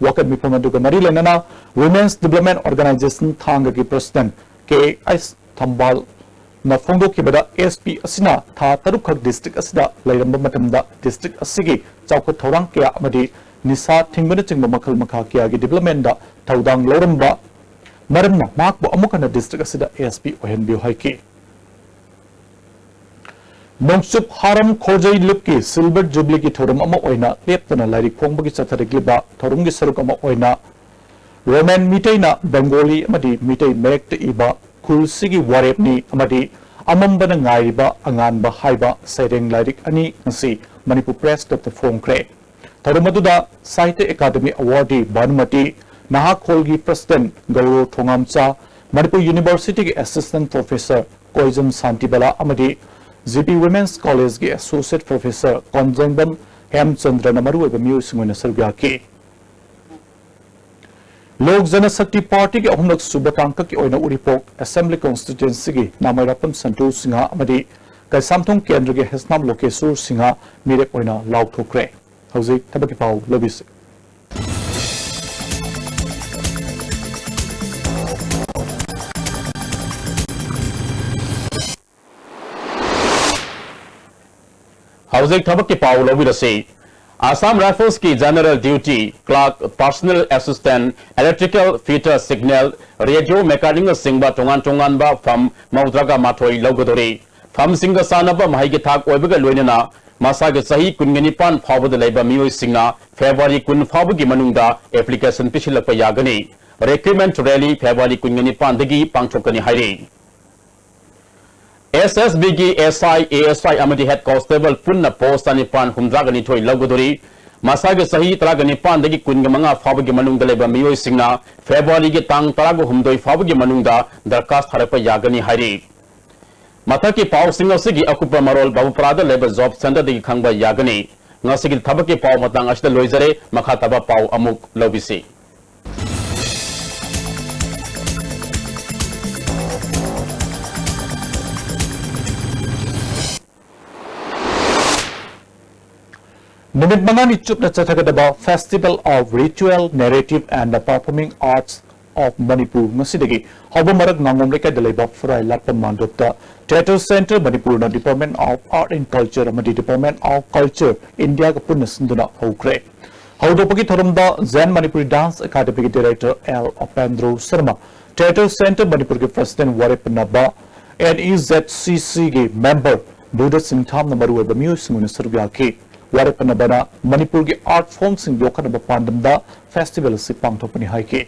ꯋꯥꯀꯠ ꯃꯤꯐꯝ ꯑꯗꯨꯒ ꯃꯔꯤ ꯂꯩꯅꯅ Women's Development Organisation ꯊꯥꯡꯒꯒꯤ ꯄ꯭ꯔꯁꯤꯗꯦꯟꯠ ꯀꯦ ꯑꯦꯁ ꯊꯝꯕꯥꯜꯅ ꯐꯣꯡꯗꯣꯛꯈꯤꯕꯗ, ꯑꯦꯁ ꯄꯤ ꯑꯁꯤꯅ ꯊꯥ ꯇꯔꯨꯛꯈꯛ ꯗꯤꯁꯇ꯭ꯔꯤꯛ ꯑꯁꯤꯗ ꯂꯩꯔꯝꯕ ꯃꯇꯝꯗ ꯗꯤꯁꯇ꯭ꯔꯤꯛ ꯑꯁꯤꯒꯤ ꯆꯥꯎꯈꯠ ꯊꯧꯔꯥꯡ ꯀꯌꯥ ꯑꯃꯗꯤ ꯅꯤꯁꯥ ꯊꯤꯡꯕꯅꯆꯤꯡꯕ ꯃꯈꯜ ꯃꯈꯥ ꯀꯌꯥꯒꯤ ꯗꯤꯕ꯭ꯂꯞꯃꯦꯟꯗ ꯊꯧꯗꯥꯡ ꯂꯧꯔꯝꯕ ꯃꯔꯝꯅ ꯃꯍꯥꯛꯄꯨ ꯑꯃꯨꯛ ꯍꯟꯅ ꯗꯤꯁꯇ꯭ꯔꯤꯛ ꯑꯁꯤꯗ ꯑꯦꯁ ꯄꯤ ꯑꯣꯏꯍꯟꯕꯤꯌꯨ ꯍꯥꯏꯈꯤ꯫ ꯅꯣꯡꯆꯨꯞ ꯍꯥꯔꯝ ꯈꯣꯔꯖꯩ ꯂꯨꯞꯀꯤ ꯁꯤꯜꯚꯔ ꯖꯨꯕꯤꯂꯤꯒꯤ ꯊꯧꯔꯝ ꯑꯃ ꯑꯣꯏꯅ ꯂꯦꯞꯇꯅ ꯂꯥꯏꯔꯤꯛ ꯐꯣꯡꯕꯒꯤ ꯆꯠꯊꯔꯛꯂꯤꯕ ꯊꯧꯔꯝꯒꯤ ꯁꯔꯨꯛ ꯑꯃ ꯑꯣꯏꯅ ꯔꯣꯃꯦꯟ ꯃꯤꯇꯩꯅ ꯕꯦꯡꯒꯣꯂꯤ ꯑꯃꯗꯤ ꯃꯤꯇꯩ ꯃꯌꯦꯛꯇ ꯏꯕ ꯈꯨꯜꯁꯤꯒꯤ ꯋꯥꯔꯦꯞꯅꯤ ꯑꯃꯗꯤ ꯑꯃꯝꯕꯅ ꯉꯥꯏꯔꯤꯕ ꯑꯉꯥꯟꯕ ꯍꯥꯏꯕ ꯁꯩꯔꯦꯡ ꯂꯥꯏꯔꯤꯛ ꯑꯅꯤ ꯉꯁꯤ ꯃꯅꯤꯄꯨꯔ ꯄ꯭ꯔꯦꯁ ꯀ꯭ꯂꯕꯇ ꯐꯣꯡꯈ꯭ꯔꯦ꯫ ꯊꯧꯔꯝ ꯑꯗꯨꯗ ꯁꯥꯍꯤꯇ꯭ꯌ ꯑꯦꯀꯥꯗꯃꯤ ꯑꯦꯋꯥꯔꯗꯤ ꯚꯥꯅꯨꯃꯇꯤ, ꯅꯍꯥꯈꯣꯜꯒꯤ ꯄ꯭ꯔꯁꯤꯗꯦꯟꯠ ꯒꯧꯔꯣ ꯊꯣꯉꯥꯝꯆꯥ, ꯃꯅꯤꯄꯨꯔ ꯌꯨꯅꯤꯚꯔꯁꯤꯇꯤꯒꯤ ꯑꯦꯁꯤꯁꯇꯦꯟꯠ ꯄ꯭ꯔꯣꯐꯦꯁꯔ ꯀꯣꯏꯖꯝ ꯁꯥꯟꯇꯤꯕꯂꯥ ꯑꯃꯗꯤ ꯖꯤ ꯄꯤ ꯋꯤꯃꯦꯟꯁ ꯀꯣꯂꯦꯖꯀꯤ ꯑꯦꯁꯣꯁꯤꯌꯦꯠ ꯄ꯭ꯔꯣꯐꯦꯁꯔ ꯀꯣꯟꯖꯦꯡꯕꯝ ꯍꯦꯝꯆꯟꯗ꯭ꯔꯅ ꯃꯔꯨꯑꯣꯏꯕ ꯃꯤꯑꯣꯏꯁꯤꯡ ꯑꯣꯏꯅ ꯁꯔꯨꯛ ꯌꯥꯈꯤ꯫ ꯂꯣꯛ ꯖꯅꯁꯛꯇꯤ ꯄꯥꯔꯇꯤꯒꯤ ꯑꯍꯨꯝꯂꯛ ꯁꯨꯕ ꯇꯥꯡꯀꯛꯀꯤ ꯑꯣꯏꯅ ꯎꯔꯤꯄꯣꯛ ꯑꯦꯁꯦꯝꯕ꯭ꯂꯤ ꯀꯣꯟꯁꯇꯤꯇ꯭ꯋꯦꯟꯁꯤꯒꯤ ꯅꯥꯃꯩꯔꯥꯄꯝ ꯁꯟꯇꯨ ꯁꯤꯡꯍ ꯑꯃꯗꯤ ꯀꯩꯁꯥꯝꯊꯣꯡ ꯀꯦꯟꯗ꯭ꯔꯒꯤ ꯍꯦꯁꯅꯥꯝ ꯂꯣꯀꯦꯁꯣꯔ ꯁꯤꯡꯍ ꯃꯤꯔꯦꯞ ꯑꯣꯏꯅ ꯂꯥꯎꯊꯣꯛꯈ꯭ꯔꯦ꯫ ꯍꯧꯖꯤꯛ ꯊꯕꯛꯀꯤ ꯄꯥꯎ ꯂꯧꯕꯤꯁꯤ꯫ ꯍꯧꯖꯤꯛ ꯊꯕꯛꯀꯤ ꯄꯥꯎ ꯂꯧꯕꯤꯔꯁꯤ꯫ ꯑꯁꯥꯝ ꯔꯥꯏꯐꯜꯁꯀꯤ general duty, clerk, personal assistant, electrical fitter, signal, radio ꯃꯦꯀꯥꯅꯤꯛꯅꯆꯤꯡꯕ ꯇꯣꯉꯥꯟ ꯇꯣꯉꯥꯟꯕ ꯐꯝ ꯃꯧꯗ꯭ꯔꯥꯒ ꯃꯥꯊꯣꯏ ꯂꯧꯒꯗꯧꯔꯤ꯫ ꯐꯝꯁꯤꯡꯗ ꯆꯥꯟꯅꯕ ꯃꯍꯩꯒꯤ ꯊꯥꯛ ꯑꯣꯏꯕꯒ ꯂꯣꯏꯅꯅ ꯃꯁꯥꯒꯤ ꯆꯍꯤ ꯀꯨꯟꯒ ꯅꯤꯄꯥꯟ ꯐꯥꯎꯕꯗ ꯂꯩꯕ ꯃꯤꯑꯣꯏꯁꯤꯡꯅ ꯐꯦꯕ꯭ꯔꯨꯋꯥꯔꯤ ꯀꯨꯟ ꯐꯥꯎꯕꯒꯤ ꯃꯅꯨꯡꯗ ꯑꯦꯄ꯭ꯂꯤꯀꯦꯁꯟ ꯄꯤꯁꯤꯜꯂꯛꯄ ꯌꯥꯒꯅꯤ꯫ ꯔꯤꯀ꯭ꯔꯨꯠꯃꯦꯟꯠ ꯔꯦꯂꯤ ꯐꯦꯕ꯭ꯔꯨꯋꯥꯔꯤ ꯀꯨꯟꯒ ꯅꯤꯄꯥꯟꯗꯒꯤ ꯄꯥꯡꯊꯣꯛꯀꯅꯤ ꯍꯥꯏꯔꯤ꯫ ꯑꯦꯁ ꯑꯦꯁ ꯕꯤꯒꯤ ꯑꯦꯁ ꯑꯥꯏ, ꯑꯦ ꯑꯦꯁ ꯑꯥꯏ ꯑꯃꯗꯤ ꯍꯦꯗ ꯀꯣꯟꯁꯇꯦꯕꯜ ꯄꯨꯟꯅ ꯄꯣꯁ ꯆꯅꯤꯄꯥꯟ ꯍꯨꯝꯗ꯭ꯔꯥꯒ ꯅꯤꯊꯣꯏ ꯂꯧꯒꯗꯧꯔꯤ꯫ ꯃꯁꯥꯒꯤ ꯆꯍꯤ ꯇꯔꯥꯒ ꯅꯤꯄꯥꯟꯗꯒꯤ ꯀꯨꯟꯒ ꯃꯉꯥ ꯐꯥꯎꯕꯒꯤ ꯃꯅꯨꯡꯗ ꯂꯩꯕ ꯃꯤꯑꯣꯏꯁꯤꯡꯅ ꯐꯦꯕ꯭ꯔꯨꯋꯥꯔꯤꯒꯤ ꯇꯥꯡ ꯇꯔꯥꯒ ꯍꯨꯝꯗꯣꯏ ꯐꯥꯎꯕꯒꯤ ꯃꯅꯨꯡꯗ ꯗꯔꯈꯥꯁ ꯊꯥꯔꯛꯄ ꯌꯥꯒꯅꯤ ꯍꯥꯏꯔꯤ꯫ ꯃꯊꯛꯀꯤ ꯄꯥꯎꯁꯤꯡ ꯑꯁꯤꯒꯤ ꯑꯀꯨꯞꯄ ꯃꯔꯣꯜ ꯕꯥꯕꯨꯄꯔꯥꯗ ꯂꯩꯕ ꯖꯣꯕ ꯁꯦꯟꯇꯔꯗꯒꯤ ꯈꯪꯕ ꯌꯥꯒꯅꯤ꯫ ꯉꯁꯤꯒꯤ ꯊꯕꯛꯀꯤ ꯄꯥꯎ ꯃꯇꯥꯡ ꯑꯁꯤꯗ ꯂꯣꯏꯖꯔꯦ꯫ ꯃꯈꯥ ꯇꯥꯕ ꯄꯥꯎ ꯑꯃꯨꯛ ꯂꯧꯕꯤꯁꯤ꯫ ꯅꯨꯃꯤꯠ ꯃꯉꯥꯅꯤ ꯆꯨꯞꯅ ꯆꯠꯊꯒꯗꯕ Festival of Ritual, Narrative and Performing Arts of Manipur ꯉꯁꯤꯗꯒꯤ ꯍꯧꯕ ꯃꯔꯛ ꯉꯥꯉꯣꯝ ꯂꯩꯀꯥꯏꯗ ꯂꯩꯕ ꯐꯨꯔꯥꯏ ꯂꯥꯠꯄ ꯃꯥꯟꯗꯣꯞꯇ Theatre Centre ꯃꯅꯤꯄꯨꯔꯅ Department of Art and Culture ꯑꯃꯗꯤ Department of Culture ꯏꯟꯗꯤꯌꯥꯒ ꯄꯨꯟꯅ ꯁꯤꯟꯗꯨꯅ ꯍꯧꯈ꯭ꯔꯦ꯫ ꯍꯧꯗꯣꯛꯄꯒꯤ ꯊꯧꯔꯝꯗ Zen Manipuri Dance Academyꯒꯤ Director L Upendro Sharma, Theatre Centre ꯃꯅꯤꯄꯨꯔꯒꯤ President ꯋꯥꯔꯦꯞ ꯄꯨꯟꯅꯕ, NEZCCꯒꯤ member ꯕꯨꯙ ꯁꯤꯡꯊꯥꯝꯅ ꯃꯔꯨꯑꯣꯏꯕ ꯃꯤꯑꯣꯏꯁꯤꯡ ꯑꯣꯏꯅ ꯁꯔꯨꯛ ꯌꯥꯈꯤ꯫ ꯋꯥꯔꯦꯞ ꯄꯨꯟꯅꯕꯅ ꯃꯅꯤꯄꯨꯔꯒꯤ art formꯁꯤꯡ ꯌꯣꯛꯈꯠꯅꯕ ꯄꯥꯟꯗꯝꯗ festival ꯑꯁꯤ ꯄꯥꯡꯊꯣꯛꯄꯅꯤ ꯍꯥꯏꯈꯤ꯫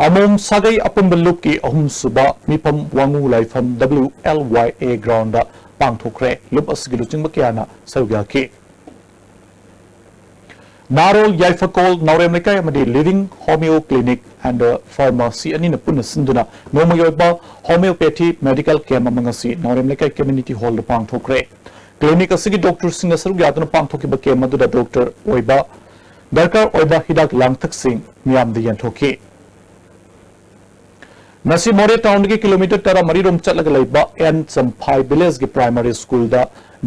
ꯑꯃꯣꯝ ꯁꯥꯒꯩ ꯑꯄꯨꯟꯕ ꯂꯨꯞꯀꯤ ꯑꯍꯨꯝꯁꯨꯕ ꯃꯤꯐꯝ ꯋꯥꯉꯨ ꯂꯥꯏꯐꯝ WLYA groundꯗ ꯄꯥꯡꯊꯣꯛꯈ꯭ꯔꯦ꯫ ꯂꯨꯞ ꯑꯁꯤꯒꯤ ꯂꯨꯆꯤꯡꯕ ꯀꯌꯥꯅ ꯁꯔꯨꯛ ꯌꯥꯈꯤ꯫ ꯅꯥꯔꯣꯜ ꯌꯥꯏꯐꯀꯣꯜ ꯅꯥꯎꯔꯦꯝ ꯂꯩꯀꯥꯏ ꯑꯃꯗꯤ Living Homeo Clinic and Pharmacy ꯑꯅꯤꯅ ꯄꯨꯟꯅ ꯁꯤꯟꯗꯨꯅ ꯅꯣꯡꯃꯒꯤ ꯑꯣꯏꯕ homeopathy medical camp ꯑꯃ ꯉꯁꯤ ꯅꯥꯎꯔꯦꯝ ꯂꯩꯀꯥꯏ community hallꯗ ꯄꯥꯡꯊꯣꯛꯈ꯭ꯔꯦ꯫ Clinic ꯑꯁꯤꯒꯤ doctorꯁꯤꯡꯅ ꯁꯔꯨꯛ ꯌꯥꯗꯨꯅ ꯄꯥꯡꯊꯣꯛꯈꯤꯕ camp ꯑꯗꯨꯗ doctor ꯑꯣꯏꯕ ꯗꯔꯀꯥꯔ ꯑꯣꯏꯕ ꯍꯤꯗꯥꯛ ꯂꯥꯡꯊꯛꯁꯤꯡ ꯃꯤꯌꯥꯝꯗ ꯌꯦꯟꯊꯣꯛꯈꯤ꯫ ꯉꯁꯤ ꯃꯣꯔꯦ townꯗꯒꯤ kilometre ꯇꯔꯥꯃꯔꯤ ꯔꯣꯝ ꯆꯠꯂꯒ ꯂꯩꯕ ꯑꯦꯟ ꯆꯝꯐꯥꯏ villageꯀꯤ primary schoolꯗ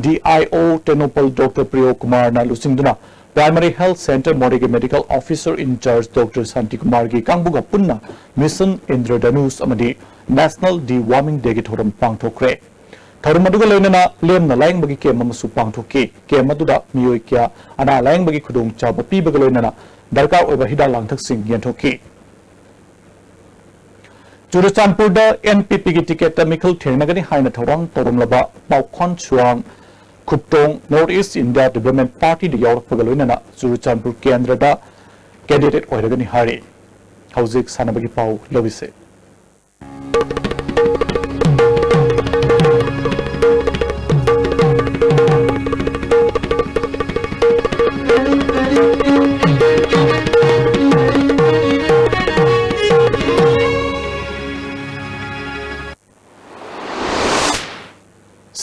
DIO ꯇꯦꯡꯅꯧꯄꯜ doctor ꯄ꯭ꯔꯤꯌꯣ ꯀꯨꯃꯥꯔꯅ ꯂꯨꯆꯤꯡꯗꯨꯅ Primary Health Centre ꯃꯣꯔꯦꯒꯤ medical officer in charge doctor ꯁꯥꯟꯇꯤꯀꯨꯃꯥꯔꯒꯤ ꯀꯥꯡꯕꯨꯒ ꯄꯨꯟꯅ Mission Indradhanush ꯑꯃꯗꯤ National Deworming Dayꯒꯤ ꯊꯧꯔꯝ ꯄꯥꯡꯊꯣꯛꯈ꯭ꯔꯦ꯫ ꯊꯧꯔꯝ ꯑꯗꯨꯒ ꯂꯣꯏꯅꯅ ꯂꯦꯝꯅ ꯂꯥꯌꯦꯡꯕꯒꯤ camp ꯑꯃꯁꯨ ꯄꯥꯡꯊꯣꯛꯈꯤ꯫ Camp ꯑꯗꯨꯗ ꯃꯤꯑꯣꯏ ꯀꯌꯥ ꯑꯅꯥ ꯂꯥꯌꯦꯡꯕꯒꯤ ꯈꯨꯗꯣꯡꯆꯥꯕ ꯄꯤꯕꯒ ꯂꯣꯏꯅꯅ ꯗꯔꯀꯥꯔ ꯑꯣꯏꯕ ꯍꯤꯗꯥꯛ ꯂꯥꯡꯊꯛꯁꯤꯡ ꯌꯦꯟꯊꯣꯛꯈꯤ꯫ ꯆꯨꯔꯆꯥꯟꯄꯨꯔꯗ NPPꯒꯤ ticketꯇ ꯃꯤꯈꯜ ꯊꯦꯡꯅꯒꯅꯤ ꯍꯥꯏꯅ ꯊꯧꯔꯥꯡ ꯇꯧꯔꯝꯂꯕ ꯄꯥꯎꯈꯣꯟ ꯁꯨꯋꯥꯡ ꯈꯨꯞꯇꯣꯡ North East India Development Partyꯗ ꯌꯥꯎꯔꯛꯄꯒ ꯂꯣꯏꯅꯅ ꯆꯨꯔꯆꯥꯟꯄꯨꯔ ꯀꯦꯟꯗ꯭ꯔꯗ candidate ꯑꯣꯏꯔꯒꯅꯤ ꯍꯥꯏꯔꯤ꯫ ꯍꯧꯖꯤꯛ ꯁꯥꯟꯅꯕꯒꯤ ꯄꯥꯎ ꯂꯧꯕꯤꯁꯦ꯫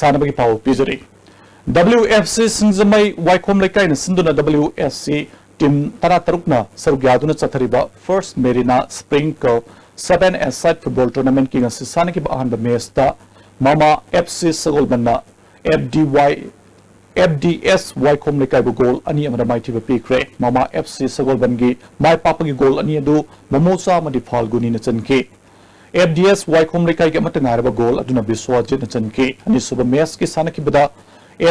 ꯇꯥꯟꯅꯕꯒꯤ ꯄꯥꯎ ꯄꯤꯖꯔꯤ꯫ W F C ꯁꯤꯡꯖꯃꯩ ꯋꯥꯏꯈꯣꯝ ꯂꯩꯀꯥꯏꯅ ꯁꯤꯟꯗꯨꯅ W F C team ꯇꯔꯥꯇꯔꯨꯛꯅ ꯁꯔꯨꯛ ꯌꯥꯗꯨꯅ ꯆꯠꯊꯔꯤꯕ First Marina Spring Cup seven-a-side football tournamentꯀꯤ ꯉꯁꯤ ꯁꯥꯟꯅꯈꯤꯕ ꯑꯍꯥꯟꯕ matchꯇ ꯃꯃꯥ F C ꯁꯒꯣꯜꯕꯟꯅ F D Y, F D S ꯋꯥꯏꯈꯣꯝ ꯂꯩꯀꯥꯏꯕꯨ goal ꯑꯅꯤ ꯑꯃꯗ ꯃꯥꯏꯊꯤꯕ ꯄꯤꯈ꯭ꯔꯦ꯫ ꯃꯃꯥ F C ꯁꯒꯣꯜꯕꯟꯒꯤ ꯃꯥꯏ ꯄꯥꯛꯄꯒꯤ goal ꯑꯅꯤ ꯑꯗꯨ ꯃꯃꯣꯆꯥ ꯑꯃꯗꯤ ꯐꯥꯜꯒꯨꯅꯤꯅ ꯆꯟꯈꯤ꯫ F D S ꯋꯥꯏꯈꯣꯝ ꯂꯩꯀꯥꯏꯒꯤ ꯑꯃꯠꯇ ꯉꯥꯏꯔꯕ goal ꯑꯗꯨꯅ ꯕꯤꯁ꯭ꯋꯥꯖꯤꯠꯅ ꯆꯟꯈꯤ꯫ ꯑꯅꯤꯁꯨꯕ matchꯀꯤ ꯁꯥꯟꯅꯈꯤꯕꯗ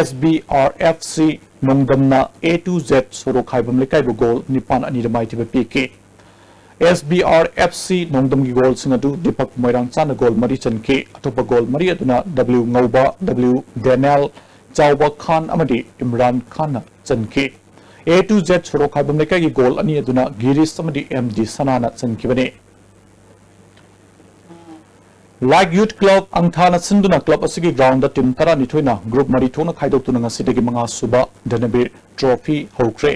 S B R F C ꯅꯣꯡꯗꯝꯅ A to Z Sorokhaibam ꯂꯩꯀꯥꯏꯕꯨ goal ꯅꯤꯄꯥꯟ ꯑꯅꯤꯗ ꯃꯥꯏꯊꯤꯕ ꯄꯤꯈꯤ꯫ S B R F C ꯅꯣꯡꯗꯝꯒꯤ goalꯁꯤꯡ ꯑꯗꯨ ꯗꯤꯄꯛ ꯃꯣꯏꯔꯥꯡꯆꯥꯅ goal ꯃꯔꯤ ꯆꯟꯈꯤ꯫ ꯑꯇꯣꯞꯄ goal ꯃꯔꯤ ꯑꯗꯨꯅ W ꯉꯧꯕ, W ꯗꯦꯅꯦꯜ, ꯆꯥꯎꯕ ꯈꯥꯟ ꯑꯃꯗꯤ ꯏꯝꯔꯥꯟ ꯈꯥꯟꯅ ꯆꯟꯈꯤ꯫ A to Z ꯁꯣꯔꯣꯛꯈꯥꯏꯕꯝ ꯂꯩꯀꯥꯏꯒꯤ goal ꯑꯅꯤ ꯑꯗꯨꯅ ꯒꯤꯔꯤꯁ ꯑꯃꯗꯤ M D ꯁꯅꯥꯅ ꯆꯟꯈꯤꯕꯅꯤ꯫ Like Youth Club ꯑꯪꯊꯥꯅ ꯁꯤꯟꯗꯨꯅ club ꯑꯁꯤꯒꯤ groundꯗ team ꯇꯔꯥꯅꯤꯊꯣꯏꯅ group ꯃꯔꯤ ꯊꯣꯛꯅ ꯈꯥꯏꯗꯣꯛꯇꯨꯅ ꯉꯁꯤꯗꯒꯤ ꯃꯉꯥꯁꯨꯕ ꯙꯅꯕꯤꯔ trophy ꯍꯧꯈ꯭ꯔꯦ꯫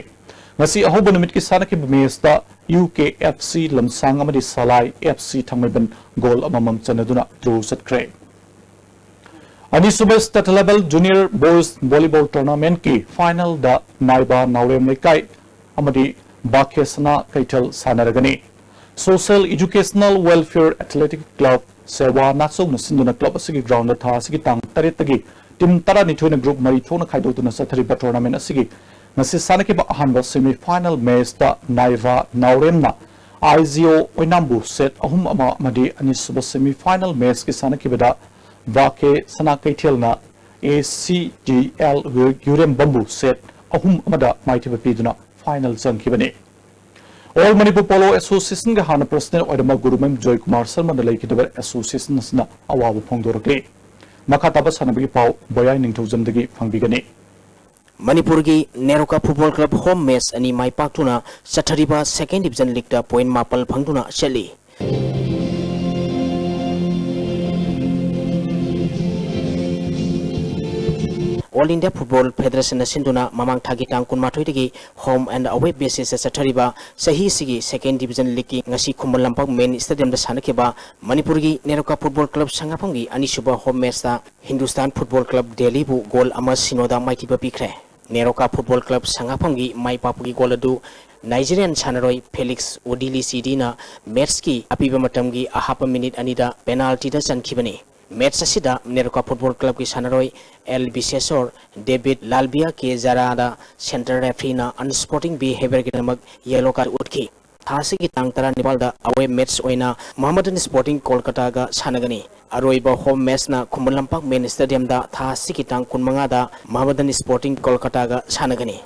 ꯉꯁꯤ ꯑꯍꯧꯕ ꯅꯨꯃꯤꯠꯀꯤ ꯁꯥꯟꯅꯈꯤꯕ matchꯇ U K F C ꯂꯝꯁꯥꯡ ꯑꯃꯗꯤ ꯁꯂꯥꯏ F C ꯊꯥꯡꯃꯩꯕꯟ goal ꯑꯃꯃꯝ ꯆꯟꯅꯗꯨꯅ draw ꯆꯠꯈ꯭ꯔꯦ꯫ ꯑꯅꯤꯁꯨꯕ state level junior boys volleyball tournamentꯀꯤ finalꯗ ꯅꯥꯏꯕ ꯅꯥꯎꯔꯦꯝ ꯂꯩꯀꯥꯏ ꯑꯃꯗꯤ ꯕꯥꯈꯦꯁꯅꯥ ꯀꯩꯊꯦꯜ ꯁꯥꯟꯅꯔꯒꯅꯤ꯫ Social Educational Welfare Athletic Club ꯁꯦꯋꯥ ꯅꯥꯆꯧꯅ ꯁꯤꯟꯗꯨꯅ club ꯑꯁꯤꯒꯤ groundꯗ ꯊꯥ ꯑꯁꯤꯒꯤ ꯇꯥꯡ ꯇꯔꯦꯠꯇꯒꯤ team ꯇꯔꯥꯅꯤꯊꯣꯏꯅ group ꯃꯔꯤ ꯊꯣꯛꯅ ꯈꯥꯏꯗꯣꯛꯇꯨꯅ ꯆꯠꯊꯔꯤꯕ tournament ꯑꯁꯤꯒꯤ ꯉꯁꯤ ꯁꯥꯟꯅꯈꯤꯕ ꯑꯍꯥꯟꯕ semi final matchꯇ ꯅꯥꯏꯕ ꯅꯥꯎꯔꯦꯝꯅ I G O ꯑꯣꯏꯅꯥꯝꯕꯨ set ꯑꯍꯨꯝ ꯑꯃ ꯑꯃꯗꯤ ꯑꯅꯤꯁꯨꯕ semi final matchꯀꯤ ꯁꯥꯟꯅꯈꯤꯕꯗ ꯚꯥꯀꯦ ꯁꯅꯥ ꯀꯩꯊꯦꯜꯅ A C T L ꯌꯨꯔꯦꯝꯕꯝꯕꯨ set ꯑꯍꯨꯝ ꯑꯃꯗ ꯃꯥꯏꯊꯤꯕ ꯄꯤꯗꯨꯅ final ꯆꯪꯈꯤꯕꯅꯤ꯫ All Manipur Polo Associationꯒ ꯍꯥꯟꯅ president ꯑꯣꯏꯔꯝꯕ ꯒꯨꯔꯨꯃꯌꯨꯝ ꯖꯣꯏ ꯀꯨꯃꯥꯔ ꯁꯔꯃꯅ ꯂꯩꯈꯤꯗꯕ association ꯑꯁꯤꯅ ꯑꯋꯥꯕ ꯐꯣꯡꯗꯣꯔꯛꯂꯤ꯫ ꯃꯈꯥ ꯇꯥꯕ ꯁꯥꯟꯅꯕꯒꯤ ꯄꯥꯎ ꯕꯣꯌꯥꯏ ꯅꯤꯡꯊꯧꯖꯝꯗꯒꯤ ꯐꯪꯕꯤꯒꯅꯤ꯫ ꯃꯅꯤꯄꯨꯔꯒꯤ NEROCA football club home match ꯑꯅꯤ ꯃꯥꯏ ꯄꯥꯛꯇꯨꯅ ꯆꯠꯊꯔꯤꯕ second division leagueꯇ point ꯃꯥꯄꯜ ꯐꯪꯗꯨꯅ ꯆꯠꯂꯤ꯫ All India Football Federation ꯅ ꯁꯤꯟꯗꯨꯅ ꯃꯃꯥꯡ ꯊꯥꯒꯤ ꯇꯥꯡ ꯀꯨꯟꯃꯥꯊꯣꯏꯗꯒꯤ home and away basis ꯇ ꯆꯠꯊꯔꯤꯕ ꯆꯍꯤꯁꯤꯒꯤ Second Division League ꯀꯤ ꯉꯁꯤ ꯈꯨꯃꯟ ꯂꯝꯄꯥꯛ main stadium ꯗ ꯁꯥꯟꯅꯈꯤꯕ ꯃꯅꯤꯄꯨꯔꯒꯤ ꯅꯦꯔꯣꯀꯥ Football Club ꯁꯉꯥꯐꯝꯒꯤ ꯑꯅꯤꯁꯨꯕ home match ꯇ Hindustan Football Club Delhi ꯕꯨ goal ꯑꯃ ꯁꯤꯅꯣꯗ ꯃꯥꯏꯊꯤꯕ ꯄꯤꯈ꯭ꯔꯦ꯫ ꯅꯦꯔꯣꯀꯥ Football Club ꯁꯉꯥꯐꯝꯒꯤ ꯃꯥꯏ ꯄꯥꯛꯄꯒꯤ goal ꯑꯗꯨ Nigerian ꯁꯥꯟꯅꯔꯣꯏ Felix Odili Chidi ꯅ match ꯀꯤ ꯑꯄꯤꯕ ꯃꯇꯝꯒꯤ ꯑꯍꯥꯞꯄ minute ꯑꯅꯤꯗ penalty ꯗ ꯆꯟꯈꯤꯕꯅꯤ꯫ Match ꯑꯁꯤꯗ ꯅꯦꯔꯣꯀꯥ Football Club ꯀꯤ ꯁꯥꯟꯅꯔꯣꯏ ꯑꯦꯜ ꯕꯤꯁꯦꯁꯣꯔ, ꯗꯦꯕꯤꯠ ꯂꯥꯜꯕꯤꯌꯥ ꯀꯦ ꯖꯥꯔꯥꯗ central referee ꯅ unsporting behaviour ꯒꯤꯗꯃꯛ yellow card ꯎꯠꯈꯤ꯫ ꯊꯥ ꯑꯁꯤꯒꯤ ꯇꯥꯡ ꯇꯔꯥꯅꯤꯄꯥꯜꯗ away match ꯑꯣꯏꯅ ꯃꯍꯃꯗꯟ Sporting Kolkata ꯒ ꯁꯥꯟꯅꯒꯅꯤ꯫ ꯑꯔꯣꯏꯕ home match ꯅ ꯈꯨꯃꯟ ꯂꯝꯄꯥꯛ main stadium ꯗ ꯊꯥ ꯑꯁꯤꯒꯤ ꯇꯥꯡ ꯀꯨꯟꯃꯉꯥꯗ ꯃꯍꯃꯗꯟ Sporting Kolkata ꯒ ꯁꯥꯟꯅꯒꯅꯤ꯫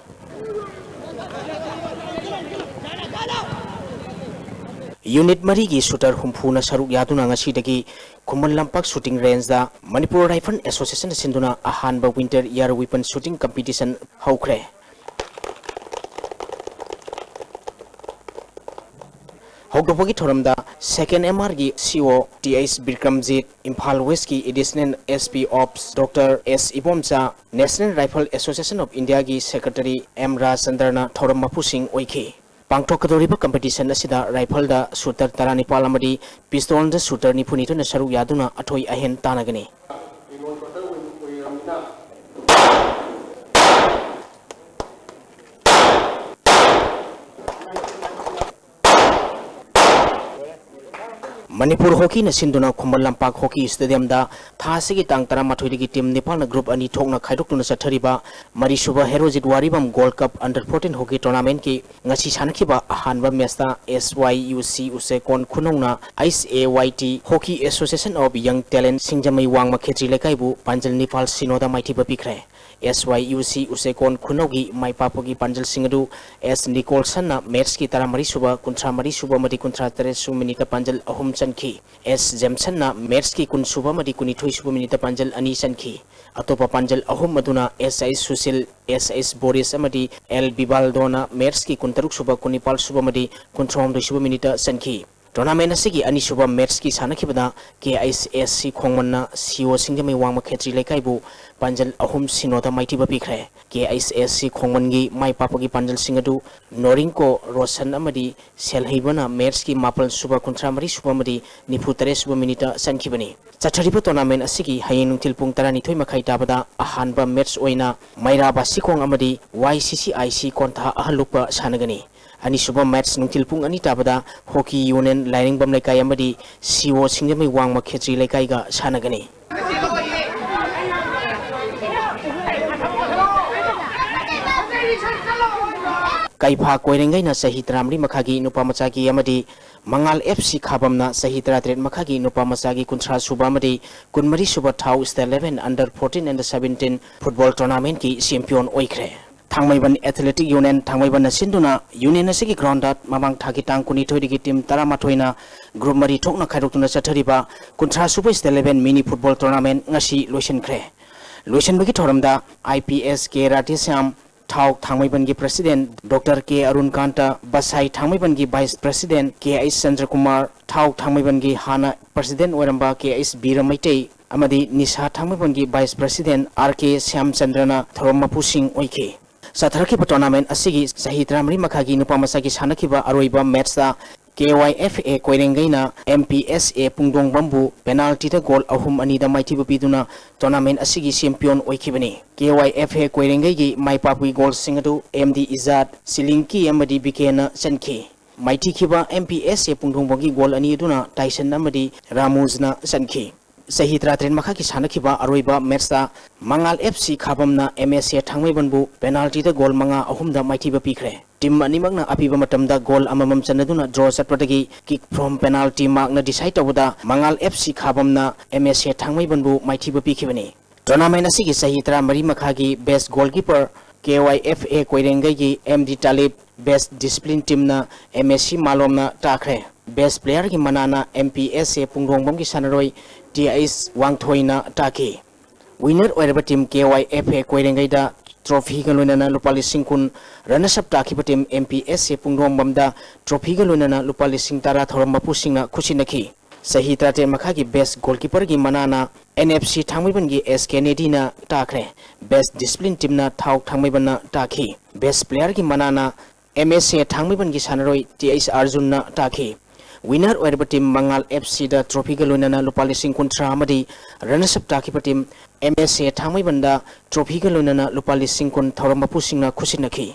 Unit ꯃꯔꯤꯒꯤ shooter ꯍꯨꯝꯐꯨꯅ ꯁꯔꯨꯛ ꯌꯥꯗꯨꯅ ꯉꯁꯤꯗꯒꯤ ꯈꯨꯃꯟ ꯂꯝꯄꯥꯛ shooting range ꯗ Manipur Rifle Association ꯅ ꯁꯤꯟꯗꯨꯅ ꯑꯍꯥꯟꯕ Winter Air Weapon Shooting Competition ꯍꯧꯈ꯭ꯔꯦ꯫ ꯍꯧꯗꯣꯛꯄꯒꯤ ꯊꯧꯔꯝꯗ Second M R ꯒꯤ C O T H Bikramjit, Imphal West ꯀꯤ Additional S P Ops Doctor S Ibomcha, National Rifle Association of India ꯒꯤ Secretary M ꯔꯥꯖꯆꯟꯗ꯭ꯔꯅ ꯊꯧꯔꯝ ꯃꯄꯨꯁꯤꯡ ꯑꯣꯏꯈꯤ꯫ ꯄꯥꯡꯊꯣꯛꯀꯗꯧꯔꯤꯕ competition ꯑꯁꯤꯗ rifle ꯗ shooter ꯇꯔꯥꯅꯤꯄꯥꯜ ꯑꯃꯗꯤ pistol ꯗ shooter ꯅꯤꯐꯨꯅꯤꯊꯣꯏꯅ ꯁꯔꯨꯛ ꯌꯥꯗꯨꯅ ꯑꯊꯣꯏ ꯑꯍꯦꯟ ꯇꯥꯟꯅꯒꯅꯤ꯫ ꯃꯅꯤꯄꯨꯔ ꯍꯣꯀꯤꯅ ꯁꯤꯟꯗꯨꯅ ꯈꯨꯃꯟ ꯂꯝꯄꯥꯛ ꯍꯣꯀꯤ stadium ꯗ ꯊꯥ ꯑꯁꯤꯒꯤ ꯇꯥꯡ ꯇꯔꯥꯃꯥꯊꯣꯏꯗꯒꯤ team ꯅꯤꯄꯥꯜꯅ group ꯑꯅꯤ ꯊꯣꯛꯅ ꯈꯥꯏꯗꯣꯛꯇꯨꯅ ꯆꯠꯊꯔꯤꯕ ꯃꯔꯤꯁꯨꯕ Herojit ꯋꯥꯔꯤꯕꯝ Gold Cup under fourteen hockey tournament ꯀꯤ ꯉꯁꯤ ꯁꯥꯟꯅꯈꯤꯕ ꯑꯍꯥꯟꯕ match ꯇ S Y U C ꯎꯆꯦꯀꯣꯟ ꯈꯨꯅꯧꯅ H A Y T Hockey Association of Young Talent ꯁꯤꯡꯖꯃꯩ ꯋꯥꯡꯃ ꯈꯦꯇ꯭ꯔꯤ ꯂꯩꯀꯥꯏꯕꯨ ꯄꯥꯟꯖꯜ ꯅꯤꯄꯥꯜ ꯁꯤꯅꯣꯗ ꯃꯥꯏꯊꯤꯕ ꯄꯤꯈ꯭ꯔꯦ꯫ S Y U C ꯎꯆꯦꯀꯣꯟ ꯈꯨꯅꯧꯒꯤ ꯃꯥꯏ ꯄꯥꯛꯄꯒꯤ ꯄꯥꯟꯖꯜꯁꯤꯡ ꯑꯗꯨ S ꯅꯤꯀꯣꯜꯁꯟꯅ match ꯀꯤ ꯇꯔꯥꯃꯔꯤ ꯁꯨꯕ, ꯀꯨꯟꯊ꯭ꯔꯥ ꯃꯔꯤ ꯁꯨꯕ ꯑꯃꯗꯤ ꯀꯨꯟꯊ꯭ꯔꯥ ꯇꯔꯦꯠ ꯁꯨꯕ minute ꯇ ꯄꯥꯟꯖꯜ ꯑꯍꯨꯝ ꯆꯟꯈꯤ꯫ S ꯖꯦꯝꯁꯟꯅ match ꯀꯤ ꯀꯨꯟ ꯁꯨꯕ ꯑꯃꯗꯤ ꯀꯨꯟꯅꯤꯊꯣꯏ ꯁꯨꯕ minute ꯇ ꯄꯥꯟꯖꯜ ꯑꯅꯤ ꯆꯟꯈꯤ꯫ ꯑꯇꯣꯞꯄ ꯄꯥꯟꯖꯜ ꯑꯍꯨꯝ ꯑꯗꯨꯅ S H Sushil, S H ꯕꯣꯔꯤꯁ ꯑꯃꯗꯤ L ꯕꯤꯕꯥꯜꯗꯣꯅ match ꯀꯤ ꯀꯨꯟꯇꯔꯨꯛ ꯁꯨꯕ, ꯀꯨꯟꯅꯤꯄꯥꯜ ꯁꯨꯕ ꯑꯃꯗꯤ ꯀꯨꯟꯊ꯭ꯔꯥꯍꯨꯝꯗꯣꯏ ꯁꯨꯕ minute ꯇ ꯆꯟꯈꯤ꯫ Tournament ꯑꯁꯤꯒꯤ ꯑꯅꯤꯁꯨꯕ matchꯀꯤ ꯁꯥꯟꯅꯈꯤꯕꯗ K I S S C ꯈꯣꯡꯃꯟꯅ C O ꯁꯤꯡꯖꯃꯩ ꯋꯥꯡꯃ ꯈꯦꯇ꯭ꯔꯤ ꯂꯩꯀꯥꯏꯕꯨ ꯄꯥꯟꯖꯜ ꯑꯍꯨꯝ ꯁꯤꯅꯣꯗ ꯃꯥꯏꯊꯤꯕ ꯄꯤꯈ꯭ꯔꯦ꯫ K I S S C ꯈꯣꯡꯃꯟꯒꯤ ꯃꯥꯏ ꯄꯥꯛꯄꯒꯤ ꯄꯥꯟꯖꯜꯁꯤꯡ ꯑꯗꯨ ꯅꯣꯔꯤꯡꯀꯣ ꯔꯣꯁꯟ ꯑꯃꯗꯤ ꯁꯦꯜꯍꯩꯕꯅ matchꯀꯤ ꯃꯥꯄꯜ ꯁꯨꯕ, ꯀꯨꯟꯊ꯭ꯔꯥ ꯃꯔꯤ ꯁꯨꯕ ꯑꯃꯗꯤ ꯅꯤꯐꯨ ꯇꯔꯦꯠ ꯁꯨꯕ minuteꯇ ꯆꯟꯈꯤꯕꯅꯤ꯫ ꯆꯠꯊꯔꯤꯕ tournament ꯑꯁꯤꯒꯤ ꯍꯌꯦꯡ ꯅꯨꯡꯊꯤꯜ ꯄꯨꯡ ꯇꯔꯥꯅꯤꯊꯣꯏ ꯃꯈꯥꯏ ꯇꯥꯕꯗ ꯑꯍꯥꯟꯕ match ꯑꯣꯏꯅ ꯃꯩꯔꯥ ꯕꯥꯁꯤꯈꯣꯡ ꯑꯃꯗꯤ Y C C I C ꯀꯣꯟꯊꯥ ꯑꯍꯜꯂꯨꯛꯄ ꯁꯥꯟꯅꯒꯅꯤ꯫ ꯑꯅꯤꯁꯨꯕ match ꯅꯨꯡꯊꯤꯜ ꯄꯨꯡ ꯑꯅꯤ ꯇꯥꯕꯗ ꯍꯣꯀꯤ ꯌꯨꯅꯤꯌꯟ ꯂꯥꯏꯔꯦꯡꯕꯝ ꯂꯩꯀꯥꯏ ꯑꯃꯗꯤ C O ꯁꯤꯡꯖꯃꯩ ꯋꯥꯡꯃ ꯈꯦꯇ꯭ꯔꯤ ꯂꯩꯀꯥꯏꯒ ꯁꯥꯟꯅꯒꯅꯤ꯫ ꯀꯩꯐꯥ ꯀꯣꯏꯔꯦꯡꯒꯩꯅ ꯆꯍꯤ ꯇꯔꯥꯃꯔꯤ ꯃꯈꯥꯒꯤ ꯅꯨꯄꯥ ꯃꯆꯥꯒꯤ ꯑꯃꯗꯤ ꯃꯉꯥꯜ F C ꯈꯥꯕꯝꯅ ꯆꯍꯤ ꯇꯔꯥꯇꯔꯦꯠ ꯃꯈꯥꯒꯤ ꯅꯨꯄꯥ ꯃꯆꯥꯒꯤ ꯀꯨꯟꯊ꯭ꯔꯥ ꯁꯨꯕ ꯑꯃꯗꯤ ꯀꯨꯟꯃꯔꯤ ꯁꯨꯕ Thao State eleven under fourteen and seventeen football tournamentꯀꯤ champion ꯑꯣꯏꯈ꯭ꯔꯦ꯫ ꯊꯥꯡꯃꯩꯕꯟ Athletic Union ꯊꯥꯡꯃꯩꯕꯟꯅ ꯁꯤꯟꯗꯨꯅ union ꯑꯁꯤꯒꯤ groundꯗ ꯃꯃꯥꯡ ꯊꯥꯒꯤ ꯇꯥꯡ ꯀꯨꯟꯅꯤꯊꯣꯏꯗꯒꯤ team ꯇꯔꯥꯃꯥꯊꯣꯏꯅ group ꯃꯔꯤ ꯊꯣꯛꯅ ꯈꯥꯏꯗꯣꯛꯇꯨꯅ ꯆꯠꯊꯔꯤꯕ ꯀꯨꯟꯊ꯭ꯔꯥ ꯁꯨꯕ State eleven mini football tournament ꯉꯁꯤ ꯂꯣꯏꯁꯤꯟꯈ꯭ꯔꯦ꯫ ꯂꯣꯏꯁꯤꯟꯕꯒꯤ ꯊꯧꯔꯝꯗ I P S K Radheshyam, ꯊꯥꯎ ꯊꯥꯡꯃꯩꯕꯟꯒꯤ president Doctor K ꯑꯔꯨꯟꯀꯥꯟꯇ, ꯕꯁꯥꯏ ꯊꯥꯡꯃꯩꯕꯟꯒꯤ vice president K H ꯆꯟꯗ꯭ꯔꯀꯨꯃꯥꯔ, ꯊꯥꯎ ꯊꯥꯡꯃꯩꯕꯟꯒꯤ ꯍꯥꯟꯅ president ꯑꯣꯏꯔꯝꯕ K H ꯕꯤꯔ ꯃꯩꯇꯩ ꯑꯃꯗꯤ ꯅꯤꯁꯥ ꯊꯥꯡꯃꯩꯕꯟꯒꯤ vice president R K ꯁ꯭ꯌꯥꯝꯆꯟꯗ꯭ꯔꯅ ꯊꯧꯔꯝ ꯃꯄꯨꯁꯤꯡ ꯑꯣꯏꯈꯤ꯫ ꯆꯠꯊꯔꯛꯈꯤꯕ tournament ꯑꯁꯤꯒꯤ ꯆꯍꯤ ꯇꯔꯥꯃꯔꯤ ꯃꯈꯥꯒꯤ ꯅꯨꯄꯥ ꯃꯆꯥꯒꯤ ꯁꯥꯟꯅꯈꯤꯕ ꯑꯔꯣꯏꯕ matchꯇ K Y F A ꯀꯣꯏꯔꯦꯡꯒꯩꯅ M P S A ꯄꯨꯡꯗꯣꯡꯕꯝꯕꯨ penaltyꯗ goal ꯑꯍꯨꯝ ꯑꯅꯤꯗ ꯃꯥꯏꯊꯤꯕ ꯄꯤꯗꯨꯅ tournament ꯑꯁꯤꯒꯤ champion ꯑꯣꯏꯈꯤꯕꯅꯤ꯫ K Y F A ꯀꯣꯏꯔꯦꯡꯒꯩꯒꯤ ꯃꯥꯏ ꯄꯥꯛꯄꯒꯤ goalꯁꯤꯡ ꯑꯗꯨ M D ꯏꯖꯥꯠ, ꯁꯤꯂꯤꯡꯀꯤ ꯑꯃꯗꯤ ꯕꯤꯀꯦꯅ ꯆꯟꯈꯤ꯫ ꯃꯥꯏꯊꯤꯈꯤꯕ M P S A ꯄꯨꯡꯗꯣꯡꯕꯝꯒꯤ goal ꯑꯅꯤ ꯑꯗꯨꯅ ꯇꯥꯏꯁꯟ ꯑꯃꯗꯤ ꯔꯥꯃꯨꯖꯅ ꯆꯟꯈꯤ꯫ ꯆꯍꯤ ꯇꯔꯥꯇꯔꯦꯠ ꯃꯈꯥꯒꯤ ꯁꯥꯟꯅꯈꯤꯕ ꯑꯔꯣꯏꯕ matchꯇ ꯃꯉꯥꯜ F C ꯈꯥꯕꯝꯅ M S A ꯊꯥꯡꯃꯩꯕꯟꯕꯨ penaltyꯗ goal ꯃꯉꯥ ꯑꯍꯨꯝꯗ ꯃꯥꯏꯊꯤꯕ ꯄꯤꯈ꯭ꯔꯦ꯫ Team ꯑꯅꯤꯃꯛꯅ ꯑꯄꯤꯕ ꯃꯇꯝꯗ goal ꯑꯃꯃꯝ ꯆꯟꯅꯗꯨꯅ draw ꯆꯠꯄꯗꯒꯤ kick from penalty markꯅ decide ꯇꯧꯕꯗ ꯃꯉꯥꯜ F C ꯈꯥꯕꯝꯅ M S A ꯊꯥꯡꯃꯩꯕꯟꯕꯨ ꯃꯥꯏꯊꯤꯕ ꯄꯤꯈꯤꯕꯅꯤ꯫ Tournament ꯑꯁꯤꯒꯤ ꯆꯍꯤ ꯇꯔꯥꯃꯔꯤ ꯃꯈꯥꯒꯤ best goalkeeper K Y F A ꯀꯣꯏꯔꯦꯡꯒꯩꯒꯤ M D ꯇꯥꯂꯤꯞ, best discipline teamꯅ M S C ꯃꯥꯂꯣꯝꯅ ꯇꯥꯈ꯭ꯔꯦ꯫ Best playerꯒꯤ ꯃꯅꯥꯅ M P S A ꯄꯨꯡꯗꯣꯡꯕꯝꯒꯤ ꯁꯥꯟꯅꯔꯣꯏ T H ꯋꯥꯡꯊꯣꯏꯅ ꯇꯥꯈꯤ꯫ Winner ꯑꯣꯏꯔꯕ team K Y F A ꯀꯣꯏꯔꯦꯡꯒꯩꯗ ꯇ꯭ꯔꯣꯐꯤꯒ ꯂꯣꯏꯅꯅ ꯂꯨꯄꯥ ꯂꯤꯁꯤꯡ ꯀꯨꯟ, ꯔꯅꯁ ꯑꯞ ꯇꯥꯈꯤꯕ ꯇꯤꯝ ꯑꯦꯝ ꯄꯤ ꯑꯦꯁ ꯑꯦ ꯄꯨꯡꯗꯣꯡꯕꯝꯗ ꯇ꯭ꯔꯣꯐꯤꯒ ꯂꯣꯏꯅꯅ ꯂꯨꯄꯥ ꯂꯤꯁꯤꯡ ꯇꯔꯥ ꯊꯧꯔꯝ ꯃꯄꯨꯁꯤꯡꯅ ꯈꯨꯠꯁꯤꯟꯅꯈꯤ꯫ ꯆꯍꯤ ꯇꯔꯥꯇꯔꯦꯠ ꯃꯈꯥꯒꯤ ꯕꯦꯁ ꯒꯣꯜꯀꯤꯄꯔꯒꯤ ꯃꯅꯥꯅ ꯑꯦꯟ ꯑꯦꯐ ꯁꯤ ꯊꯥꯡꯃꯩꯕꯟꯒꯤ ꯑꯦꯁ ꯀꯦꯅꯦꯗꯤꯅ ꯇꯥꯈ꯭ꯔꯦ꯫ ꯕꯦꯁ ꯗꯤꯁꯤꯄ꯭ꯂꯤꯟ ꯇꯤꯝꯅ ꯊꯥꯎ ꯊꯥꯡꯃꯩꯕꯟꯅ ꯇꯥꯈꯤ꯫ ꯕꯦꯁ ꯄ꯭ꯂꯦꯌꯔꯒꯤ ꯃꯅꯥꯅ ꯑꯦꯝ ꯑꯦꯁ ꯑꯦ ꯊꯥꯡꯃꯩꯕꯟꯒꯤ ꯁꯥꯟꯅꯔꯣꯏ ꯇꯤ ꯑꯩꯆ ꯑꯥꯔꯖꯨꯟꯅ ꯇꯥꯈꯤ꯫ ꯋꯤꯅꯔ ꯑꯣꯏꯔꯕ ꯇꯤꯝ ꯃꯉꯥꯜ ꯑꯦꯐ ꯁꯤꯗ ꯇ꯭ꯔꯣꯐꯤꯒ ꯂꯣꯏꯅꯅ ꯂꯨꯄꯥ ꯂꯤꯁꯤꯡ ꯀꯨꯟꯊ꯭ꯔꯥ ꯑꯃꯗꯤ ꯔꯅꯁ ꯑꯞ ꯇꯥꯈꯤꯕ ꯇꯤꯝ ꯑꯦꯝ ꯑꯦꯁ ꯑꯦ ꯊꯥꯡꯃꯩꯕꯟꯗ ꯇ꯭ꯔꯣꯐꯤꯒ ꯂꯣꯏꯅꯅ ꯂꯨꯄꯥ ꯂꯤꯁꯤꯡ ꯀꯨꯟ ꯊꯧꯔꯝ ꯃꯄꯨꯁꯤꯡꯅ ꯈꯨꯠꯁꯤꯟꯅꯈꯤ꯫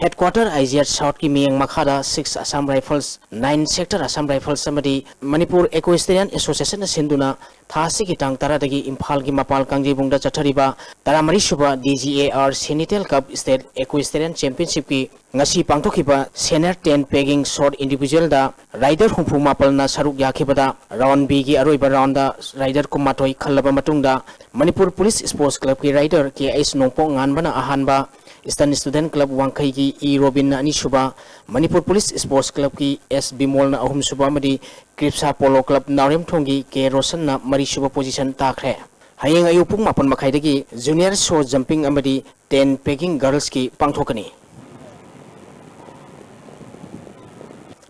ꯍꯦꯗꯀ꯭ꯋꯥꯇꯔ ꯑꯥꯏ ꯖꯤ ꯑꯦꯆ ꯁꯥꯎꯠꯀꯤ ꯃꯤꯠꯌꯦꯡ ꯃꯈꯥꯗ six Assam rifles, nine sector Assam rifles ꯑꯃꯗꯤ ꯃꯅꯤꯄꯨꯔ ꯑꯦꯀ꯭ꯋꯦꯁꯇꯦꯔꯤꯌꯥꯟ ꯑꯦꯁꯣꯁꯤꯌꯦꯁꯟꯅ ꯁꯤꯟꯗꯨꯅ ꯊꯥ ꯑꯁꯤꯒꯤ ꯇꯥꯡ ꯇꯔꯥꯗꯒꯤ ꯏꯝꯐꯥꯜꯒꯤ ꯃꯄꯥꯜ ꯀꯥꯡꯖꯩꯕꯨꯡꯗ ꯆꯠꯊꯔꯤꯕ ꯇꯔꯥꯃꯔꯤ ꯁꯨꯕ D G A R sentinel cup state equestrian ꯆꯦꯝꯄꯤꯌꯟꯁꯤꯞꯀꯤ ꯉꯁꯤ ꯄꯥꯡꯊꯣꯛꯈꯤꯕ ꯁꯦꯅꯤꯌꯔ ꯇꯦꯟ ꯄꯦꯒꯤꯡ ꯁꯣꯔꯠ ꯏꯟꯗꯤꯚꯤꯖꯨꯋꯦꯜꯗ ꯔꯥꯏꯗꯔ ꯍꯨꯝꯐꯨ ꯃꯥꯄꯜꯅ ꯁꯔꯨꯛ ꯌꯥꯈꯤꯕꯗ ꯔꯥꯎꯟ ꯕꯤꯒꯤ ꯑꯔꯣꯏꯕ ꯔꯥꯎꯟꯗ ꯔꯥꯏꯗꯔ ꯀꯨꯟꯃꯥꯊꯣꯏ ꯈꯜꯂꯕ ꯃꯇꯨꯡꯗ ꯃꯅꯤꯄꯨꯔ ꯄꯨꯂꯤꯁ ꯁ꯭ꯄꯣꯔꯠꯁ ꯀ꯭ꯂꯕꯀꯤ ꯔꯥꯏꯗꯔ ꯀꯦ ꯑꯩꯆ ꯅꯣꯡꯄꯣꯛ ꯉꯥꯟꯕꯅ ꯑꯍꯥꯟꯕ, ꯏꯁꯇꯔꯟ ꯁ꯭ꯇꯨꯗꯦꯟꯠ ꯀ꯭ꯂꯕ ꯋꯥꯡꯈꯩꯒꯤ ꯏ ꯔꯣꯕꯤꯟꯅ ꯑꯅꯤꯁꯨꯕ, ꯃꯅꯤꯄꯨꯔ ꯄꯨꯂꯤꯁ ꯁ꯭ꯄꯣꯔꯠꯁ ꯀ꯭ꯂꯕꯀꯤ ꯑꯦꯁ ꯕꯤꯃꯣꯜꯅ ꯑꯍꯨꯝꯁꯨꯕ ꯑꯃꯗꯤ ꯀ꯭ꯔꯤꯞꯁꯥ ꯄꯣꯂꯣ ꯀ꯭ꯂꯕ ꯅꯥꯎꯔꯦꯝꯊꯣꯡꯒꯤ ꯀꯦ ꯔꯣꯁꯟꯅ ꯃꯔꯤꯁꯨꯕ ꯄꯣꯖꯤꯁꯟ ꯇꯥꯈ꯭ꯔꯦ꯫ ꯍꯌꯦꯡ ꯑꯌꯨꯛ ꯄꯨꯡ ꯃꯥꯄꯟ ꯃꯈꯥꯏꯗꯒꯤ ꯖꯨꯅꯤꯌꯔ ꯁꯣ ꯖꯝꯄꯤꯡ ꯑꯃꯗꯤ ꯇꯦꯟ ꯄꯦꯒꯤꯡ ꯒꯔꯜꯁꯀꯤ ꯄꯥꯡꯊꯣꯛꯀꯅꯤ꯫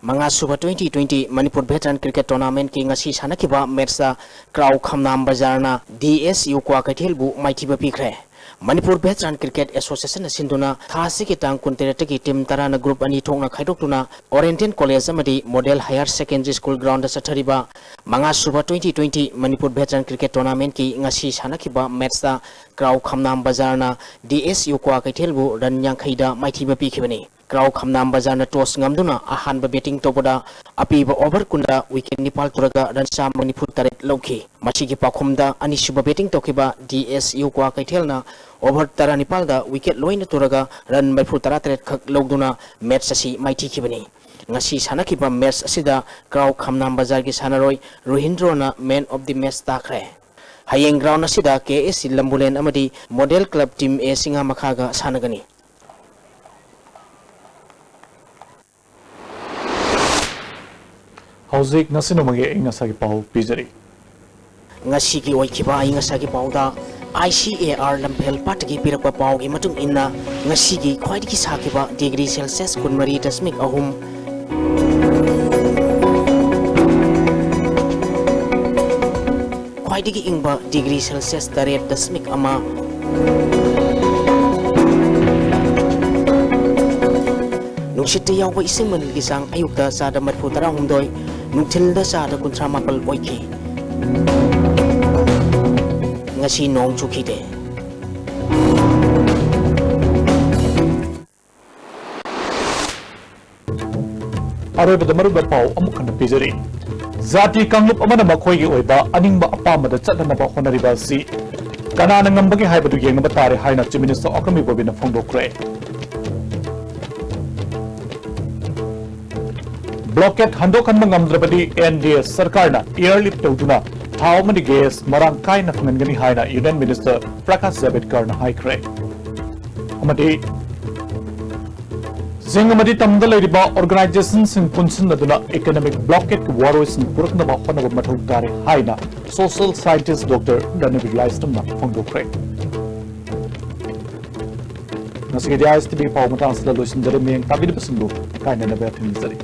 ꯃꯉꯥꯁꯨꯕ twenty twenty Manipur veteran cricket ꯇꯣꯔꯅꯥꯃꯦꯟꯠꯀꯤ ꯉꯁꯤ ꯁꯥꯟꯅꯈꯤꯕ ꯃꯦꯠꯁꯇ ꯀ꯭ꯔꯥꯎ ꯈꯝꯅꯥꯝ ꯕꯖꯥꯔꯅ ꯗꯤ ꯑꯦꯁ ꯌꯨ ꯀ꯭ꯋꯥꯀꯩꯊꯦꯜꯕꯨ ꯃꯥꯏꯊꯤꯕ ꯄꯤꯈ꯭ꯔꯦ꯫ ꯃꯅꯤꯄꯨꯔ ꯚꯦꯇꯔꯥꯟ ꯀ꯭ꯔꯤꯀꯦꯠ ꯑꯦꯁꯣꯁꯤꯌꯦꯁꯟꯅ ꯁꯤꯟꯗꯨꯅ ꯊꯥ ꯑꯁꯤꯒꯤ ꯇꯥꯡ ꯀꯨꯟꯇꯔꯦꯠꯇꯒꯤ ꯇꯤꯝ ꯇꯔꯥꯅ ꯒ꯭ꯔꯨꯞ ꯑꯅꯤ ꯊꯣꯛꯅ ꯈꯥꯏꯗꯣꯛꯇꯨꯅ ꯑꯣꯔꯤꯌꯦꯟꯇꯦꯜ ꯀꯣꯂꯦꯖ ꯑꯃꯗꯤ model higher secondary school ground ꯆꯠꯊꯔꯤꯕ ꯃꯉꯥꯁꯨꯕ twenty twenty Manipur veteran cricket ꯇꯣꯔꯅꯥꯃꯦꯟꯠꯀꯤ ꯉꯁꯤ ꯁꯥꯟꯅꯈꯤꯕ ꯃꯦꯠꯁꯇ ꯀ꯭ꯔꯥꯎ ꯈꯝꯅꯥꯝ ꯕꯖꯥꯔꯅ ꯗꯤ ꯑꯦꯁ ꯌꯨ ꯀ꯭ꯋꯥꯀꯩꯊꯦꯜꯕꯨ ꯔꯟ ꯌꯥꯡꯈꯩꯗ ꯃꯥꯏꯊꯤꯕ ꯄꯤꯈꯤꯕꯅꯤ꯫ ꯀ꯭ꯔꯥꯎ ꯈꯝꯅꯥꯝ ꯕꯖꯥꯔꯅ ꯇꯣꯁ ꯉꯝꯗꯨꯅ ꯑꯍꯥꯟꯕ ꯕꯦꯇꯤꯡ ꯇꯧꯕꯗ ꯑꯄꯤꯕ ꯑꯣꯚꯔ ꯀꯨꯟꯗ ꯋꯤꯀꯦꯠ ꯅꯤꯄꯥꯜ ꯇꯨꯔꯒ ꯔꯟ ꯆꯥꯝꯃ ꯅꯤꯐꯨ ꯇꯔꯦꯠ ꯂꯧꯈꯤ꯫ ꯃꯁꯤꯒꯤ ꯄꯥꯎꯈꯨꯝꯗ ꯑꯅꯤꯁꯨꯕ ꯕꯦꯇꯤꯡ ꯇꯧꯈꯤꯕ ꯗꯤ ꯑꯦꯁ ꯌꯨ ꯀ꯭ꯋꯥꯀꯩꯊꯦꯜꯅ ꯑꯣꯚꯔ ꯇꯔꯥꯅꯤꯄꯥꯜꯗ ꯋꯤꯀꯦꯠ ꯂꯣꯏꯅ ꯇꯨꯔꯒ ꯔꯟ ꯃꯔꯤꯐꯨ ꯇꯔꯥꯇꯔꯦꯠ ꯈꯛ ꯂꯧꯗꯨꯅ ꯃꯦꯠꯁ ꯑꯁꯤ ꯃꯥꯏꯊꯤꯈꯤꯕꯅꯤ꯫ ꯉꯁꯤ ꯁꯥꯟꯅꯈꯤꯕ ꯃꯦꯠꯁ ꯑꯁꯤꯗ ꯀ꯭ꯔꯥꯎ ꯈꯝꯅꯥꯝ ꯕꯖꯥꯔꯒꯤ ꯁꯥꯟꯅꯔꯣꯏ ꯔꯣꯍꯤꯟꯗ꯭ꯔꯣꯅ ꯃꯦꯟ ꯑꯣꯐ ꯗꯤ ꯃꯦꯠꯁ ꯇꯥꯈ꯭ꯔꯦ꯫ ꯍꯌꯦꯡ ꯒ꯭ꯔꯥꯎꯟ ꯑꯁꯤꯗ ꯀꯦ ꯑꯦꯁ ꯁꯤ ꯂꯝꯕꯨꯂꯦꯟ ꯑꯃꯗꯤ ꯃꯣꯗꯦꯜ ꯀ꯭ꯂꯕ ꯇꯤꯝ ꯑꯦ ꯁꯤꯡꯉꯥꯃꯈꯥꯒ ꯁꯥꯟꯅꯒꯅꯤ꯫ ꯍꯧꯖꯤꯛ ꯉꯁꯤ ꯅꯣꯡꯃꯒꯤ ꯑꯏꯪ ꯑꯁꯥꯒꯤ ꯄꯥꯎ ꯄꯤꯖꯔꯤ꯫ ꯉꯁꯤꯒꯤ ꯑꯣꯏꯈꯤꯕ ꯑꯏꯪ ꯑꯁꯥꯒꯤ ꯄꯥꯎꯗ, ꯑꯥꯏ ꯁꯤ ꯑꯦ ꯑꯥꯔ ꯂꯝꯐꯦꯜ ꯄꯥꯠꯇꯒꯤ ꯄꯤꯔꯛꯄ ꯄꯥꯎꯒꯤ ꯃꯇꯨꯡ ꯏꯟꯅ, ꯉꯁꯤꯒꯤ ꯈ꯭ꯋꯥꯏꯗꯒꯤ ꯁꯥꯈꯤꯕ ꯗꯤꯒ꯭ꯔꯤ ꯁꯦꯜꯁꯤꯌꯁ ꯀꯨꯟꯃꯔꯤ ꯗꯁꯃꯤꯛ ꯑꯍꯨꯝ, ꯈ꯭ꯋꯥꯏꯗꯒꯤ ꯏꯪꯕ ꯗꯤꯒ꯭ꯔꯤ ꯁꯦꯜꯁꯤꯌꯁ ꯇꯔꯦꯠ ꯗꯁꯃꯤꯛ ꯑꯃ, ꯅꯨꯡꯁꯤꯠꯇ ꯌꯥꯎꯕ ꯏꯁꯤꯡ ꯃꯅꯤꯜꯒꯤ ꯆꯥꯡ ꯑꯌꯨꯛꯇ ꯆꯥꯗ ꯃꯔꯤꯐꯨ ꯇꯔꯥꯍꯨꯝꯗꯣꯏ, ꯅꯨꯡꯊꯤꯜꯗ ꯆꯥꯗ ꯀꯨꯟꯊ꯭ꯔꯥ ꯃꯥꯄꯜ ꯑꯣꯏꯈꯤ꯫ ꯉꯁꯤ ꯅꯣꯡ ꯆꯨꯈꯤꯗꯦ꯫ ꯑꯔꯣꯏꯕꯗ ꯃꯔꯨꯑꯣꯏꯕ ꯄꯥꯎ ꯑꯃꯨꯛ ꯍꯟꯅ ꯄꯤꯖꯔꯤ꯫ ꯖꯥꯇꯤ ꯀꯥꯡꯂꯨꯞ ꯑꯃꯅ ꯃꯈꯣꯏꯒꯤ ꯑꯣꯏꯕ ꯑꯅꯤꯡꯕ ꯑꯄꯥꯝꯕꯗ ꯆꯠꯅꯅꯕ ꯍꯣꯠꯅꯔꯤꯕ ꯑꯁꯤ ꯀꯅꯥꯅ ꯉꯝꯕꯒꯦ ꯍꯥꯏꯕꯗꯨ ꯌꯦꯡꯅꯕ ꯇꯥꯔꯦ ꯍꯥꯏꯅ Chief Minister ꯑꯣꯀꯥꯝ ꯏꯕꯣꯕꯤꯅ ꯐꯣꯡꯗꯣꯛꯈ꯭ꯔꯦ꯫ Blockade ꯍꯟꯗꯣꯛꯍꯟꯕ ꯉꯝꯗ꯭ꯔꯕꯗꯤ N D A ꯁꯔꯀꯥꯔꯅ airlift ꯇꯧꯗꯨꯅ ꯊꯥꯎ ꯑꯃꯗꯤ gas ꯃꯔꯥꯡ ꯀꯥꯏꯅ ꯐꯪꯍꯟꯒꯅꯤ ꯍꯥꯏꯅ Union Minister ꯄ꯭ꯔꯀꯥꯁ ꯖꯥꯚꯦꯗꯀꯔꯅ ꯍꯥꯏꯈ꯭ꯔꯦ꯫ ꯑꯃꯗꯤ ꯆꯤꯡ ꯑꯃꯗꯤ ꯇꯝꯗ ꯂꯩꯔꯤꯕ organizationꯁꯤꯡ ꯄꯨꯟꯁꯤꯟꯅꯗꯨꯅ economic blockadeꯀꯤ ꯋꯥꯔꯣꯏꯁꯤꯟ ꯄꯨꯔꯛꯅꯕ ꯍꯣꯠꯅꯕ ꯃꯊꯧ ꯇꯥꯔꯦ ꯍꯥꯏꯅ social scientist Doctor ꯔꯅꯕꯤꯔ ꯂꯥꯏꯁ꯭ꯔꯝꯅ ꯐꯣꯡꯗꯣꯛꯈ꯭ꯔꯦ꯫ ꯉꯁꯤꯒꯤꯗꯤ ISTV ꯄꯥꯎ ꯃꯇꯥꯡ ꯑꯁꯤꯗ ꯂꯣꯏꯁꯤꯟꯖꯔꯦ꯫ ꯃꯤꯠꯌꯦꯡ ꯇꯥꯕꯤꯔꯤꯕꯁꯤꯡꯕꯨ ꯀꯥꯏꯅꯅꯕ ꯌꯥꯊꯪ ꯅꯤꯖꯔꯤ꯫